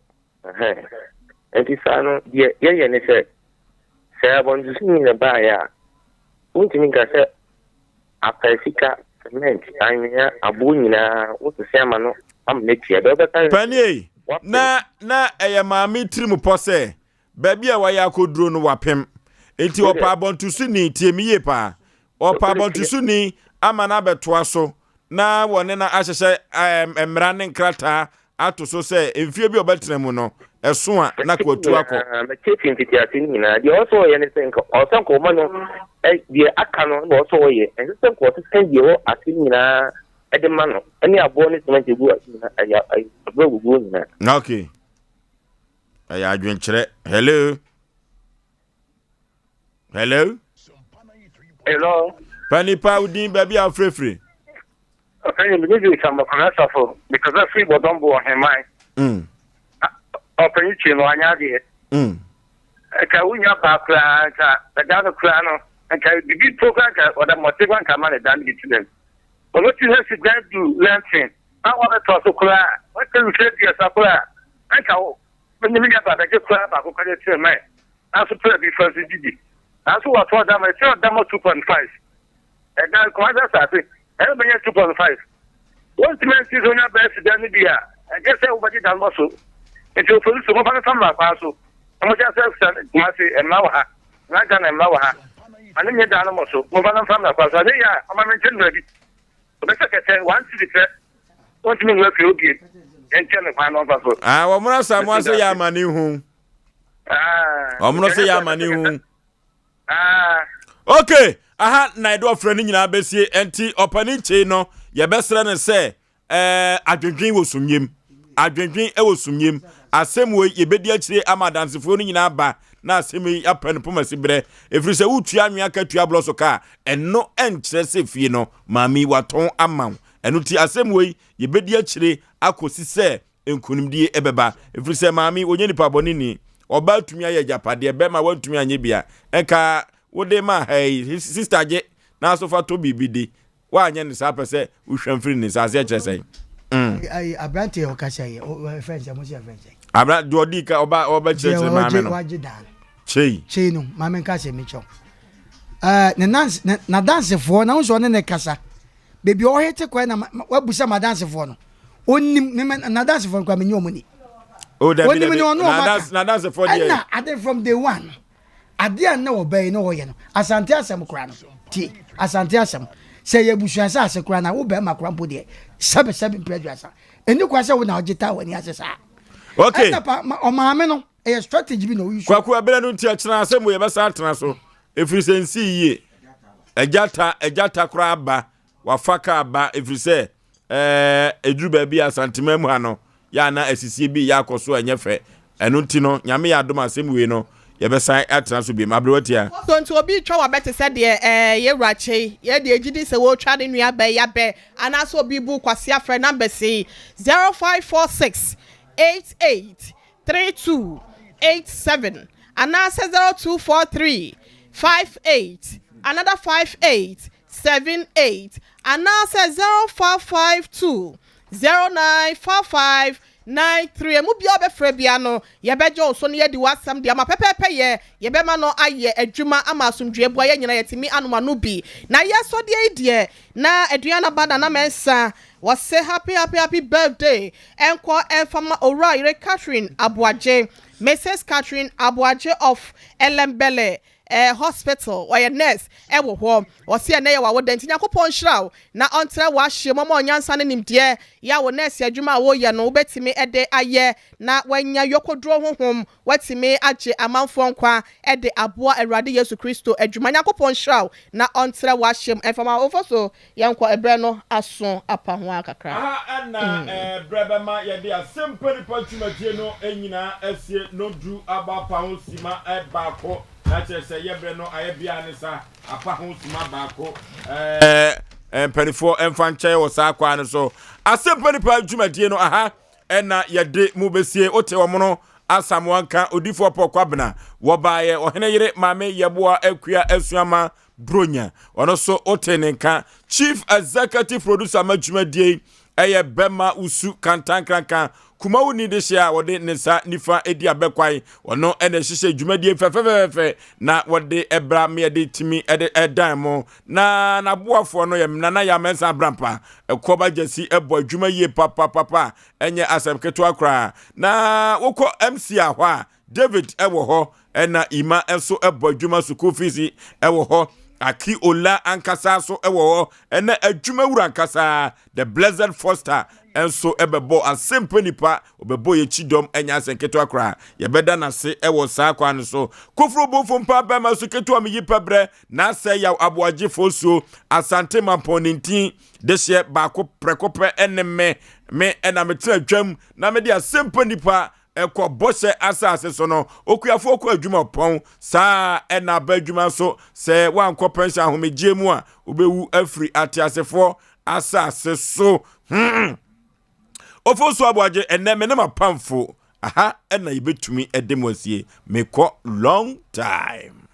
Nti saa no, deɛ yɛyɛ ne sɛ, sɛ abɔntosoni na ɛbaeɛ a, wontumi nka sɛ apɛ sika, cement, anwea, aboɔ nyinaa wosese ama no ama no atua. Deɛ wobɛka ne sɛ, Panie, na na ɛyɛ maame tirim pɔ sɛ Baabi a wayɛ akɔduro no wapem. Enti ɔpɛ abɔntosoni, tie me yie paa, ɔpɛ abɔntosoni ama no abɛtoa so na wɔne no ahyehyɛ mmara ne nkrataa ato so sɛ mfeɛ bi a ɔbɛtena mu no, ɛso a na kɔatu akɔ. Mɛte fi mfitiase no nyinaa. Deɛ ɔwɔ sɛ ɔyɛ ne sɛ nka ɔwɔ sɛ nka ɔma no deɛ aka no na ɔwɔ sɛ ɔyɛ. Ɛnsɛ sɛ nka ɔsesa deɛ ɛwɔ ase no nyinaa de ma no, ɛne aboɔ ne cement egu ase nyinaa, ɛyɛ aboɔ aguguo nyinaa. Okay. Ɛyɛ adwenkyerɛ. Hello. Hello. Hello. Panipa wo din baabi a wofirefiri. Ɔpanyin mi de Sambakwana Asafo mekasa firi Bɔdɔmbo Ɔheman. Ɔpanyin kyie no wanyɛ adeɛ. Nka wonya baa koraa nka ɛda no koraa no nka bibi po koraa nka ɔda mmɔte koraa nka ama ne dan no bi ti dɛm. Ɔbɛtu ha si dan du lɛnten a wɔabɛtoa so koraa wɔatwa mfeɛ aduasa koraa Anka wo ne me nuabaa bɛgye koraa baako kɔgye kyerɛ mɛ nanso pɛ bi fa nso didi nanso wɔatɔ ɔda ma ɛkyerɛ ɔda ma 2.5 ɛdan Kumasi asase ɛna bɛnya 2.5 wɔntumi ansi so nya bɛɛ si dan no bi a ɛnyɛ sɛ wobɛgye dan bɔ so nti opolisi wɔmfa no fa mmara kwan so na wɔhyɛ sɛ sɛ Kumasi mmara wɔ ha na Ghana mmara wɔ ha ma ne nyɛ dan no mmɔ so wɔmfa no mfa mmara kwan so anyɛ yɛ a ɔma menkyɛ no baabi ɔbɛsɛ kɛtɛ one city pɛ Wontumi nwura fie hɔ bio. Yɛnkyerɛ no kwan na ɔmfa so. Ah, wɔn Asamoah sɛ yɛ amane hu. Ah, Wɔn sɛ yɛ amane hu. Ah. Okay, aha na yɛde ɔfrɛ no nyinaa bɛsie. Ɛnti ɔpanin kyei no, yɛbɛsrɛ no sɛ ɛɛ adwendwen wɔ sumyem. Adwendwen wɔ sumyem. Asɛm wei yɛbɛdi akyire ama adansefoɔ no nyinaa ba na asɛm yi apɛ no poma si berɛ. Ɛfiri sɛ wotua anwea ka tua blɔ so ka a, ɛno ɛnkyerɛ sɛ fie no maame yi watɔn ama wo. Ɛno nti asɛm wei yɛbɛdi akyire akɔsi sɛ nkonimdie ɛbɛba. Ɛfiri sɛ maame ɔnyɛ nipa bɔne ni. Ɔbaa tumi ayɛ agyapadeɛ, bɛrima wantumi anyɛ bi a, ɛnka wode ma ha yi, sista gye na so fa tɔ biribi di. Woanyɛ no saa pɛ sɛ wohwam firi ne nsa aseɛ kyerɛ sɛn? Mm. Ayi aberante yɛ ɔkasa yi, ɛfrɛ nsɛ mo sɛ ɛfrɛ nsɛ. Abra deɛ ɔdi ka ɔba ɔbɛkyerɛkyerɛ maame no. Wagye dan. Kyei. Kyei no maame nka sɛ mekyɛw. Ɛɛ ne nans ne n'adansefoɔ na nso ɔne ne kasa. Baabi a ɔhete kwan na wabusa m'adansefoɔ no. Onim ne n'adansefoɔ no koraa menye wɔn ni. Oh, dabi Onim dabi. ne ɔno ɔmo aka. N'adansefoɔ deɛ. Ɛna ade from day one. Ade a na ɔbaa yi na ɔyɛ no Asante asɛm koraa no tie Asante asɛm sɛ ɛyɛ abusua asase koraa na wo bɛrima koraa mpo deɛ sɛbe sɛbe mpere aduasa ɛni kwa sɛ wo na ɔgye taa w'ani ase saa. Okay. Ɛna pa ma ɔmaame no ɛyɛ strategy bi na ɔyi so. Kwaku abena no nti ɛkyena asɛm wɔ yɛbɛsa atena so ɛfiri sɛ nsi yie ɛgya ta ɛgya ta koraa ba wafa kaa ba ɛfiri sɛ Ɛɛ, ɛduru baabi a Asanteman mu ha no, yɛ a na asisie bi reyɛ akɔ so a ɛnyɛ fɛ. Ɛno nti no, Nyame yɛ adom a asɛm wei no, yɛbɛsan atena so biom. Aberewa Tia. So nti obi retwa w'abɛ te sɛ deɛ ɛɛ yɛn wura kyei, yɛn deɛ yɛgye di sɛ wɔretwa ne nua bɛ yi abɛ anaasɛ obi rebu kwasea frɛ numbers yi, 0546 88 32 87 anaasɛ 0243 58 another 58 78 anaasɛ 0552 09 55 93. Emu biara a wobɛfrɛ biara no, yɛbɛgye wo so na yɛadi w'asɛm de ama pɛpɛɛpɛ yɛ. Yɛbɛma no ayɛ adwuma ama asomdwoeɛ aboa yɛn nyinaa yɛatumi anom ano bi. Na yɛsɔdeɛ yi deɛ, na aduan aba Nana Mensah. Wɔse happy happy happy birthday nkɔ mfa ma Owura yere Catherine Aboagye, Mrs Catherine Aboagye of Elembele Eh hospital ɔyɛ nurse ɛwɔ hɔ ɔse ɛnɛ yɛ wawoda nti Nyankopɔn nhyira wo na ɔntrɛ w'ahyeɛ mu ɔma wo nyansa ne nimdeɛ yɛ a wo nurse adwuma a woyɛ no wobɛtumi ɛde ayɛ na wanya yɔkɔduro honhom watumi agye amanfoɔ nkwa ɛde aboa Awurade Yesu Kristo adwuma Nyankopɔn nhyira wo na ɔntrɛ w'ahyeɛ mu ɛmfa ma wo mfaso Yɛnkɔ, ɛberɛ no aso apa ho ara kakra. Aha na berɛ bɛma yɛde Asɛmpa Nipa dwumadie no nyinaa asie no du abɔ apa ho sima baako, na kyerɛ sɛ yɛ berɛ no ayɛ biara ne sa apa ho sima baako. Mpanifoɔ mfa nkyɛn wɔ saa kwan no so. Asɛmpa Nipa dwumadie no aha na yɛde mo bɛsie. Wote wɔn no Asamoah nka Odifoɔ Paul Kwabena wɔbaeɛ Ɔhene yere Maame Yɛboa Akua Asuama. Bronya. Ɔno nso wote ne nka. Chief Executive Producer ma dwumadie yi ɛyɛ Bɛma Wusu Kantankranka Kumawu ni dehyeɛ a wɔde ne nsa nifa di abɛkwan. Ɔno ɛna ɛhyehyɛ dwumadie fɛfɛfɛfɛ na wɔde ɛbra meɛde tumi ɛde ɛdan mo. Na n'aboafoɔ no yɛ Nana Yaa Mensah Abrampa. Ɛkɔba Gyasi ɛbɔ adwuma yie papapapa ɛnyɛ asɛm ketewa koraa. Na wokɔ MC a hɔ a David wɔ hɔ, ɛna Ima nso bɔ adwuma sukuu fees wɔ hɔ. Aki Ola ankasa nso wɔ hɔ, ɛna adwumawura ankasa The Blessed Foster nso bɛbɔ asɛmpa nipa, ɔbɛbɔ yɛ kyidɔm ɛnyɛ asɛm ketewa koraa. Yɛbɛda n'ase wɔ saa kwan no so. Koforo Bonfo mpa bɛma so ketewa meyi pɛbrɛ na asɛ yaw aboagye fosuo Asante Mampɔn ne ntin dehyeɛ baako prɛko pɛ ɛne me me ɛna metena dwam na mede asɛmpa nipa ɛkɔ bɔhyɛ asase so no, okuafoɔ kɔ adwuma ɔpɔn, saa ara ɛna aba adwuma nso, sɛ woankɔ pɛnhyɛ ahomegyeɛ mu a, wobɛwu afiri ateasefoɔ asase so. Hmm. Ofosu Aboagye, ɛnɛ me ne m'apamfo, aha ɛna yɛbɛtumi de mo asie, mekɔ long time.